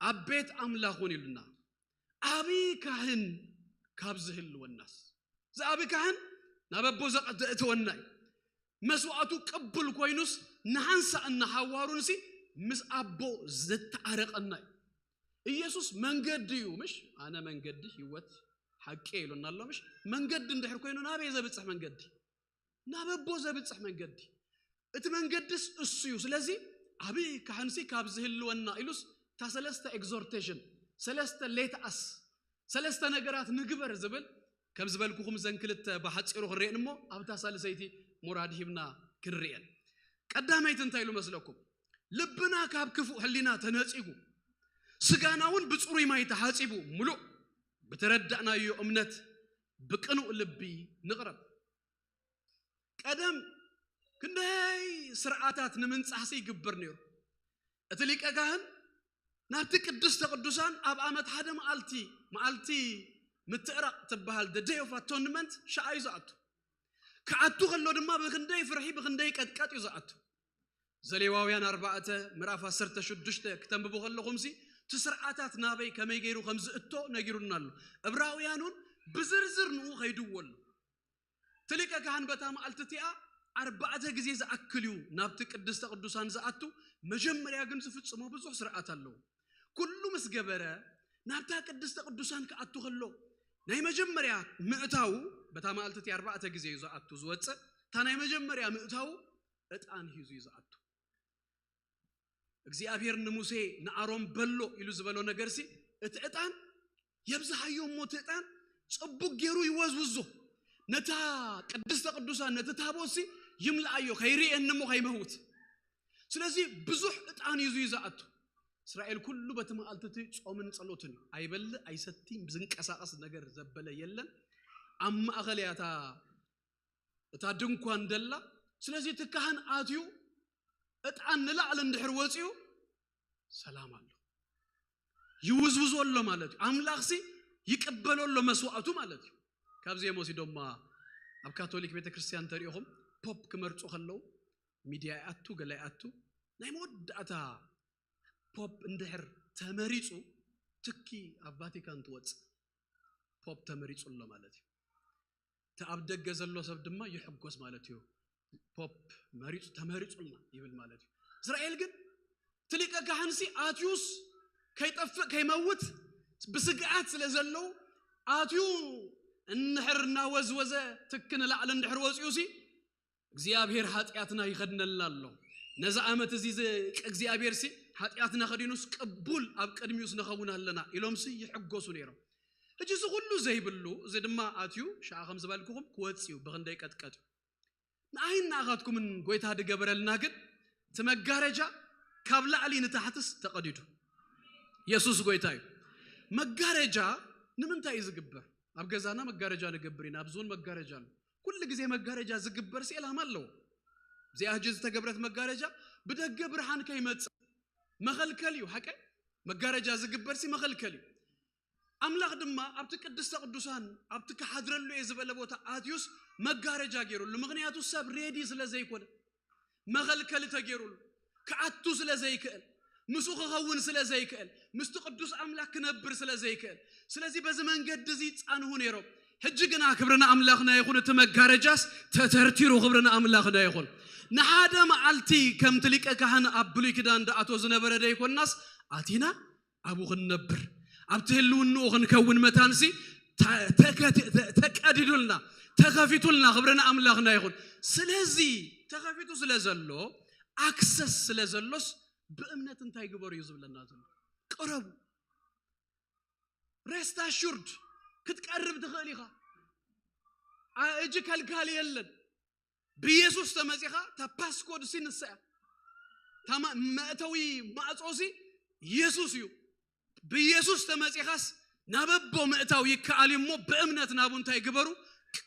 ኣብ ቤት ኣምላኽ እውን ኢሉና። ዓቢ ካህን ካብ ዝህልወናስ፣ እዚ ዓቢ ካህን ናብ ኣቦ ዘቐ-፣ ዘእተወና እዩ። መስዋዕቱ ቅቡል ኮይኑስ ንሓንሳእ እናሓዋሩንሲ ምስ ኣቦ ዘተዓረቐና እዩ። ኢየሱስ መንገዲ እዩ፣ ምሽ? ኣነ መንገዲ፣ ህይወት፣ ሓቂ ኢሉና ኣሎ፣ ምሽ? መንገዲ እንድሕር ኮይኑ ናበይ ዘብጽሕ መንገዲ? ናብ ኣቦ ዘብጽሕ መንገዲ። እቲ መንገድስ እሱ እዩ። ስለዚ ዓቢ ካህንሲ ካብ ዝህልወና ኢሉስ እታ ሰለስተ ኤግዞርቴሽን፣ ሰለስተ ሌት ኣስ፣ ሰለስተ ነገራት ንግበር ዝብል፣ ከም ዝበልኩኹም እዘን ክልተ ብሓጺሩ ክርኤን እሞ ኣብታ ሳልሰይቲ ሞራድ ሂብና ክንርኤን። ቀዳመይቲ እንታይ ኢሉ መስለኩም? ልብና ካብ ክፉእ ሕሊና ተነጺጉ፣ ስጋና እውን ብጽሩይ ማይ ተሓጺቡ፣ ምሉእ ብተረዳእናዮ እምነት ብቅኑእ ልቢ ንቕረብ። ቀደም ክንደይ ስርዓታት ንምንጻህሲ ይግበር ነይሩ። እቲ ሊቀ ካህን ናብቲ ቅድስተ ቅዱሳን ኣብ ዓመት ሓደ መዓልቲ፣ መዓልቲ ምትእራቕ ትበሃል፣ the day of atonement፣ ሸዓ እዩ ዝኣቱ። ክኣቱ ከሎ ድማ ብክንደይ ፍርሒ፣ ብክንደይ ቀጥቀጥ እዩ ዝኣቱ። ዘሌዋውያን ኣርባዕተ ምዕራፍ ዓሰርተ ሽዱሽተ ክተንብቡ ከለኹምሲ፣ እቲ ስርዓታት ናበይ ከመይ ገይሩ ከም ዝእቶ ነጊሩና ኣሎ። ዕብራውያን እውን ብዝርዝር ንኡ ከይድዎ ኣሎ። እቲ ሊቀ ካህን በታ መዓልቲ እቲኣ ኣርባዕተ ግዜ ዝኣክል እዩ ናብቲ ቅድስተ ቅዱሳን ዝኣቱ። መጀመርያ ግን ዝፍጽሞ ብዙሕ ስርዓት ኣለዎ። ኩሉ ምስ ገበረ ናብታ ቅድስተ ቅዱሳን ክኣቱ ከሎ ናይ መጀመርያ ምእታዉ፣ በታ መዓልቲ እቲ ኣርባዕተ ግዜ እዩ ዝኣቱ ዝወጽእ። እታ ናይ መጀመርያ ምእታዉ ዕጣን ሒዙ እዩ ዝኣቱ። እግዚኣብሔር ንሙሴ ንኣሮን በሎ ኢሉ ዝበሎ ነገርሲ፣ እቲ ዕጣን የብዝሃዮ እሞ እቲ ዕጣን ጽቡቅ ገይሩ ይወዝውዞ። ነታ ቅድስተ ቅዱሳን፣ ነቲ ታቦትሲ ይምልኣዮ፣ ከይርእየኒ እሞ ከይመውት። ስለዚ ብዙሕ ዕጣን እዩ ዝኣቱ። እስራኤል ኩሉ በቲ መዓልቲ እቲ ጾምን ጸሎትን እዩ። ኣይበልዕ ኣይሰቲ፣ ዝንቀሳቐስ ነገር ዘበለ የለን። ኣብ ማእኸል እያ እታ፣ እታ ድንኳን ደላ። ስለዚ እቲ ካህን ኣትዩ ዕጣን ንላዕሊ እንድሕር ወፂኡ ሰላም ኣሎ። ይውዝውዞ ኣሎ ማለት እዩ። ኣምላኽሲ ይቅበሎ ኣሎ መስዋዕቱ ማለት እዩ። ካብዚ እዮም ወሲዶማ ኣብ ካቶሊክ ቤተክርስትያን ተሪኢኹም ፖፕ ክመርፁ ከለዉ ሚድያ ይኣቱ፣ ገለ ይኣቱ። ናይ መወዳእታ ፖፕ እንድሕር ተመሪፁ ትኪ ኣብ ቫቲካን ትወፅእ ፖፕ ተመሪፁ ኣሎ ማለት እዩ። እቲ ኣብ ደገ ዘሎ ሰብ ድማ ይሕጎስ ማለት እዩ። ፖፕ መሪጹ፣ ተመሪጹልና ይብል ማለት እዩ። እስራኤል ግን እቲ ሊቀ ካህንሲ ኣትዩስ ከይጠፍእ ከይመውት ብስግኣት ስለ ዘለዉ ኣትዩ እንድሕር እናወዝወዘ ትኪ ንላዕሊ እንድሕር ወፂኡሲ እግዚኣብሔር ሓጢኣትና ይኸድነልና ኣሎ። ነዚ ዓመት እዚ ዝ-፣ እግዚኣብሔርሲ ሓጢኣትና ከዲኑስ ቅቡል ኣብ ቅድሚኡስ ንኸውን ኣለና ኢሎምሲ ይሕጎሱ ነይሮም። ሕጂ እዚ ኩሉ ዘይብሉ፣ እዚ ድማ ኣትዩ፣ ሽዓ ከም ዝበልኩኹም ክወጽእ እዩ፣ ብኽንደይ ቀጥቀጥ እዩ። ንኣይን ንኣኻትኩምን ጎይታ ዝገበረልና ግን፣ እቲ መጋረጃ ካብ ላዕሊ ንታሕትስ ተቐዲዱ። የሱስ ጎይታ እዩ። መጋረጃ ንምንታይ እዩ ዝግበር? ኣብ ገዛና መጋረጃ ንገብር ኢና፣ ኣብዚ እውን መጋረጃ ኣሎ። ኩሉ ግዜ መጋረጃ ዝግበር ሲ ዕላማ ኣለዎ። እዚኣ ሕጂ ዝተገብረት መጋረጃ ብደገ ብርሃን ከይመጽእ መኸልከል እዩ። ሓቀ መጋረጃ ዝግበር ሲ መኸልከል እዩ። ኣምላኽ ድማ ኣብቲ ቅድስተ ቅዱሳን፣ ኣብቲ ክሓድረሉ እየ ዝበለ ቦታ ኣትዩስ መጋረጃ ገይሩሉ። ምኽንያቱ ሰብ ሬዲ ስለ ዘይኮነ፣ መኸልከሊ ተገይሩሉ፣ ክኣቱ ስለ ዘይክእል፣ ምስኡ ክኸውን ስለ ዘይክእል፣ ምስቲ ቅዱስ ኣምላኽ ክነብር ስለ ዘይክእል። ስለዚ በዚ መንገዲ እዚ ጻንሁ ነይሮም። ሕጂ ግና ክብሪ ንኣምላኽና ይኹን፣ እቲ መጋረጃስ ተተርቲሩ። ክብሪ ንኣምላኽና ይኹን። ንሓደ መዓልቲ ከምቲ ሊቀ ካህን ኣብ ብሉይ ኪዳን ደኣቶ ዝነበረ ደይኮናስ፣ ኣቲና ኣብኡ ክንነብር፣ ኣብቲ ህልውንኡ ክንከውን መታንሲ ተ-፣ ተከቲ-፣ ተ-፣ ተቀዲዱልና፣ ተከፊቱልና። ክብሪ ንኣምላኽና ይኹን። ስለዚ ተኸፊቱ ስለ ዘሎ፣ ኣክሰስ ስለ ዘሎስ፣ ብእምነት እንታይ ግበሩ እዩ ዝብለና ዘሎ? ቅረቡ። ሬስት ኣሹርድ፣ ክትቀርብ ትኽእል ኢኻ። ኣ-፣ እጂ ከልካሊ የለን። ብኢየሱስ ተመጺኻ፣ እታ ፓስኮድ ሲ ንሳ እያ። እታ ማ-፣ መእተዊ ማዕጾ ሲ ኢየሱስ እዩ። ብኢየሱስ ተመጺኻስ፣ ናብ ኣቦ ምእታው ይከኣል እዩ እሞ፣ ብእምነት ናብኡ እንታይ ግበሩ?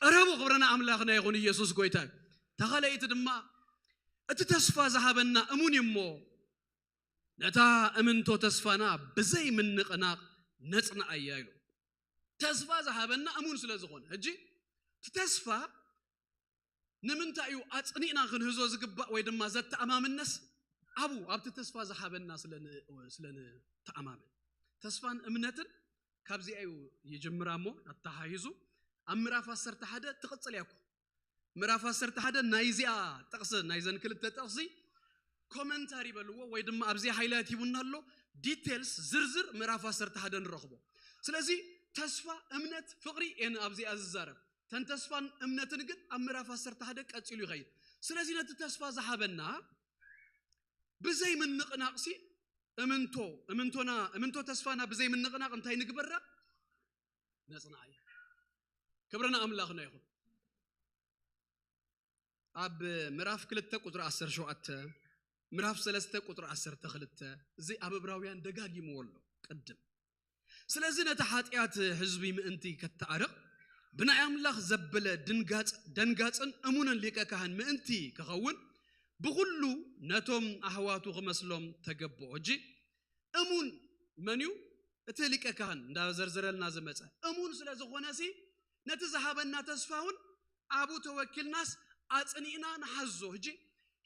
ቅረቡ። ክብሪ ንኣምላኽና ይኹን። ኢየሱስ ጎይታ እዩ። እታ ካልኣይቲ ድማ፣ እቲ ተስፋ ዝሃበና እሙን እዩ እሞ፣ ነታ እምንቶ ተስፋና ብዘይ ምንቕናቕ ነጽንዓያ ኢሉ። ተስፋ ዝሃበና እሙን ስለ ዝኾነ፣ ሕጂ እቲ ተስፋ ንምንታይ እዩ ኣጽኒዕና ክንህዞ ዝግባእ ወይ ድማ ዘተኣማምነስ? ኣብኡ ኣብቲ ተስፋ ዝሃበና ስለ ን-፣ ስለ ንተኣማመን። ተስፋን እምነትን ካብዚኣ እዩ ይጅምራ እሞ ኣተሓሂዙ ኣብ ምዕራፍ ዓሰርተ ሓደ ትቕጽል እያ እኮ። ምዕራፍ ዓሰርተ ሓደ ናይዚኣ ጥቕሲ፣ ናይዘን ክልተ ጥቕሲ ኮመንታሪ በልዎ ወይ ድማ ኣብዚ ሃይላይት ሂቡና ኣሎ። ዲቴልስ፣ ዝርዝር፣ ምዕራፍ ዓሰርተ ሓደ ንረኽቦ። ስለዚ ተስፋ፣ እምነት፣ ፍቕሪ እየን ኣብዚኣ ዝዛረብ። ተን ተስፋን እምነትን ግን ኣብ ምዕራፍ ዓሰርተ ሓደ ቀጺሉ ይኸይድ። ስለዚ ነቲ ተስፋ ዝሃበና ብዘይ ምንቕናቕሲ እምንቶ፣ እምንቶና፣ እምንቶ ተስፋና ብዘይ ምንቕናቕ እንታይ ንግበራ? ነጽንዓዮ። ክብሪ ንኣምላኽና ይኹን። ኣብ ምዕራፍ ክልተ ቁጽሪ ዓሰርተ ሸውዓተ፣ ምዕራፍ ሰለስተ ቁጽሪ ዓሰርተ ክልተ፣ እዚ ኣብ ዕብራውያን ደጋጊምዎ ኣሎ ቅድም። ስለዚ ነቲ ሓጢኣት ህዝቢ ምእንቲ ከተኣርቕ፣ ብናይ ኣምላኽ ዘበለ ድንጋጽ-፣ ደንጋጽን እሙንን ሊቀ ካህን ምእንቲ ክኸውን፣ ብኹሉ ነቶም ኣሕዋቱ ክመስሎም ተገብኦ። ሕጂ እሙን መን እዩ? እቲ ሊቀ ካህን እንዳዘርዘረልና ዝመጸ እሙን ስለ ዝኾነ ሲ፣ ነቲ ዝሃበና ተስፋ እውን ኣብኡ ተወኪልናስ ኣጽኒዕና ንሓዞ። ሕጂ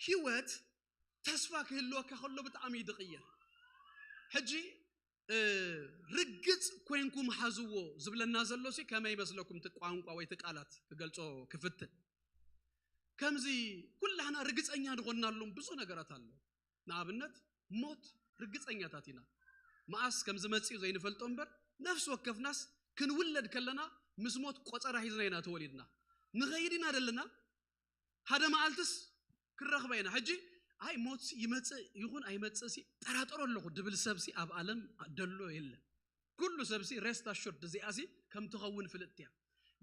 ህይወት ተስፋ ክህልወካ ከሎ ብጣዕሚ እዩ ዝቕየር። ሕጂ፣ እ፣ ርግጽ ኮይንኩም ሓዝዎ ዝብለና ዘሎ ሲ ከመይ ይመስለኩም? እቲ ቋንቋ ወይ እቲ ቃላት ክገልጾ ክፍትን። ከምዚ ኩላህና ርግጸኛ ዝኾንናሎም ብዙ ነገራት ኣሎ። ንኣብነት ሞት ርግጸኛታት ኢና። መኣስ ከም ዝመጽእ ዘይንፈልጦ እምበር፣ ነፍሲ ወከፍናስ ክንውለድ ከለና ምስ ሞት ቆጸራ ሒዝና ኢና ተወሊድና። ንኸይድ ኢና ዘለና፣ ሓደ መዓልትስ ክንረኽባ ኢና። ሕጂ ኣይ ሞት ሲ ይመጽእ ይኹን ኣይመጽእ ሲ ጠራጠሮ ኣለኹ ድብል ሰብ ሲ ኣብ ዓለም ደሎ የለን። ኩሉ ሰብ ሲ ሬስት ኣሹርድ እዚኣ ሲ ከም ትኸውን ፍልጥቲ እያ።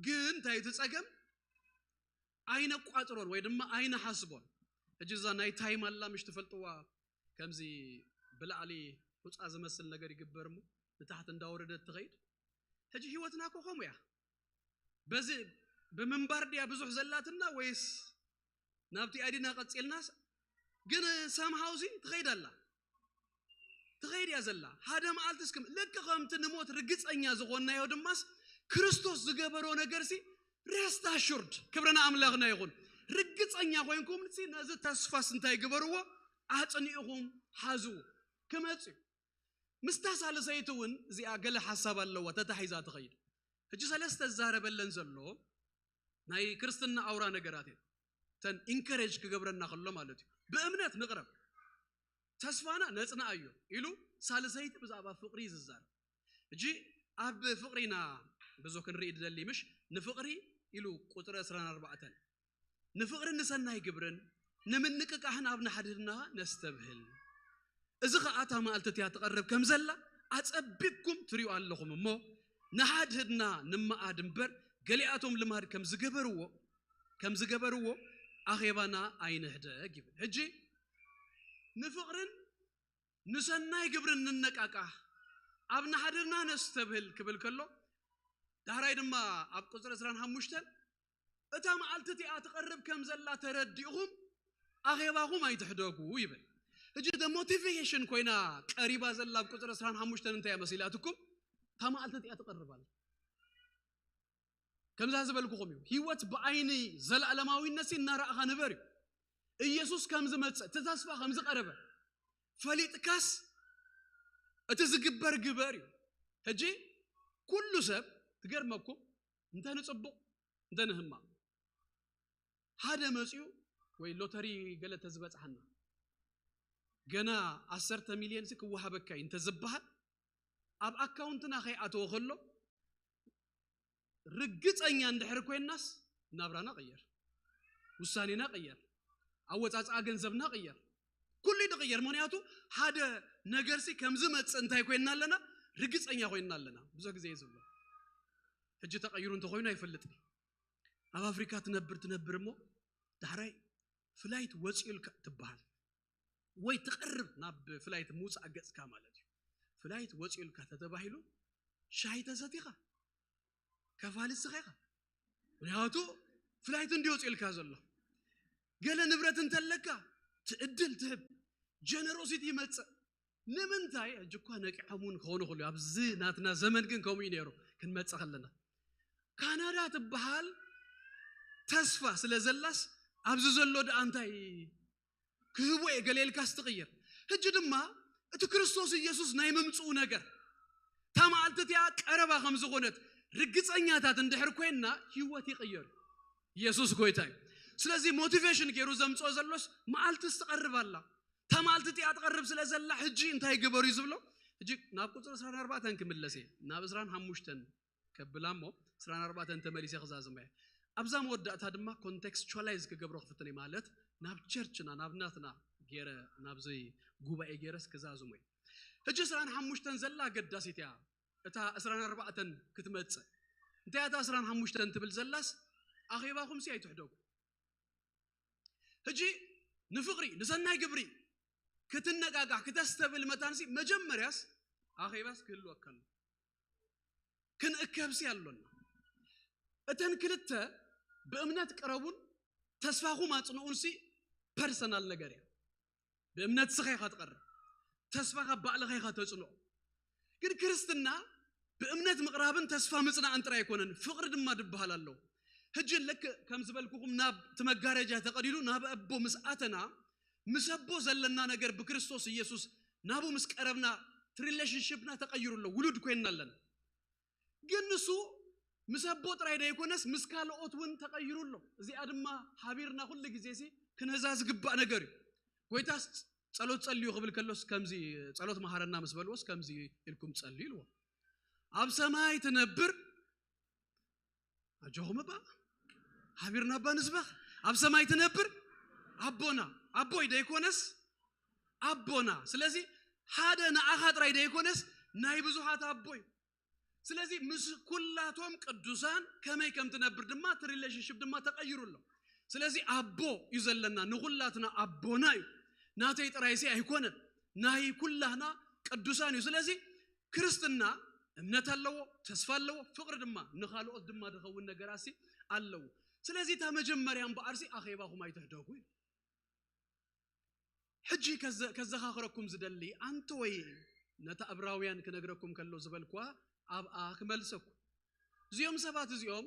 ግን እንታይ እቲ ጸገም? ኣይነቋጽሮን ወይ ድማ ኣይነሓስቦን። ሕጂ እዛ ናይ ታይም ኣላ ምሽ ትፈልጥዋ፣ ከምዚ ብላዕሊ ሑጻ ዝመስል ነገር ይግበር እሞ ንታሕቲ እንዳወረደት ትኸይድ። ሕጂ ህይወትና እኮ ከምኡ እያ። በዚ ብምንባር ድያ ብዙሕ ዘላትና ወይስ ናብቲ ኣዲና ቀጺልናስ? ግን ሰምሃው ሲ ትኸይድ ኣላ። ትኸይድ እያ ዘላ። ሓደ መዓልቲ እስክም-፣ ልክ ከምቲ ንሞት ርግጸኛ ዝኾንናዮ ድማስ ክርስቶስ ዝገበሮ ነገር ሲ ሬስት ኣሹርድ፣ ክብሪ ንኣምላኽና ይኹን። ርግጸኛ ኮይንኩም ሲ ነዚ ተስፋስ እንታይ ግበርዎ? ኣጽኒዕኹም ሓዝዎ። ክመጽእ እዩ። ምስታ ሳልሰይቲ እውን እዚኣ ገለ ሓሳብ ኣለዋ፣ ተታሒዛ ትኸይድ። ሕጂ ሰለስተ ዝዛረበለን ዘሎ ናይ ክርስትና ኣውራ ነገራት እየን። እተን ኢንከሬጅ ክገብረና ከሎ ማለት እዩ። ብእምነት ንቕረብ፣ ተስፋና ነጽንዓዮ ኢሉ ሳልሰይቲ ብዛዕባ ፍቕሪ እዩ ዝዛረብ። ሕጂ ኣብ ፍቕሪና ብዙ ክንርኢ ዝደሊ ምሽ፣ ንፍቕሪ ኢሉ ቁጽሪ ዕስራን ኣርባዕተን፣ ንፍቕርን ንሰናይ ግብርን ንምንቅቃሕን ኣብ ንሓድህድና ነስተብህል። እዚ ኸኣ እታ መዓልቲ እቲኣ ትቐርብ ከም ዘላ ኣጸቢቕኩም ትሪኡ ኣለኹም እሞ፣ ንሓድህድና ንመኣድ እምበር፣ ገሊኣቶም ልማድ ከም ዝገበርዎ፣ ከም ዝገበርዎ፣ ኣኼባና ኣይንሕደግ ይብል። ሕጂ ንፍቕርን ንሰናይ ግብርን ንነቃቃህ፣ ኣብ ናህድርና ነስተብህል ክብል ከሎ፣ ዳሕራይ ድማ ኣብ ቁጽሪ ዕስራን ሓሙሽተን እታ መዓልቲ እቲኣ ትቐርብ ከም ዘላ ተረዲእኹም ኣኼባኹም ኣይትሕደጉ ይብል። ሕጂ the motivation ኮይና ቀሪባ ዘላ ኣብ ቁጽሪ ዕስራን ሓሙሽተን እንታይ እያ መሲላትኩም? እታ መዓልቲ እቲኣ ትቐርብ ኣላ። ከምዛ ዝበልኩኹም እዩ። ህይወት ብዓይኒ ዘለኣለማዊነት ሲ እናረኣኻ ንበር እዩ። ኢየሱስ ከም ዝመጽእ፣ እቲ ተስፋ ከም ዝቐረበ ፈሊጥካስ እቲ ዝግበር ግበር እዩ። ሕጂ ኩሉ ሰብ ትገርመኩም፣ እንተ ንጽቡቕ እንተ ንህማቕ፣ ሓደ መጽዩ ወይ ሎተሪ ገለ ተዝበጽሓና፣ ገና ዓሰርተ ሚልዮን ሲ ክወሃበካ እዩ እንተ ዝበሃል፣ ኣብ ኣካውንትና ከይኣተወ ከሎ ርግጸኛ እንድሕር ኮይናስ ናብራና ቀየር፣ ውሳኔና ቀየር፣ ኣወጻጽኣ ገንዘብና ቀየር፣ ኩሉ ድቕየር። ምክንያቱ ሓደ ነገር ሲ ከም ዝመጽእ እንታይ ኮይና ኣለና? ርግጸኛ ኮይና ኣለና። ብዙሕ ግዜ እየ ዝብሎ፣ ሕጂ ተቐይሩ እንተኮይኑ ኣይፈልጥን። ኣብ ኣፍሪካ ትነብር ትነብር እሞ ዳሕራይ ፍላይት ወፂኡልካ ትበሃል ወይ ትቐርብ ናብ ፍላይት ምውፃእ ገፅካ ማለት እዩ። ፍላይት ወፂኡልካ ተተባሂሉ ሻሂ ተሰቲኻ ከፋሊ ስኻ ኢኻ። ምክንያቱ ፍላይት እንዲ ወፂኡልካ ዘሎ ገለ ንብረት እንተለካ ትዕድል ትህብ ጀነሮሲቲ ይመፅእ። ንምንታይ ሕጂ እኳ ነቂሖም እውን ክኾኑ ክሉ ኣብዚ ናትና ዘመን ግን ከምኡ እዩ ነይሩ። ክንመፅእ ከለና ካናዳ ትበሃል ተስፋ ስለ ዘላስ ኣብዚ ዘሎ ደኣ እንታይ ክህቦ እየ ገለ ኢልካስ ትቕይር። ሕጂ ድማ እቲ ክርስቶስ ኢየሱስ ናይ ምምፅኡ ነገር እታ መዓልቲ እቲኣ ቀረባ ከም ዝኾነት ርግፀኛታት እንድሕር ኮይንና ህይወት ይቕየር። ኢየሱስ ጎይታ እዩ። ስለዚ ሞቲቬሽን ገይሩ ዘምፅኦ ዘሎስ መዓልትስ ትቐርብ ኣላ። እታ መዓልቲ እቲኣ ትቐርብ ስለ ዘላ ሕጂ እንታይ ግበሩ እዩ ዝብሎ? ሕጂ ናብ ቁፅሪ ዕስራን ኣርባዕተን ክምለስ እየ፣ ናብ ዕስራን ሓሙሽተን ከብላ እሞ ዕስራን ኣርባዕተን ተመሊሰ ክዛዝሞ እየ። ኣብዛ መወዳእታ ድማ ኮንቴክስቹዋላይዝ ክገብሮ ክፍትን እየ፣ ማለት ናብ ቸርችና ናብ ናትና ገይረ ናብዚ ጉባኤ ገይረስ ክዛዝሞ እየ። ሕጂ ዕስራን ሓሙሽተን ዘላ ኣገዳሲት እያ። እታ ዕስራን ኣርባዕተን ክትመጽእ እንታይ እታ ዕስራን ሓሙሽተን ትብል ዘላስ ኣኼባኹም ሲ ኣይትሕደጉ። ሕጂ ንፍቕሪ ንሰናይ ግብሪ ክትነጋጋሕ ክተስተብል መታንሲ መጀመርያስ ኣኼባስ ክህልወካ ኣሎ። ክንእከብሲ ኣሎና። እተን ክልተ ብእምነት ቅረቡን ተስፋኹም ኣጽንኡንሲ ፐርሰናል ነገር እያ። ብእምነት ስኻ ኢኻ ትቐርብ፣ ተስፋኻ ባዕልኻ ኢኻ ተጽንኦ። ግን ክርስትና ብእምነት ምቕራብን ተስፋ ምጽናዕን ጥራይ ኣይኮነን፣ ፍቕሪ ድማ ድበሃል ኣለዎ። ሕጂ ልክእ ከም ዝበልኩኹም ናብ እቲ መጋረጃ ተቐዲዱ ናብ ኣቦ ምስ ኣተና፣ ምስ ኣቦ ዘለና ነገር ብክርስቶስ ኢየሱስ ናብኡ ምስ ቀረብና እቲ ሪሌሽንሽፕና ተቐይሩ ኣሎ፣ ውሉድ ኮይንና ኣለና። ግን ንሱ ምስ ኣቦ ጥራይ ደይኮነስ ምስ ካልኦት እውን ተቐይሩ ኣሎ። እዚኣ ድማ ሓቢርና ኩሉ ግዜ ሲ ክንሕዛ ዝግባእ ነገር እዩ። ጎይታስ ጸሎት ጸልዩ ክብል ከሎስ ከምዚ ጸሎት መሃረና ምስ በልዎስ ከምዚ ኢልኩም ጸልዩ ኢልዎ። ኣብ ሰማይ ትነብር ኣጆኹም እባ ሓቢርና እባ ንስበኽ። ኣብ ሰማይ ትነብር ኣቦና፣ ኣቦይ ደይኮነስ ኣቦና። ስለዚ ሓደ ንዓኻ ጥራይ ደይኮነስ ናይ ብዙሓት ኣቦይ። ስለዚ ምስ ኩላቶም ቅዱሳን ከመይ ከም ትነብር ድማ እቲ ሪሌሽንሽፕ ድማ ተቐይሩ ኣሎ። ስለዚ ኣቦ እዩ ዘለና፣ ንኹላትና ኣቦና እዩ። ናተይ ጥራይሲ ኣይኮነን፣ ናይ ኩላህና ቅዱሳን እዩ። ስለዚ ክርስትና እምነት ኣለዎ፣ ተስፋ ኣለዎ፣ ፍቕሪ ድማ ንኻልኦት ድማ ዝኸውን ነገራሲ ኣለዎ። ስለዚ እታ መጀመርያ እምበኣርሲ ኣኼባኹም ኣይትሕደጉ እዩ። ሕጂ ከዘ-፣ ከዘኻኽረኩም ዝደሊ ኣንተ ወይ ነታ ዕብራውያን ክነግረኩም ከሎ ዝበልኩዋ ኣብኣ ክመልሰኩም። እዚኦም ሰባት እዚኦም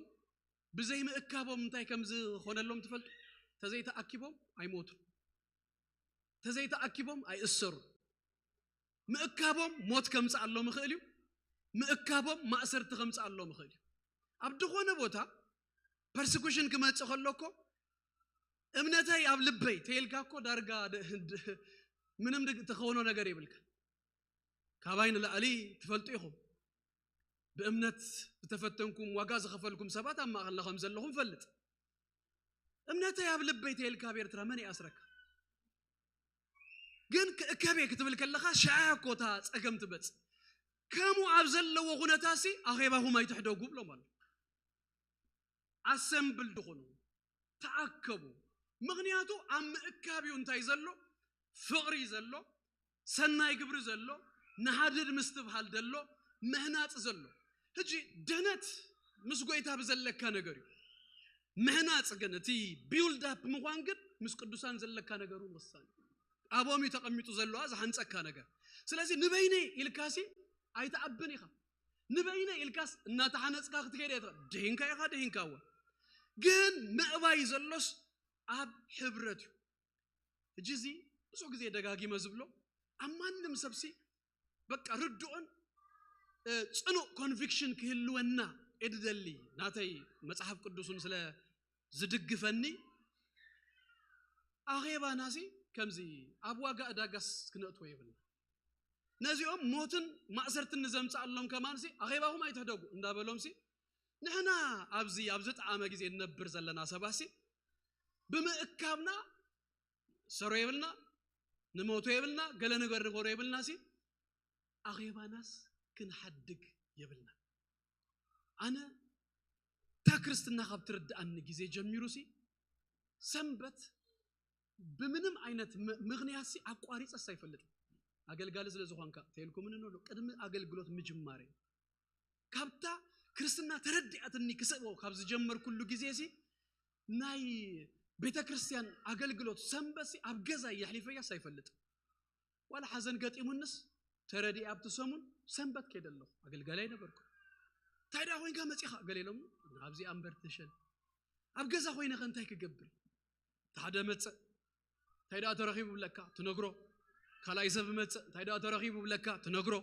ብዘይ ምእካቦም እንታይ ከም ዝኾነሎም ትፈልጡ? ተዘይተኣኪቦም ኣይሞቱን። ተዘይተኣኪቦም ኣይእሰሩን። ምእካቦም ሞት ከምጽኣሎም ይኽእል እዩ። ምእካቦም ማእሰርቲ ከምጽኣሎም ይኽእል እዩ። ኣብ ዝኾነ ቦታ ፐርሲኩሽን ክመጽእ ከሎ እኮ እምነተይ ኣብ ልበይ ተይልካ እኮ ዳርጋ ደ-፣ ደ-፣ ምንም ድግ-፣ ትኸውኖ ነገር የብልካ። ካባይ ንላዕሊ ትፈልጡ ኢኹም። ብእምነት ዝተፈተንኩም፣ ዋጋ ዝኸፈልኩም ሰባት ኣብ ማእኸልና ከም ዘለኹም ፈልጥ። እምነተይ ኣብ ልበይ ተይልካ ኣብ ኤርትራ መን ይኣስረካ? ግን ክእከብ እየ ክትብል ከለኻ ሽዓ እኮ እታ ጸገም ትመጽእ። ከምኡ ኣብ ዘለዎ ኩነታሲ ኣኼባኹም ኣይትሕደጉ ብሎም ኣሎ። ኣሰምብል ድኹኑ፣ ተኣከቡ፣ ምኽንያቱ ኣብ ምእካብ እዩ እንታይ ዘሎ? ፍቕሪ ዘሎ፣ ሰናይ ግብሪ ዘሎ፣ ንሓድሕድ ምስትብሃል ዘሎ፣ ምህናጽ ዘሎ። ሕጂ ድህነት ምስ ጎይታ ብዘለካ ነገር እዩ። ምህናጽ ግን፣ እቲ ቢውልድ ኣፕ ምዃን ግን ምስ ቅዱሳን ዘለካ ነገር እውን ወሳኒ እዩ። ኣብኦም እዩ ተቐሚጡ ዘለዋ ዝሓንጸካ ነገር። ስለዚ ንበይነይ ኢልካሲ ኣይትዓብን ኢኻ። ንበይነይ ኢልካስ እናተሓነጽካ ክትከይድ እየ ትኽእል። ድሂንካ ኢኻ፣ ድሂንካ እወ። ግን ምዕባይ ዘሎስ ኣብ ሕብረት እዩ። ሕጂ እዚ ብዙሕ ግዜ ደጋጊመ ዝብሎ፣ ኣብ ማንም ሰብሲ በቃ ርዱእን፣ እ፣ ጽኑዕ ኮንቪክሽን ክህልወና እየ ድደሊ። ናተይ መጽሓፍ ቅዱስን ስለ ዝድግፈኒ፣ ኣኼባናሲ ከምዚ ኣብ ዋጋ ዕዳጋስ ክነእትዎ የብልና። ነዚኦም ሞትን ማእሰርትን ንዘምጽኣሎም ከማንሲ ኣኼባኹም ኣይትሕደጉ እንዳበሎምሲ፣ ንሕና ኣብዚ ኣብ ዝጠዓመ ግዜ እንነብር ዘለና ሰባሲ ብምእካብና ሰሮ የብልና፣ ንሞቶ የብልና፣ ገለ ነገር ንገሮ የብልናሲ፣ ኣኼባናስ ክንሓድግ የብልና። ኣነ እታ ክርስትና ካብ ትርድኣኒ ግዜ ጀሚሩሲ ሰንበት ብምንም ዓይነት ም-፣ ምኽንያትሲ ኣቋሪጸስ ኣይፈልጥን። ኣገልጋሊ ስለ ዝኾንካ ተይልኩምኒ ኣሎ ቅድሚ ኣገልግሎት ምጅማረይ። ካብታ ክርስትና ተረዲኣትኒ ክስእቦ ካብ ዝጀመርኩሉ ግዜሲ ናይ ቤተ ክርስቲያን ኣገልግሎት ሰንበትሲ ኣብ ገዛ የሕሊፈያስ ኣይፈልጥን። ዋላ ሓዘን ገጢሙንስ ተረዲኣ ኣብቲ ሰሙን ሰንበት ከይደ ኣለኹ። ኣገልጋሊ ኣይነበርኩ። እንታይ ደኣ ኮይንካ መጺኻ? ገለ ኢሎም፣ "ኣብዚኣ እምበር ትሸል። ኣብ ገዛ ኮይነ ከ እንታይ ክገብር?" እቲ ሓደ መጽእ፣ "እንታይ ደኣ ተረኺቡ?" ብለካ፣ ትነግሮ። ካልኣይ ሰብ መጽእ፣ "እንታይ ደኣ ተረኺቡ?" ብለካ፣ ትነግሮ።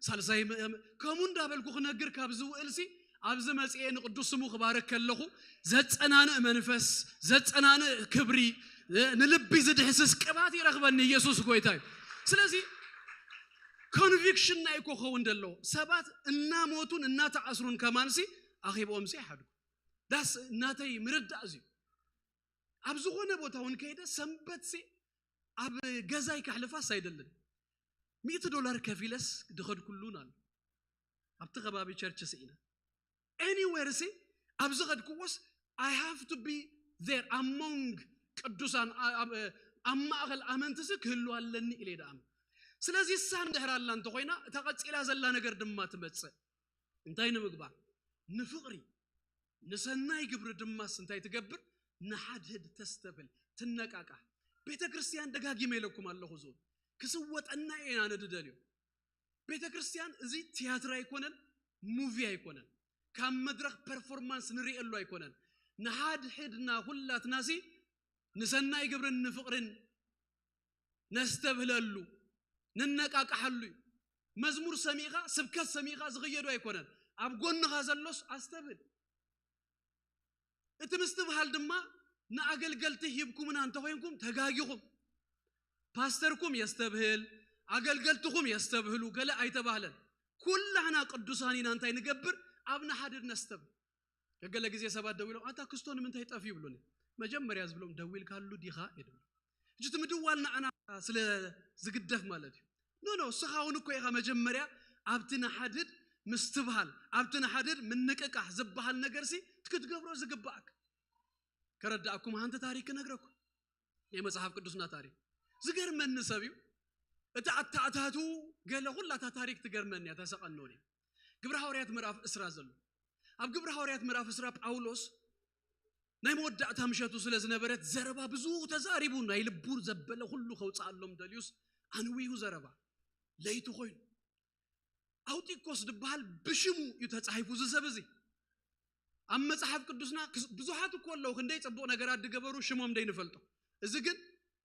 ሳልሳይ መ-፣ መ-፣ ከምኡ እንዳበልኩ ክነግር ካብ ዝውእልሲ፣ ኣብዚ መጽኤ ንቅዱስ ስሙ ክባርክ ከለኹ፣ ዘጸናንእ መንፈስ፣ ዘጸናንእ ክብሪ፣ እ፣ ንልቢ ዝድህስስ ቅባት ይረኽበኒ ኢየሱስ ጎይታ እዩ። ስለዚ ኮንቪክሽን ናይ እኮ ኸውን ደሎ፣ ሰባት እናሞቱን እናተኣስሩን ከማንሲ ኣኺብኦምሲ ይሓድጉ። ዳስ ናተይ ምርዳእ እዚ። ኣብ ዝኾነ ቦታ እውን ከይደ ሰንበትሲ ኣብ ገዛይ ከሕልፋስ ኣይደልን። ሚእቲ ዶላር ከፊለስ ድኸድኩሉን ኣሎ። ኣብቲ ከባቢ ቸርች ስኢነ። ኤኒዌር ሲ ኣብ ዝኸድክዎስ I have to be there among ቅዱሳን፣ ኣ-፣ ኣብ፣ ኣብ ማእኸል ኣመንትሲ ክህሉ ኣለኒ ኢለ ይደኣም። ስለዚ እሳ እንድሕር ኣላ እንተኾይና፣ እታ ቀጺላ ዘላ ነገር ድማ ትመጽእ። እንታይ ንምግባር? ንፍቕሪ፣ ንሰናይ ግብሪ ድማስ እንታይ ትገብር? ንሓድሕድ ተስተብህል፣ ትነቃቃሕ። ቤተ ክርስቲያን ደጋጊመ ኢለኩም ኣለኹ፣ ዞን ክስወጠና እየ ኣነ ድደልዮ። ቤተ ክርስቲያን እዚ ቲያትር ኣይኮነን፣ ሙቪ ኣይኮነን፣ ካብ መድረኽ ፐርፎርማንስ ንርእየሉ ኣይኮነን። ንሓድሕድና ኩላትናሲ ንሰናይ ግብርን ንፍቕርን ነስተብህለሉ፣ ንነቃቃሓሉ እዩ። መዝሙር ሰሚዕኻ፣ ስብከት ሰሚዕኻ ዝኽየዱ ኣይኮነን። ኣብ ጎንኻ ዘሎስ ኣስተብህል። እቲ ምስትብሃል ድማ ንኣገልገልቲ ሂብኩምና እንተኾይንኩም ተጋጊኹም። ፓስተርኩም የስተብህል፣ ኣገልገልትኹም የስተብህሉ፣ ገለ ኣይተባህለን። ኩላህና ቅዱሳን ኢና፣ እንታይ ንገብር? ኣብ ንሓድድ ነስተብህል። ገገለ ግዜ ሰባት ደዊሎም፣ "ኣታ ክስቶ ንምንታይ ጠፍ?" ይብሉኒ። መጀመርያ ዝብሎም፣ "ደዊልካሉ ዲኻ?" እየ ድብሎ። ሕጂ እቲ ምድዋል ንዓና ስለ ዝግደፍ ማለት እዩ። ኖ፣ ኖ፣ እስኻ እውን እኮ ኢኻ መጀመርያ ኣብቲ ንሓድድ ምስትብሃል፣ ኣብቲ ንሓድድ ምንቅቃሕ ዝበሃል ነገርሲ ክትገብሮ ዝግባኣካ። ከረዳእኩም ሓንቲ ታሪክ ክነግረኩም። ናይ መጽሓፍ ቅዱስና ታሪክ። ዝገርመኒ ሰብ እዩ። እቲ ኣተኣታቱ ገለ ኩላ እታ ታሪክ ትገርመኒ እያ፣ ተሰቐኖኒ። ግብረ ሃዋርያት ምዕራፍ ዕስራ ዘሎ። ኣብ ግብረ ሃዋርያት ምዕራፍ ዕስራ ጳውሎስ ናይ መወዳእታ ምሸቱ ስለ ዝነበረት ዘረባ ብዙ ተዛሪቡ፣ ናይ ልቡ ዘበለ ኩሉ ከውፅኣሎም ደልዩስ ኣንዊሁ ዘረባ። ለይቲ ኮይኑ። ኣውጢኮስ ዝበሃል ብሽሙ እዩ ተጻሒፉ እዚ ሰብ እዚ። ኣብ መጽሓፍ ቅዱስና ክስ-፣ ብዙሓት እኮ ኣለዉ፣ ክንደይ ጽቡቕ ነገራት ዝገበሩ ሽሞም ደይንፈልጦ። እዚ ግን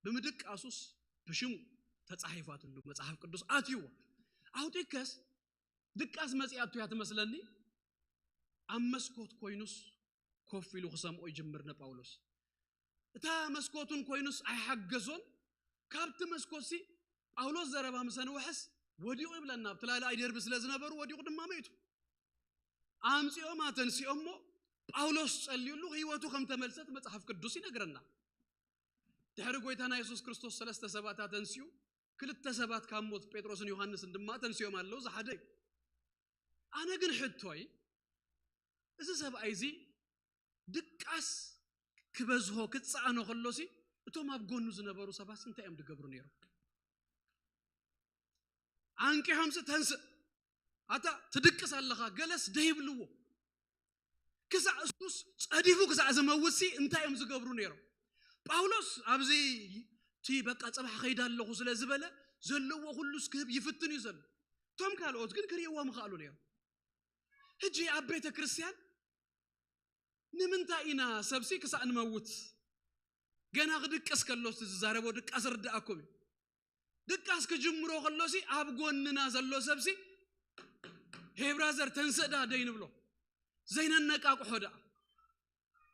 ብምድቃሱስ ብሽሙ ተጻሒፋትሉ መጽሓፍ ቅዱስ ኣትይዎ። ኣውጢከስ ድቃስ መጺኣቱ እያ ትመስለኒ። ኣብ መስኮት ኮይኑስ ኮፍ ኢሉ ክሰምዖ ይጅምር ንጳውሎስ። እታ መስኮቱን ኮይኑስ ኣይሓገዞን። ካብቲ መስኮትሲ ጳውሎስ ዘረባ ምስ ኣንውሐስ ወዲቑ ይብለና። ኣብቲ ላዕሊ ኣይደርቢ ስለ ዝነበሩ ወዲቑ ድማ መይቱ። ኣምጺኦም ኣተንሲኦሞ ጳውሎስ ጸልዩሉ ህይወቱ ከም ተመልሰት መጽሓፍ ቅዱስ ይነግረና። ድሕሪ ጎይታና የሱስ ክርስቶስ ሰለስተ ሰባት ኣተንሲኡ፣ ክልተ ሰባት ካብ ሞት ጴጥሮስን ዮሃንስን ድማ ኣተንሲኦም ኣለዉ። እዚ ሓደ እዩ። ኣነ ግን ሕቶይ፣ እዚ ሰብኣይ እዚ ድቃስ ክበዝሆ ክጸዓኖ ከሎሲ እቶም ኣብ ጎኑ ዝነበሩ ሰባትሲ እንታይ እዮም ዝገብሩ ነይሮም? ኣንቂሖምሲ ተንስእ፣ ኣታ ትድቅስ ኣለኻ ገለስ ደይብልዎ። ክሳዕ እሱስ ጸዲፉ ክሳዕ ዝመውትሲ እንታይ እዮም ዝገብሩ ነይሮም? ጳውሎስ ኣብዚ እቲ በቃ ጽባሕ ኸይድ ኣለኹ ስለ ዝበለ ዘለዎ ኩሉስ ክህብ ይፍትን እዩ ዘሎ። እቶም ካልኦት ግን ክርእይዎም ይኽኣሉ ነይሮም። ሕጂ ኣብ ቤተ ክርስቲያን ንምንታይ ኢና ሰብሲ ክሳዕ ንመውት? ገና ክድቅስ ከሎስ ዝዛረቦ ድቃስ ርድኣኩም እዩ። ድቃስ ክጅምሮ ከሎሲ ኣብ ጎንና ዘሎ ሰብሲ ሄይ ብራዘር ተንስእ ደኣ ደይንብሎ ዘይነነቃቅሖ ደኣ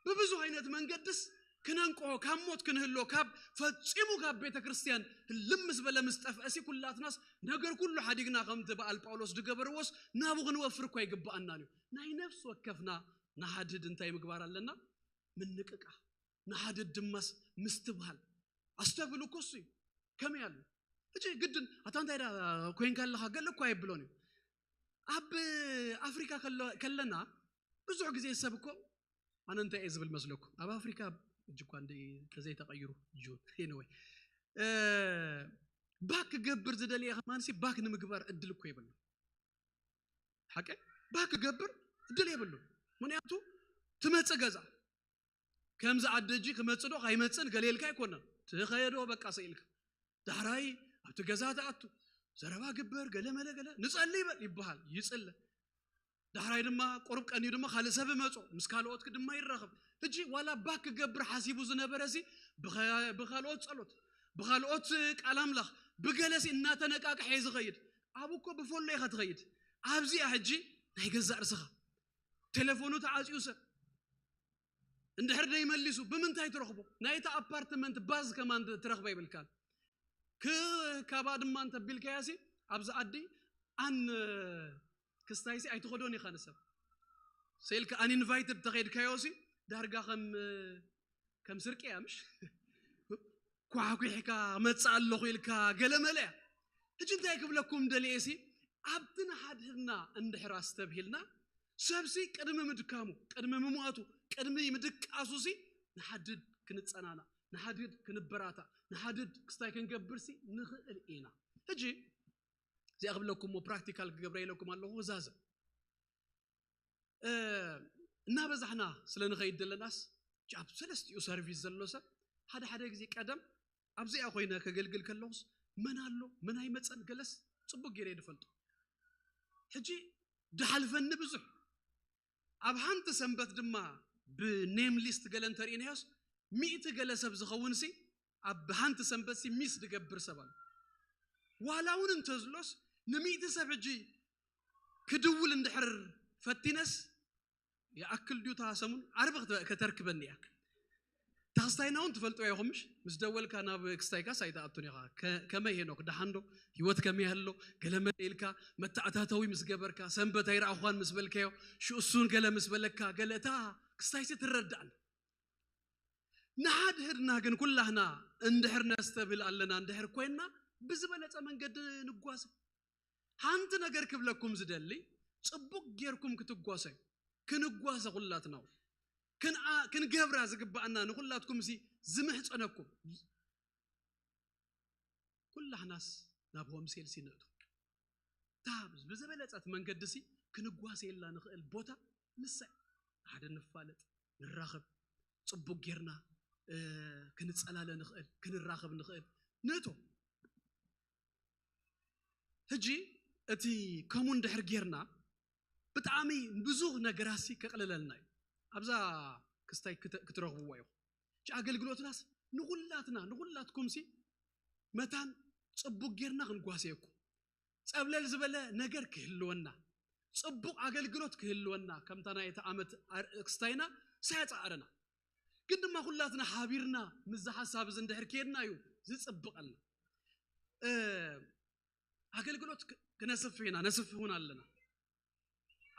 ብብዙ ዓይነት መንገድስ ክነንቅሖ ካብ ሞት ክንህሎ ካብ ፈጺሙ ካብ ቤተ ክርስቲያን ህልም ምስ በለ ምስ ጠፍአሲ ኩላትናስ ነገር ኩሉ ሓዲግና ከምቲ በዓል ጳውሎስ ዝገበርዎስ ናቡ ክንወፍር እኳ ይግብኣናን እዩ። ናይ ነፍሲ ወከፍና ንሓድድ እንታይ ምግባር ኣለና? ምንቅቃ ንሓድድ ድማስ ምስትብሃል ኣስተብህሉ እኮ እሱ እዩ። ከመይ ኣሎ ሕጂ ግድን ኣታ እንታይ ዳ ኮይንካ ኣለኻ ገለ እኳ የብሎን እዩ። ኣብ ኣፍሪካ ከለና ብዙሕ ግዜ ሰብ እኮ ኣነ እንታይ እየ ዝብል መስለኩም ኣብ ኣፍሪካ እጅ እኳ እንደ ተዘይተቀይሩ ጁ ወይ ባክ ክገብር ዝደለየ ከማንሲ ባክ ንምግባር እድል እኮ የብሉ። ሓቀ ባክ ክገብር እድል የብሉ። ምክንያቱ ትመጽእ ገዛ ከምዚ ዓዲ እጂ ክመጽእ ዶ ካይመጽእን ገለ ኢልካ ኣይኮነን ትኸየዶ በቃ ሰኢልካ ዳሕራይ ኣብቲ ገዛ ትኣቱ ዘረባ ግበር ገለ መለ ገለ ንጸሊ ይበል ይበሃል ይጽለ። ዳሕራይ ድማ ቁሩብ ቀንዩ ድማ ካልእ ሰብ መጾ ምስ ካልኦት ድማ ይራኸብ። ሕጂ ዋላ ባክ ክገብር ሓሲቡ ዝነበረ ሲ ብኻልኦት ጸሎት ብኻልኦት ቃል ኣምላኽ ብገለ ሲ እናተነቃቅሐ እዩ ዝኸይድ። ኣብ እኮ ብፈሎ ኢኻ ትኸይድ። ኣብዚኣ ሕጂ ናይ ገዛእ ርስኻ ቴሌፎኑ ተዓጽዩ ሰብ እንድሕር ደይመሊሱ ብምንታይ ትረኽቦ? ናይቲ ኣፓርትመንት ባዝ ከማን ትረኽቦ ይብልካን። ክ- ካባ ድማ እንተቢልካያ ሲ ኣብዚ ዓዲ ኣን ክስታይ ሲ ኣይትኸዶን ኢኻ ንሰብ ሰኢልካ ኣን ኢንቫይትድ ተኸይድካዮ ሲ ዳርጋ ከም ከም ስርቂ እያ ምሽ ኳሕኩሕካ መጽእ ኣለኹ ኢልካ ገለመለ እያ። ሕጂ እንታይ ክብለኩም ደልየ ሲ ኣብቲ ንሓድሕድና እንድሕር ኣስተብሂልና ሰብሲ ቅድሚ ምድካሙ ቅድሚ ምሟቱ ቅድሚ ምድቃሱሲ ንሓድድ ክንጸናና ንሓድድ ክንበራታ ንሓድድ ክስታይ ክንገብርሲ ንኽእል ኢና። ሕጂ እዚኣ ክብለኩም ሞ ፕራክቲካል ክገብረ ኢለኩም ኣለኹ ክዛዘም እናበዛሕና ስለ ንኸይድ ዘለናስ ጃብ ሰለስቲኡ ሰርቪስ ዘሎ ሰብ ሓደ ሓደ ግዜ ቀደም ኣብዚኣ ኮይነ ከገልግል ከለኹስ መን ኣሎ መን ኣይመፀን ገለስ ፅቡቅ ገይረ ዝፈልጦ ሕጂ ድሓልፈኒ ብዙሕ ኣብ ሓንቲ ሰንበት ድማ ብኔም ሊስት ገለ እንተርኢናዮስ ሚእቲ ገለ ሰብ ዝኸውን ሲ ኣብ ሓንቲ ሰንበት ሲ ሚስ ዝገብር ሰብ ኣሎ ዋላ እውን እንተዝሎስ ንሚእቲ ሰብ ሕጂ ክድውል እንድሕር ፈቲነስ ይኣክል ድዩ እታ ሰሙን ዓርቢ ከተርክበኒ እያ ታክስታይና እውን ትፈልጥዋ ኢኹምሽ ምስ ደወልካ ናብ ክስታይካስ ኣይትኣቱን ኢኻ ከመይ ሄኖክ ደሓንዶ ህይወት ከመይ ኣሎ ገለመለ ኢልካ መተኣታተዊ ምስ ገበርካ ሰንበት ኣይረኣኹኻን ምስ በልካዮ ሽእሱን ገለ ምስ በለካ ገለ እታ ክስታይሲ ትረዳእን ንሓድሕድና ግን ኩላህና እንድሕር ነስተብህል ኣለና እንድሕር ኮይንና ብዝበለፀ መንገዲ ንጓዝ ሓንቲ ነገር ክብለኩም ዝደሊ ፅቡቅ ጌርኩም ክትጓሰዩ ክንጓሰ ኩላትና ክንገብራ ዝግባኣና ንኩላትኩም ሲ ዝምሕፀነኩም ኩላህናስ ናብ ሆምሴል ሲ ንእቶ እታ ብዝበለፀት መንገዲ ሲ ክንጓሰየላ ንኽእል ቦታ ንሳ ሓደ ንፋለጥ ንራኸብ ፅቡቅ ጌርና ክንፀላለ ንኽእል ክንራኸብ ንኽእል ንእቶ ሕጂ እቲ ከምኡ እንድሕር ጌርና ብጣዕሚ ብዙህ ነገራሲ ከቕልለልና እዩ ኣብዛ ክስታይ ክትረኽብዎ ኢኹም ጂ ኣገልግሎትናስ ንኹላትና ንኹላትኩምሲ መታን ጽቡቅ ጌርና ክንጓሰየኩም ጸብለል ዝበለ ነገር ክህልወና ጽቡቅ ኣገልግሎት ክህልወና ከምታ ናይ እቲ ዓመት ኣርእክስታይና ሳያጻዕረና ግን ድማ ኩላትና ሓቢርና ምዚ ሓሳብ እዚ እንድሕር ኬድና እዩ ዝጽብቐልና ኣገልግሎት ክነስፍሕ ኢና ነስፍሕ እውን ኣለና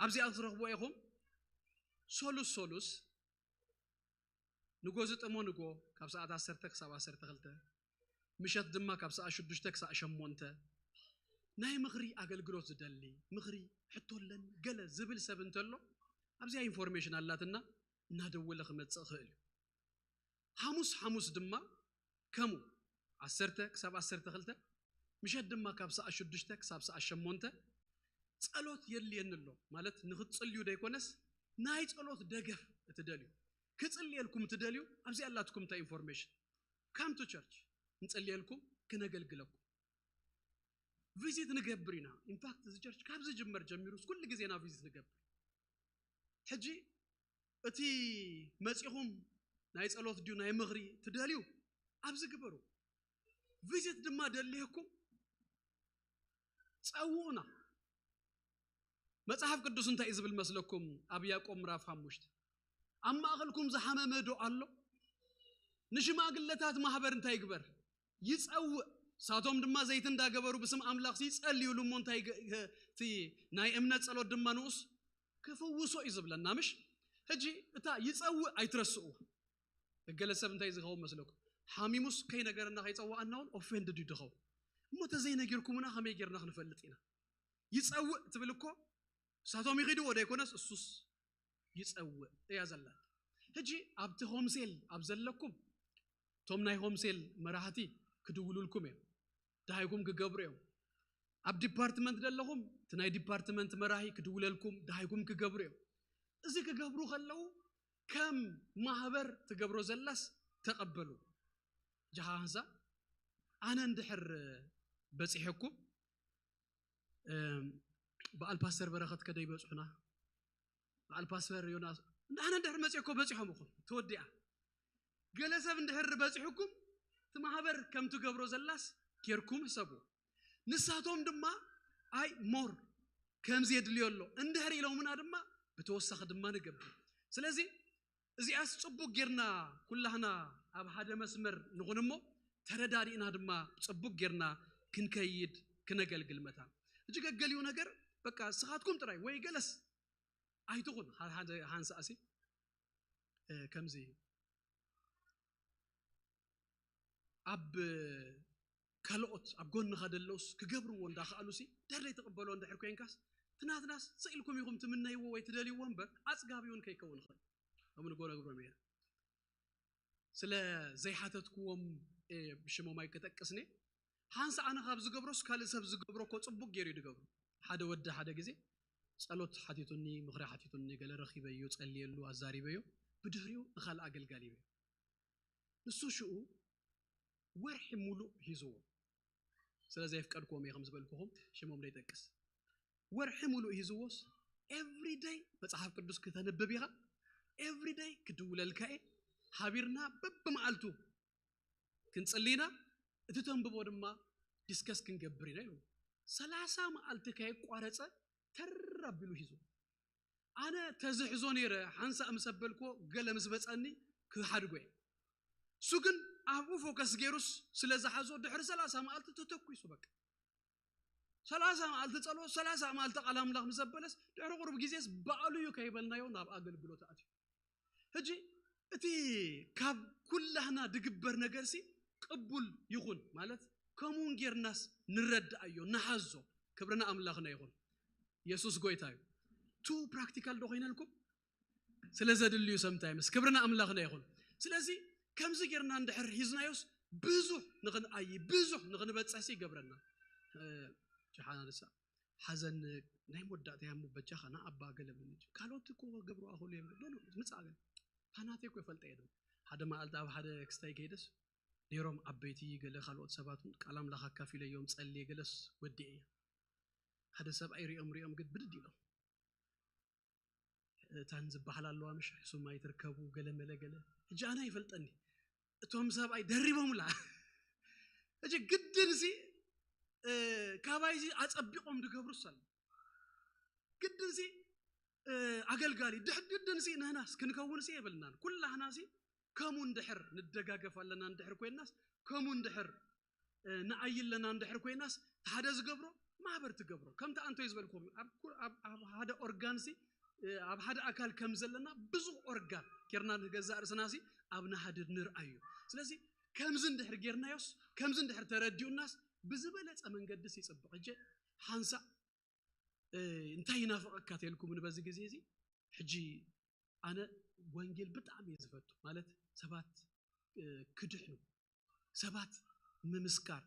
ኣብዚኣ ትረኽቦ ኢኹም ሶሉስ ሶሉስ ንጎ ዝጥሞ ንጎ ካብ ሰዓት ዓሰርተ ክሳብ ዓሰርተ ክልተ ምሸት ድማ ካብ ሰዓት ሽዱሽተ ክሳዕ ሸሞንተ ናይ ምኽሪ ኣገልግሎት ዝደሊ ምኽሪ ሕቶ ኣለኒ ገለ ዝብል ሰብ እንተሎ ኣብዚኣ ኢንፎርሜሽን ኣላትና እናደወለ ክመፅእ ይኽእል እዩ ሓሙስ ሓሙስ ድማ ከምኡ ዓሰርተ ክሳብ ዓሰርተ ክልተ፣ ምሸት ድማ ካብ ሰዓት ሽዱሽተ ክሳብ ሰዓት ሸሞንተ ጸሎት የድልየኒ ኣሎ። ማለት ንኽትጽልዩ ደይኮነስ ናይ ጸሎት ደገፍ እትደልዩ፣ ክጽልየልኩም እትደልዩ ኣብዚ ኣላትኩም እታ ኢንፎርሜሽን። Come to church፣ ንጸልየልኩም፣ ክነገልግለኩም። ቪዚት ንገብር ኢና። ኢንፋክት እዚ ቸርች ካብ ዝጅመር ጀሚሩስ ኩሉ ግዜ ኢና ቪዚት ንገብር። ሕጂ እቲ መጺኹም ናይ ጸሎት ድዩ ናይ ምኽሪ ትደልዩ ኣብዚ ግበሩ። ቪዚት ድማ ደልየኩም ጸውኡና። መጽሓፍ ቅዱስ እንታይ እዩ ዝብል መስለኩም? ኣብ ያዕቆብ ምዕራፍ ሓሙሽተ ኣብ ማእኸልኩም ዝሓመመ ዶ ኣሎ? ንሽማግለታት ማህበር እንታይ ይግበር? ይጸውእ። ሳቶም ድማ ዘይቲ እንዳገበሩ ብስም ኣምላኽ ይጸልዩሉ እሞ እንታይ ገ- ገ- እቲ ናይ እምነት ጸሎት ድማ ንኡስ ክፍውሶ እዩ ዝብለና። ምሽ ሕጂ እታ ይጸውእ ኣይትረስኡ። ገለ ሰብ እንታይ ዝኸውን መስለኩም? ሓሚሙስ ከይነገረና ከይጸዋኣና እውን ኦፌንድድ እዩ ድኸውን። እሞ ተዘይነጊርኩምና ከመይ ጌርና ክንፈልጥ ኢና? ይጸውእ ትብል እኮ ሳቶም ይኺድዎ ደይኮነስ እሱስ ይጸውእ እያ ዘላ። ሕጂ ኣብቲ ሆምሴል ኣብ ዘለኩም እቶም ናይ ሆምሴል መራሕቲ ክድውሉልኩም እዮም፣ ደሃይኩም ክገብሩ እዮም። ኣብ ዲፓርትመንት ዘለኹም እቲ ናይ ዲፓርትመንት መራሒ ክድውለልኩም ደሃይኩም ክገብሩ እዮም። እዚ ክገብሩ ከለዉ ከም ማህበር ትገብሮ ዘላስ ተቐበሉ። ጃሃ ሃንሳ ኣነ እንድሕር በፂሐኩም እም፣ በዓል ፓስተር በረኸት ከደይ በፅሑና፣ በዓል ፓስተር ዮናስ ኣነ እንድሕር መፂእኮ በፂሖም እኹም ተወዲኣ። ገለ ሰብ እንድሕር በፂሑኩም እቲ ማህበር ከም ትገብሮ ዘላስ ጌርኩም ሕሰቡ። ንሳቶም ድማ ኣይ ሞር ከምዚ የድልዮ ኣሎ እንድሕር ኢሎምና ድማ ብተወሳኺ ድማ ንገብር። ስለዚ እዚኣስ ጽቡቅ ጌርና ኩላህና ኣብ ሓደ መስመር ንኹን እሞ ተረዳዲእና ድማ ጽቡቅ ጌርና ክንከይድ ክነገልግል መታን። እጅ ገገሊኡ ነገር በቃ ስኻትኩም ጥራይ ወይ ገለስ ኣይትኹን። ሓደ ሓንሳእሲ ከምዚ ኣብ ካልኦት ኣብ ጎንኻ ደለውስ ክገብርዎ እንዳኸኣሉሲ ደር ዘይትቕበሎ እንድሕር ኮንካስ ትናትናስ ስኢልኩም ኢኹም ትምነይዎ ወይ ትደልይዎ እምበር ኣጽጋቢ እውን ከይከውን ይኽእል። ከምኡ ንጎ ነግሮም እየ። ስለ ዘይሓተትክዎም እየ ብሽሞም ኣይክጠቅስኒ። ሓንሳ ኣነ ካብ ዝገብሮስ ካልእ ሰብ ዝገብሮ እኮ ጽቡቅ ገይሩ እዩ ዝገብሩ። ሓደ ወዲ ሓደ ግዜ ጸሎት ሓቲቱኒ፣ ምኽሪ ሓቲቱኒ፣ ገለ ረኺበዮ፣ ጸልየሉ፣ ኣዛሪበዮ፣ ብድሕሪኡ ንኻልእ ኣገልጋሊ ሂበዮ። ንሱ ሽኡ ወርሒ ሙሉእ ሒዝዎ። ስለ ዘየፍቀድክዎም እየ ከም ዝበልኩኹም ሽሞም ዘይጠቅስ። ወርሒ ሙሉእ ሒዝዎስ ኤቭሪደይ መጽሓፍ ቅዱስ ክተንብብ ኢኻ፣ ኤቭሪደይ ክድውለልካ እየ፣ ሓቢርና በብመዓልቱ ክንጽሊ ኢና፣ እቲ ተንብቦ ድማ ዲስከስ ክንገብር ኢና ኢሉ ሰላሳ መዓልቲ ከየቋረጸ ተር ኣቢሉ ሒዝዎ። ኣነ ተዝሕዞ ነይረ ሓንሳእ ምስ ኣበልክዎ ገለ ምስ በጸኒ ክሓድጎ እየ። እሱ ግን ኣብኡ ፎከስ ገይሩስ ስለ ዝሓዞ ድሕሪ ሰላሳ መዓልቲ ተተኩሱ በቃ። ሰላሳ መዓልቲ ጸሎት፣ ሰላሳ መዓልቲ ቃል ኣምላኽ ምስ ኣበለስ ድሕሪ ቁሩብ ግዜስ ባዕሉ እዩ ከይበልናዮ ናብ ኣገልግሎት ኣትዩ። ሕጂ እቲ ካብ ኩላህና ድግበር ነገርሲ ቅቡል ይኹን ማለት ከምኡን ጌርናስ ንረድኣዮ ንሓዞ። ክብርና ኣምላኽና ይኹን። የሱስ ጎይታ እዩ። ቱ ፕራክቲካል ዶ ኮይነልኩም ስለ ዘድልዩ ሰምታይምስ ክብርና ኣምላኽና ይኹን። ስለዚ ከምዚ ጌርና እንድሕር ሒዝናዮስ ብዙሕ ንኽንኣይ ብዙሕ ንኽንበፅሕሲ ይገብረና። እ፣ ጀሓና ንሳ ሓዘን ናይ መወዳእታ ያሙ በጃኻ ንኣባ ገለ ብል እንጂ ካልኦት እኮ ገብሩ ኣኽእሉ እዮም። ኖ፣ ኖ፣ ምጻእ ገለ ታናቴ እኮ ይፈልጠ እየ። ሓደ መዓልቲ ኣብ ሓደ ክስታይ ከይደስ ነይሮም ዓበይቲ ገለ ካልኦት ሰባት እውን ቃል ኣምላኽ ኣካፊለዮም ጸልየ ገለስ ወዲኤ እየ። ሓደ ሰብኣይ ሪኦም ሪኦም ግን ብድድ ኢሎም እታን ዝበሃል ኣለዋ ምሽ ሕሱም ኣይትርከቡ ገለ መለ ገለ። ሕጂ ኣነ ኣይፈልጠኒ እቶም ሰብኣይ ደሪቦምላ። ሕጂ ግድንሲ እ፣ ካባይዚ ኣጸቢቖም ድገብሩ ሰለ ግድንሲ እ፣ ኣገልጋሊ ድሕ ግድንሲ ንህናስ ክንከውንሲ የብልናን። ኩላህናሲ ከምኡ እንድሕር ንደጋገፍ ኣለና እንድሕር ኮይናስ ከምኡ እንድሕር እ፣ ንኣይ ኣለና እንድሕር ኮይናስ ሓደ ዝገብሮ ማህበር ትገብሮ። ከምቲ ኣንቶይ ዝበልኩም ኣብ ኩ- ኣብ ኣብ ሓደ ኦርጋንሲ እ፣ ኣብ ሓደ ኣካል ከም ዘለና ብዙሕ ኦርጋን ጌርና ንገዛእ ርእስናሲ ኣብ ንሓድር ንርኣዩ። ስለዚ ከምዚ እንድሕር ጌርናዮስ ከምዚ እንድሕር ተረዲኡናስ ብዝበለጸ መንገድስ ይጽብቕ። እጀ ሓንሳእ እ፣ እንታይ ይናፍቐካ ተልኩም ንበዚ ግዜ እዚ? ሕጂ ኣነ ወንጌል ብጣዕሚ እየ ዝፈቱ። ማለት ሰባት ክድሕኑ ሰባት ምምስካር።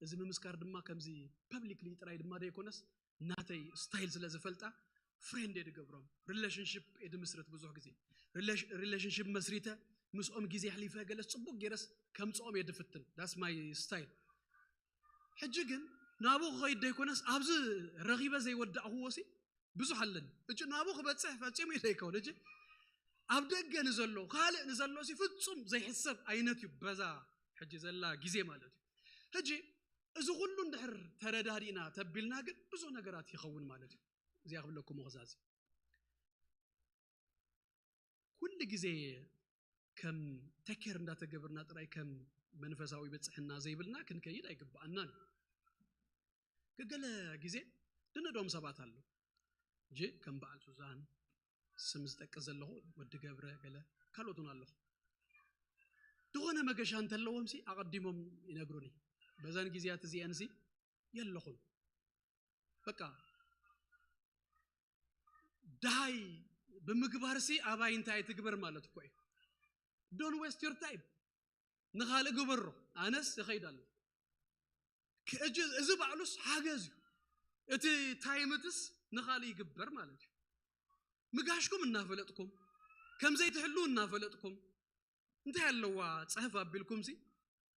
እዚ ምምስካር ድማ ከምዚ ፐብሊክሊ ጥራይ ድማ ዘይኮነስ ናተይ ስታይል ስለ ዝፈልጣ ፍሬንድ እየ ድገብሮም። ሪሌሽንሽፕ እየ ድምስርት። ብዙሕ ግዜ ሪሌሽንሽፕ መስሪተ ምስኦም ግዜ ኣሕሊፈ ገለስ ጽቡቕ ገይረስ ከምጽኦም እየ ድፍትን። ዳስ ማይ ስታይል። ሕጂ ግን ናብኡ ክኸይድ ዘይኮነስ ኣብዚ ረኺበ ዘይወዳእኽዎ ሲ ብዙሕ ኣለኒ። እጂ ናብኡ ክበጽሕ ፈጺሙ እዩ ዘይከውን። እጂ ኣብ ደገ ንዘሎ ካልእ ንዘሎ ሲ ፍጹም ዘይሕሰብ ዓይነት እዩ በዛ ሕጂ ዘላ ግዜ ማለት እዩ። ሕጂ እዚ ኩሉ እንድሕር ተረዳዲእና ተቢልና ግን ብዙሕ ነገራት ይኸውን ማለት እዩ። እዚኣ ክብለኩም ክዛዚ ኩሉ ግዜ ከም ተኬር እንዳተገብርና ጥራይ ከም መንፈሳዊ ብጽሕና ዘይብልና ክንከይድ ኣይግብኣናን። ገገለ ግዜ ድንዶም ሰባት ኣለዉ። እጂ ከም በዓል ሱዛን ስም ዝጠቅስ ዘለኹ ወዲ ገብረ ገለ ካልኦት እውን ኣለኹ። ዝኾነ መገሻ እንተለዎም ሲ ኣቐዲሞም ይነግሩኒ። በዛን ግዜያት እዚአን ሲ የለኹን። በቃ ድሃይ ብምግባር ሲ ኣባይ እንታይ ትግበር ማለት እኮ እዩ። Don't waste your time። ንኻልእ ግበሮ። ኣነስ እኸይድ ኣለኹ። ክ-፣ እጅ-፣ እዚ ባዕሉስ ሓገዝ እዩ። እቲ ታይምትስ ንኻልእ ይግበር ማለት እዩ። ምጋሽኩም እናፈለጥኩም፣ ከም ዘይትሕልው እናፈለጥኩም፣ እንታይ ኣለዋ ጽሕፍ ኣቢልኩም ሲ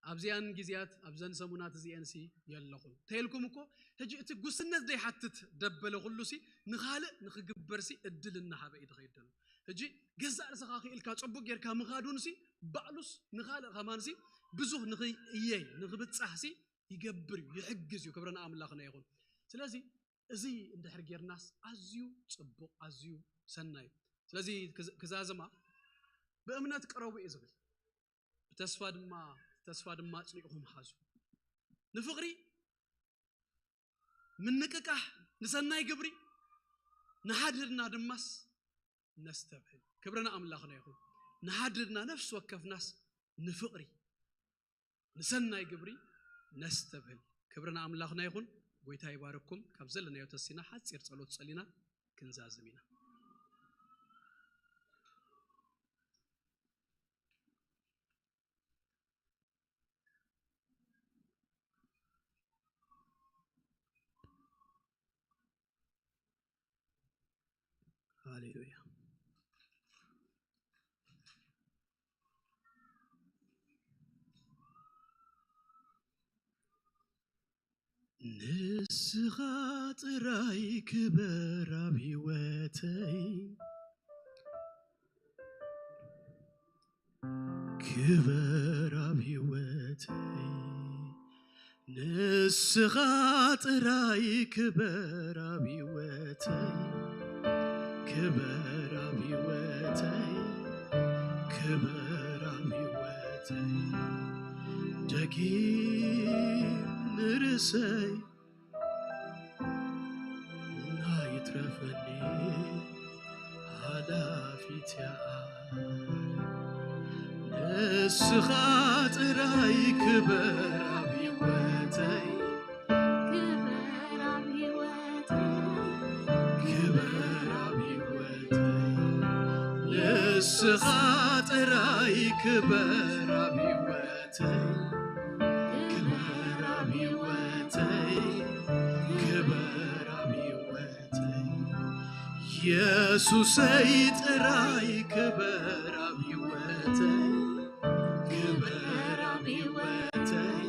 ኣብዚኣን ግዜያት ኣብዘን ሰሙናት እዚአን ሲ የለኹን ተይልኩም እኮ። ሕጂ እቲ ጉስነት ዘይሓትት ደበለ ኩሉ ሲ ንኻልእ ንኽግበር ሲ እድል እናሃበ እዩ ዝኸይድ ዘሎ። ሕጂ ገዛእ ርእስኻ ክኢልካ ጽቡቅ ጌርካ ምኻዱን ሲ ባዕሉስ ንኻልእ ከማን ሲ ብዙህ ንኽእየይ ንኽብጻህ ሲ ይገብር እዩ፣ ይሕግዝ እዩ። ክብሪ ንኣምላኽና ይኹን። ስለዚ እዚ እንድሕር ጌርናስ ኣዝዩ ጽቡቕ፣ ኣዝዩ ሰናይ እዩ። ስለዚ ክዝ-፣ ክዛዝማ ብእምነት ቅረቡ እዩ ዝብል። ብተስፋ ድማ፣ ተስፋ ድማ ኣጽኒዕኩም ሓዙ። ንፍቕሪ ምንቅቃሕ፣ ንሰናይ ግብሪ፣ ንሓድህድና ድማስ ነስተብህል። ክብሪ ንኣምላኽና ይኹን። ንሓድህድና ነፍሲ ወከፍናስ ንፍቕሪ፣ ንሰናይ ግብሪ ነስተብህል። ክብሪ ንኣምላኽና ይኹን። ጎይታ ይባርኩም። ካብ ዘለናዮ ተሲና ሓጺር ጸሎት ጸሊና ክንዛዝም ኢና። ሃሌሉያ። ንስኻ ጥራይ ክበር ኣብ ህይወተይ፣ ክበር ኣብ ህይወተይ። ንስኻ ጥራይ ክበር ኣብ ህይወተይ፣ ክበር ኣብ ህይወተይ፣ ክበር ኣብ ህይወተይ። ደጊም ንርእሰይ ናይትረፈኒ ሓላፊት እያ። ንስኻ ጥራይ ክበር ኣብ ህይወተይ፣ ክበር ኣብ ህይወተይ፣ ክበር ኣብ ህይወተይ። ንስኻ ጥራይ ክበር ኣብ ህይወተይ፣ ክበር ኣብ ህይወተይ፣ ክበር ኣብ ህይወተይ። የሱሰይ ጥራይ ክበር ኣብ ህይወተይ፣ ክበር ኣብ ህይወተይ፣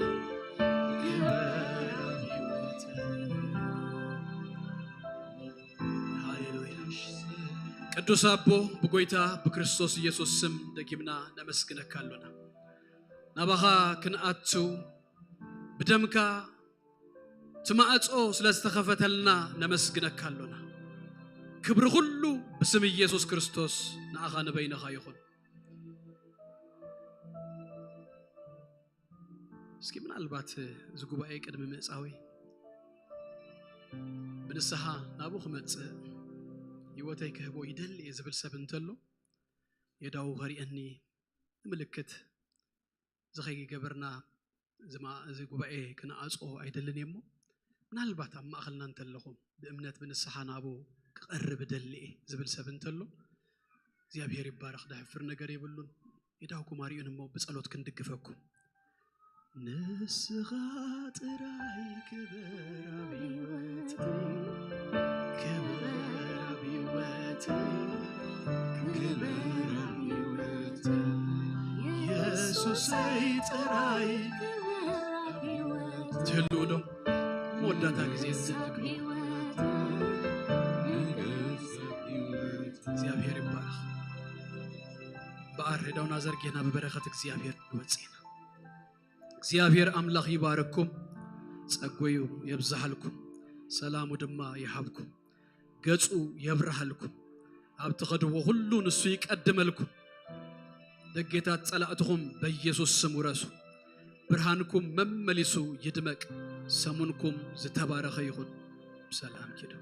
ክበር ኣብ ህይወተይ። ሃሌሉያ። ቅዱስ ኣቦ፣ ብጎይታ ብክርስቶስ ኢየሱስ ስም ደጊምና ነመስግነካ ኣሎና። ናባኻ ክንኣቱ ብደምካ እቲ ማዕጾ ስለ ዝተኸፈተልና ነመስግነካ ኣሎና። ክብሪ ኩሉ ብስም ኢየሱስ ክርስቶስ ንኣኻ ንበይንኻ ይኹን። እስኪ ምናልባት እዚ ጉባኤ ቅድሚ ምእጻወይ ብንስሓ ናብኡ ክመጽእ ህይወተይ ክህቦ ይደሊ እየ ዝብል ሰብ እንተሎ የዳዉ ከሪአኒ ንምልክት እዚ ከይገበርና እዚ ማ-፣ እዚ ጉባኤ ክንኣጽኦ ኣይደልን እየ እሞ ምናልባት ኣብ ማእኸልና እንተለኹም ብእምነት ብንስሓ ናብኡ ክቐርብ እደሊ እየ ዝብል ሰብ እንተሎ እግዚኣብሔር ይባረኽ፣ ደሕፍር ነገር የብሉን። ኢዳውኩም ኣርዩን እሞ ብጸሎት ክንድግፈኩም። ንስኻ ጥራይ ክበር ኣብ ህይወት፣ ክበር ኣብ ህይወት፣ ክበር ኣብ ህይወት፣ የሱሰይ ጥራይ። ትህልው ዶ? መወዳእታ ግዜ ንዘክሮ። እግዚኣብሔር ይባረኽ። በኣር ሄዳውና ዘርጌና ብበረኸት እግዚኣብሔር ንወፅእና። እግዚኣብሔር ኣምላኽ ይባርኩም፣ ጸጎዩ የብዝሃልኩም፣ ሰላሙ ድማ ይሃብኩም፣ ገጹ የብርሃልኩም፣ ኣብ ትኸድዎ ሁሉ ንሱ ይቀድመልኩም። ደጌታት ጸላእትኹም በኢየሱስ ስም ውረሱ። ብርሃንኩም መመሊሱ ይድመቅ። ሰሙንኩም ዝተባረኸ ይኹን። ብሰላም ኪዱ።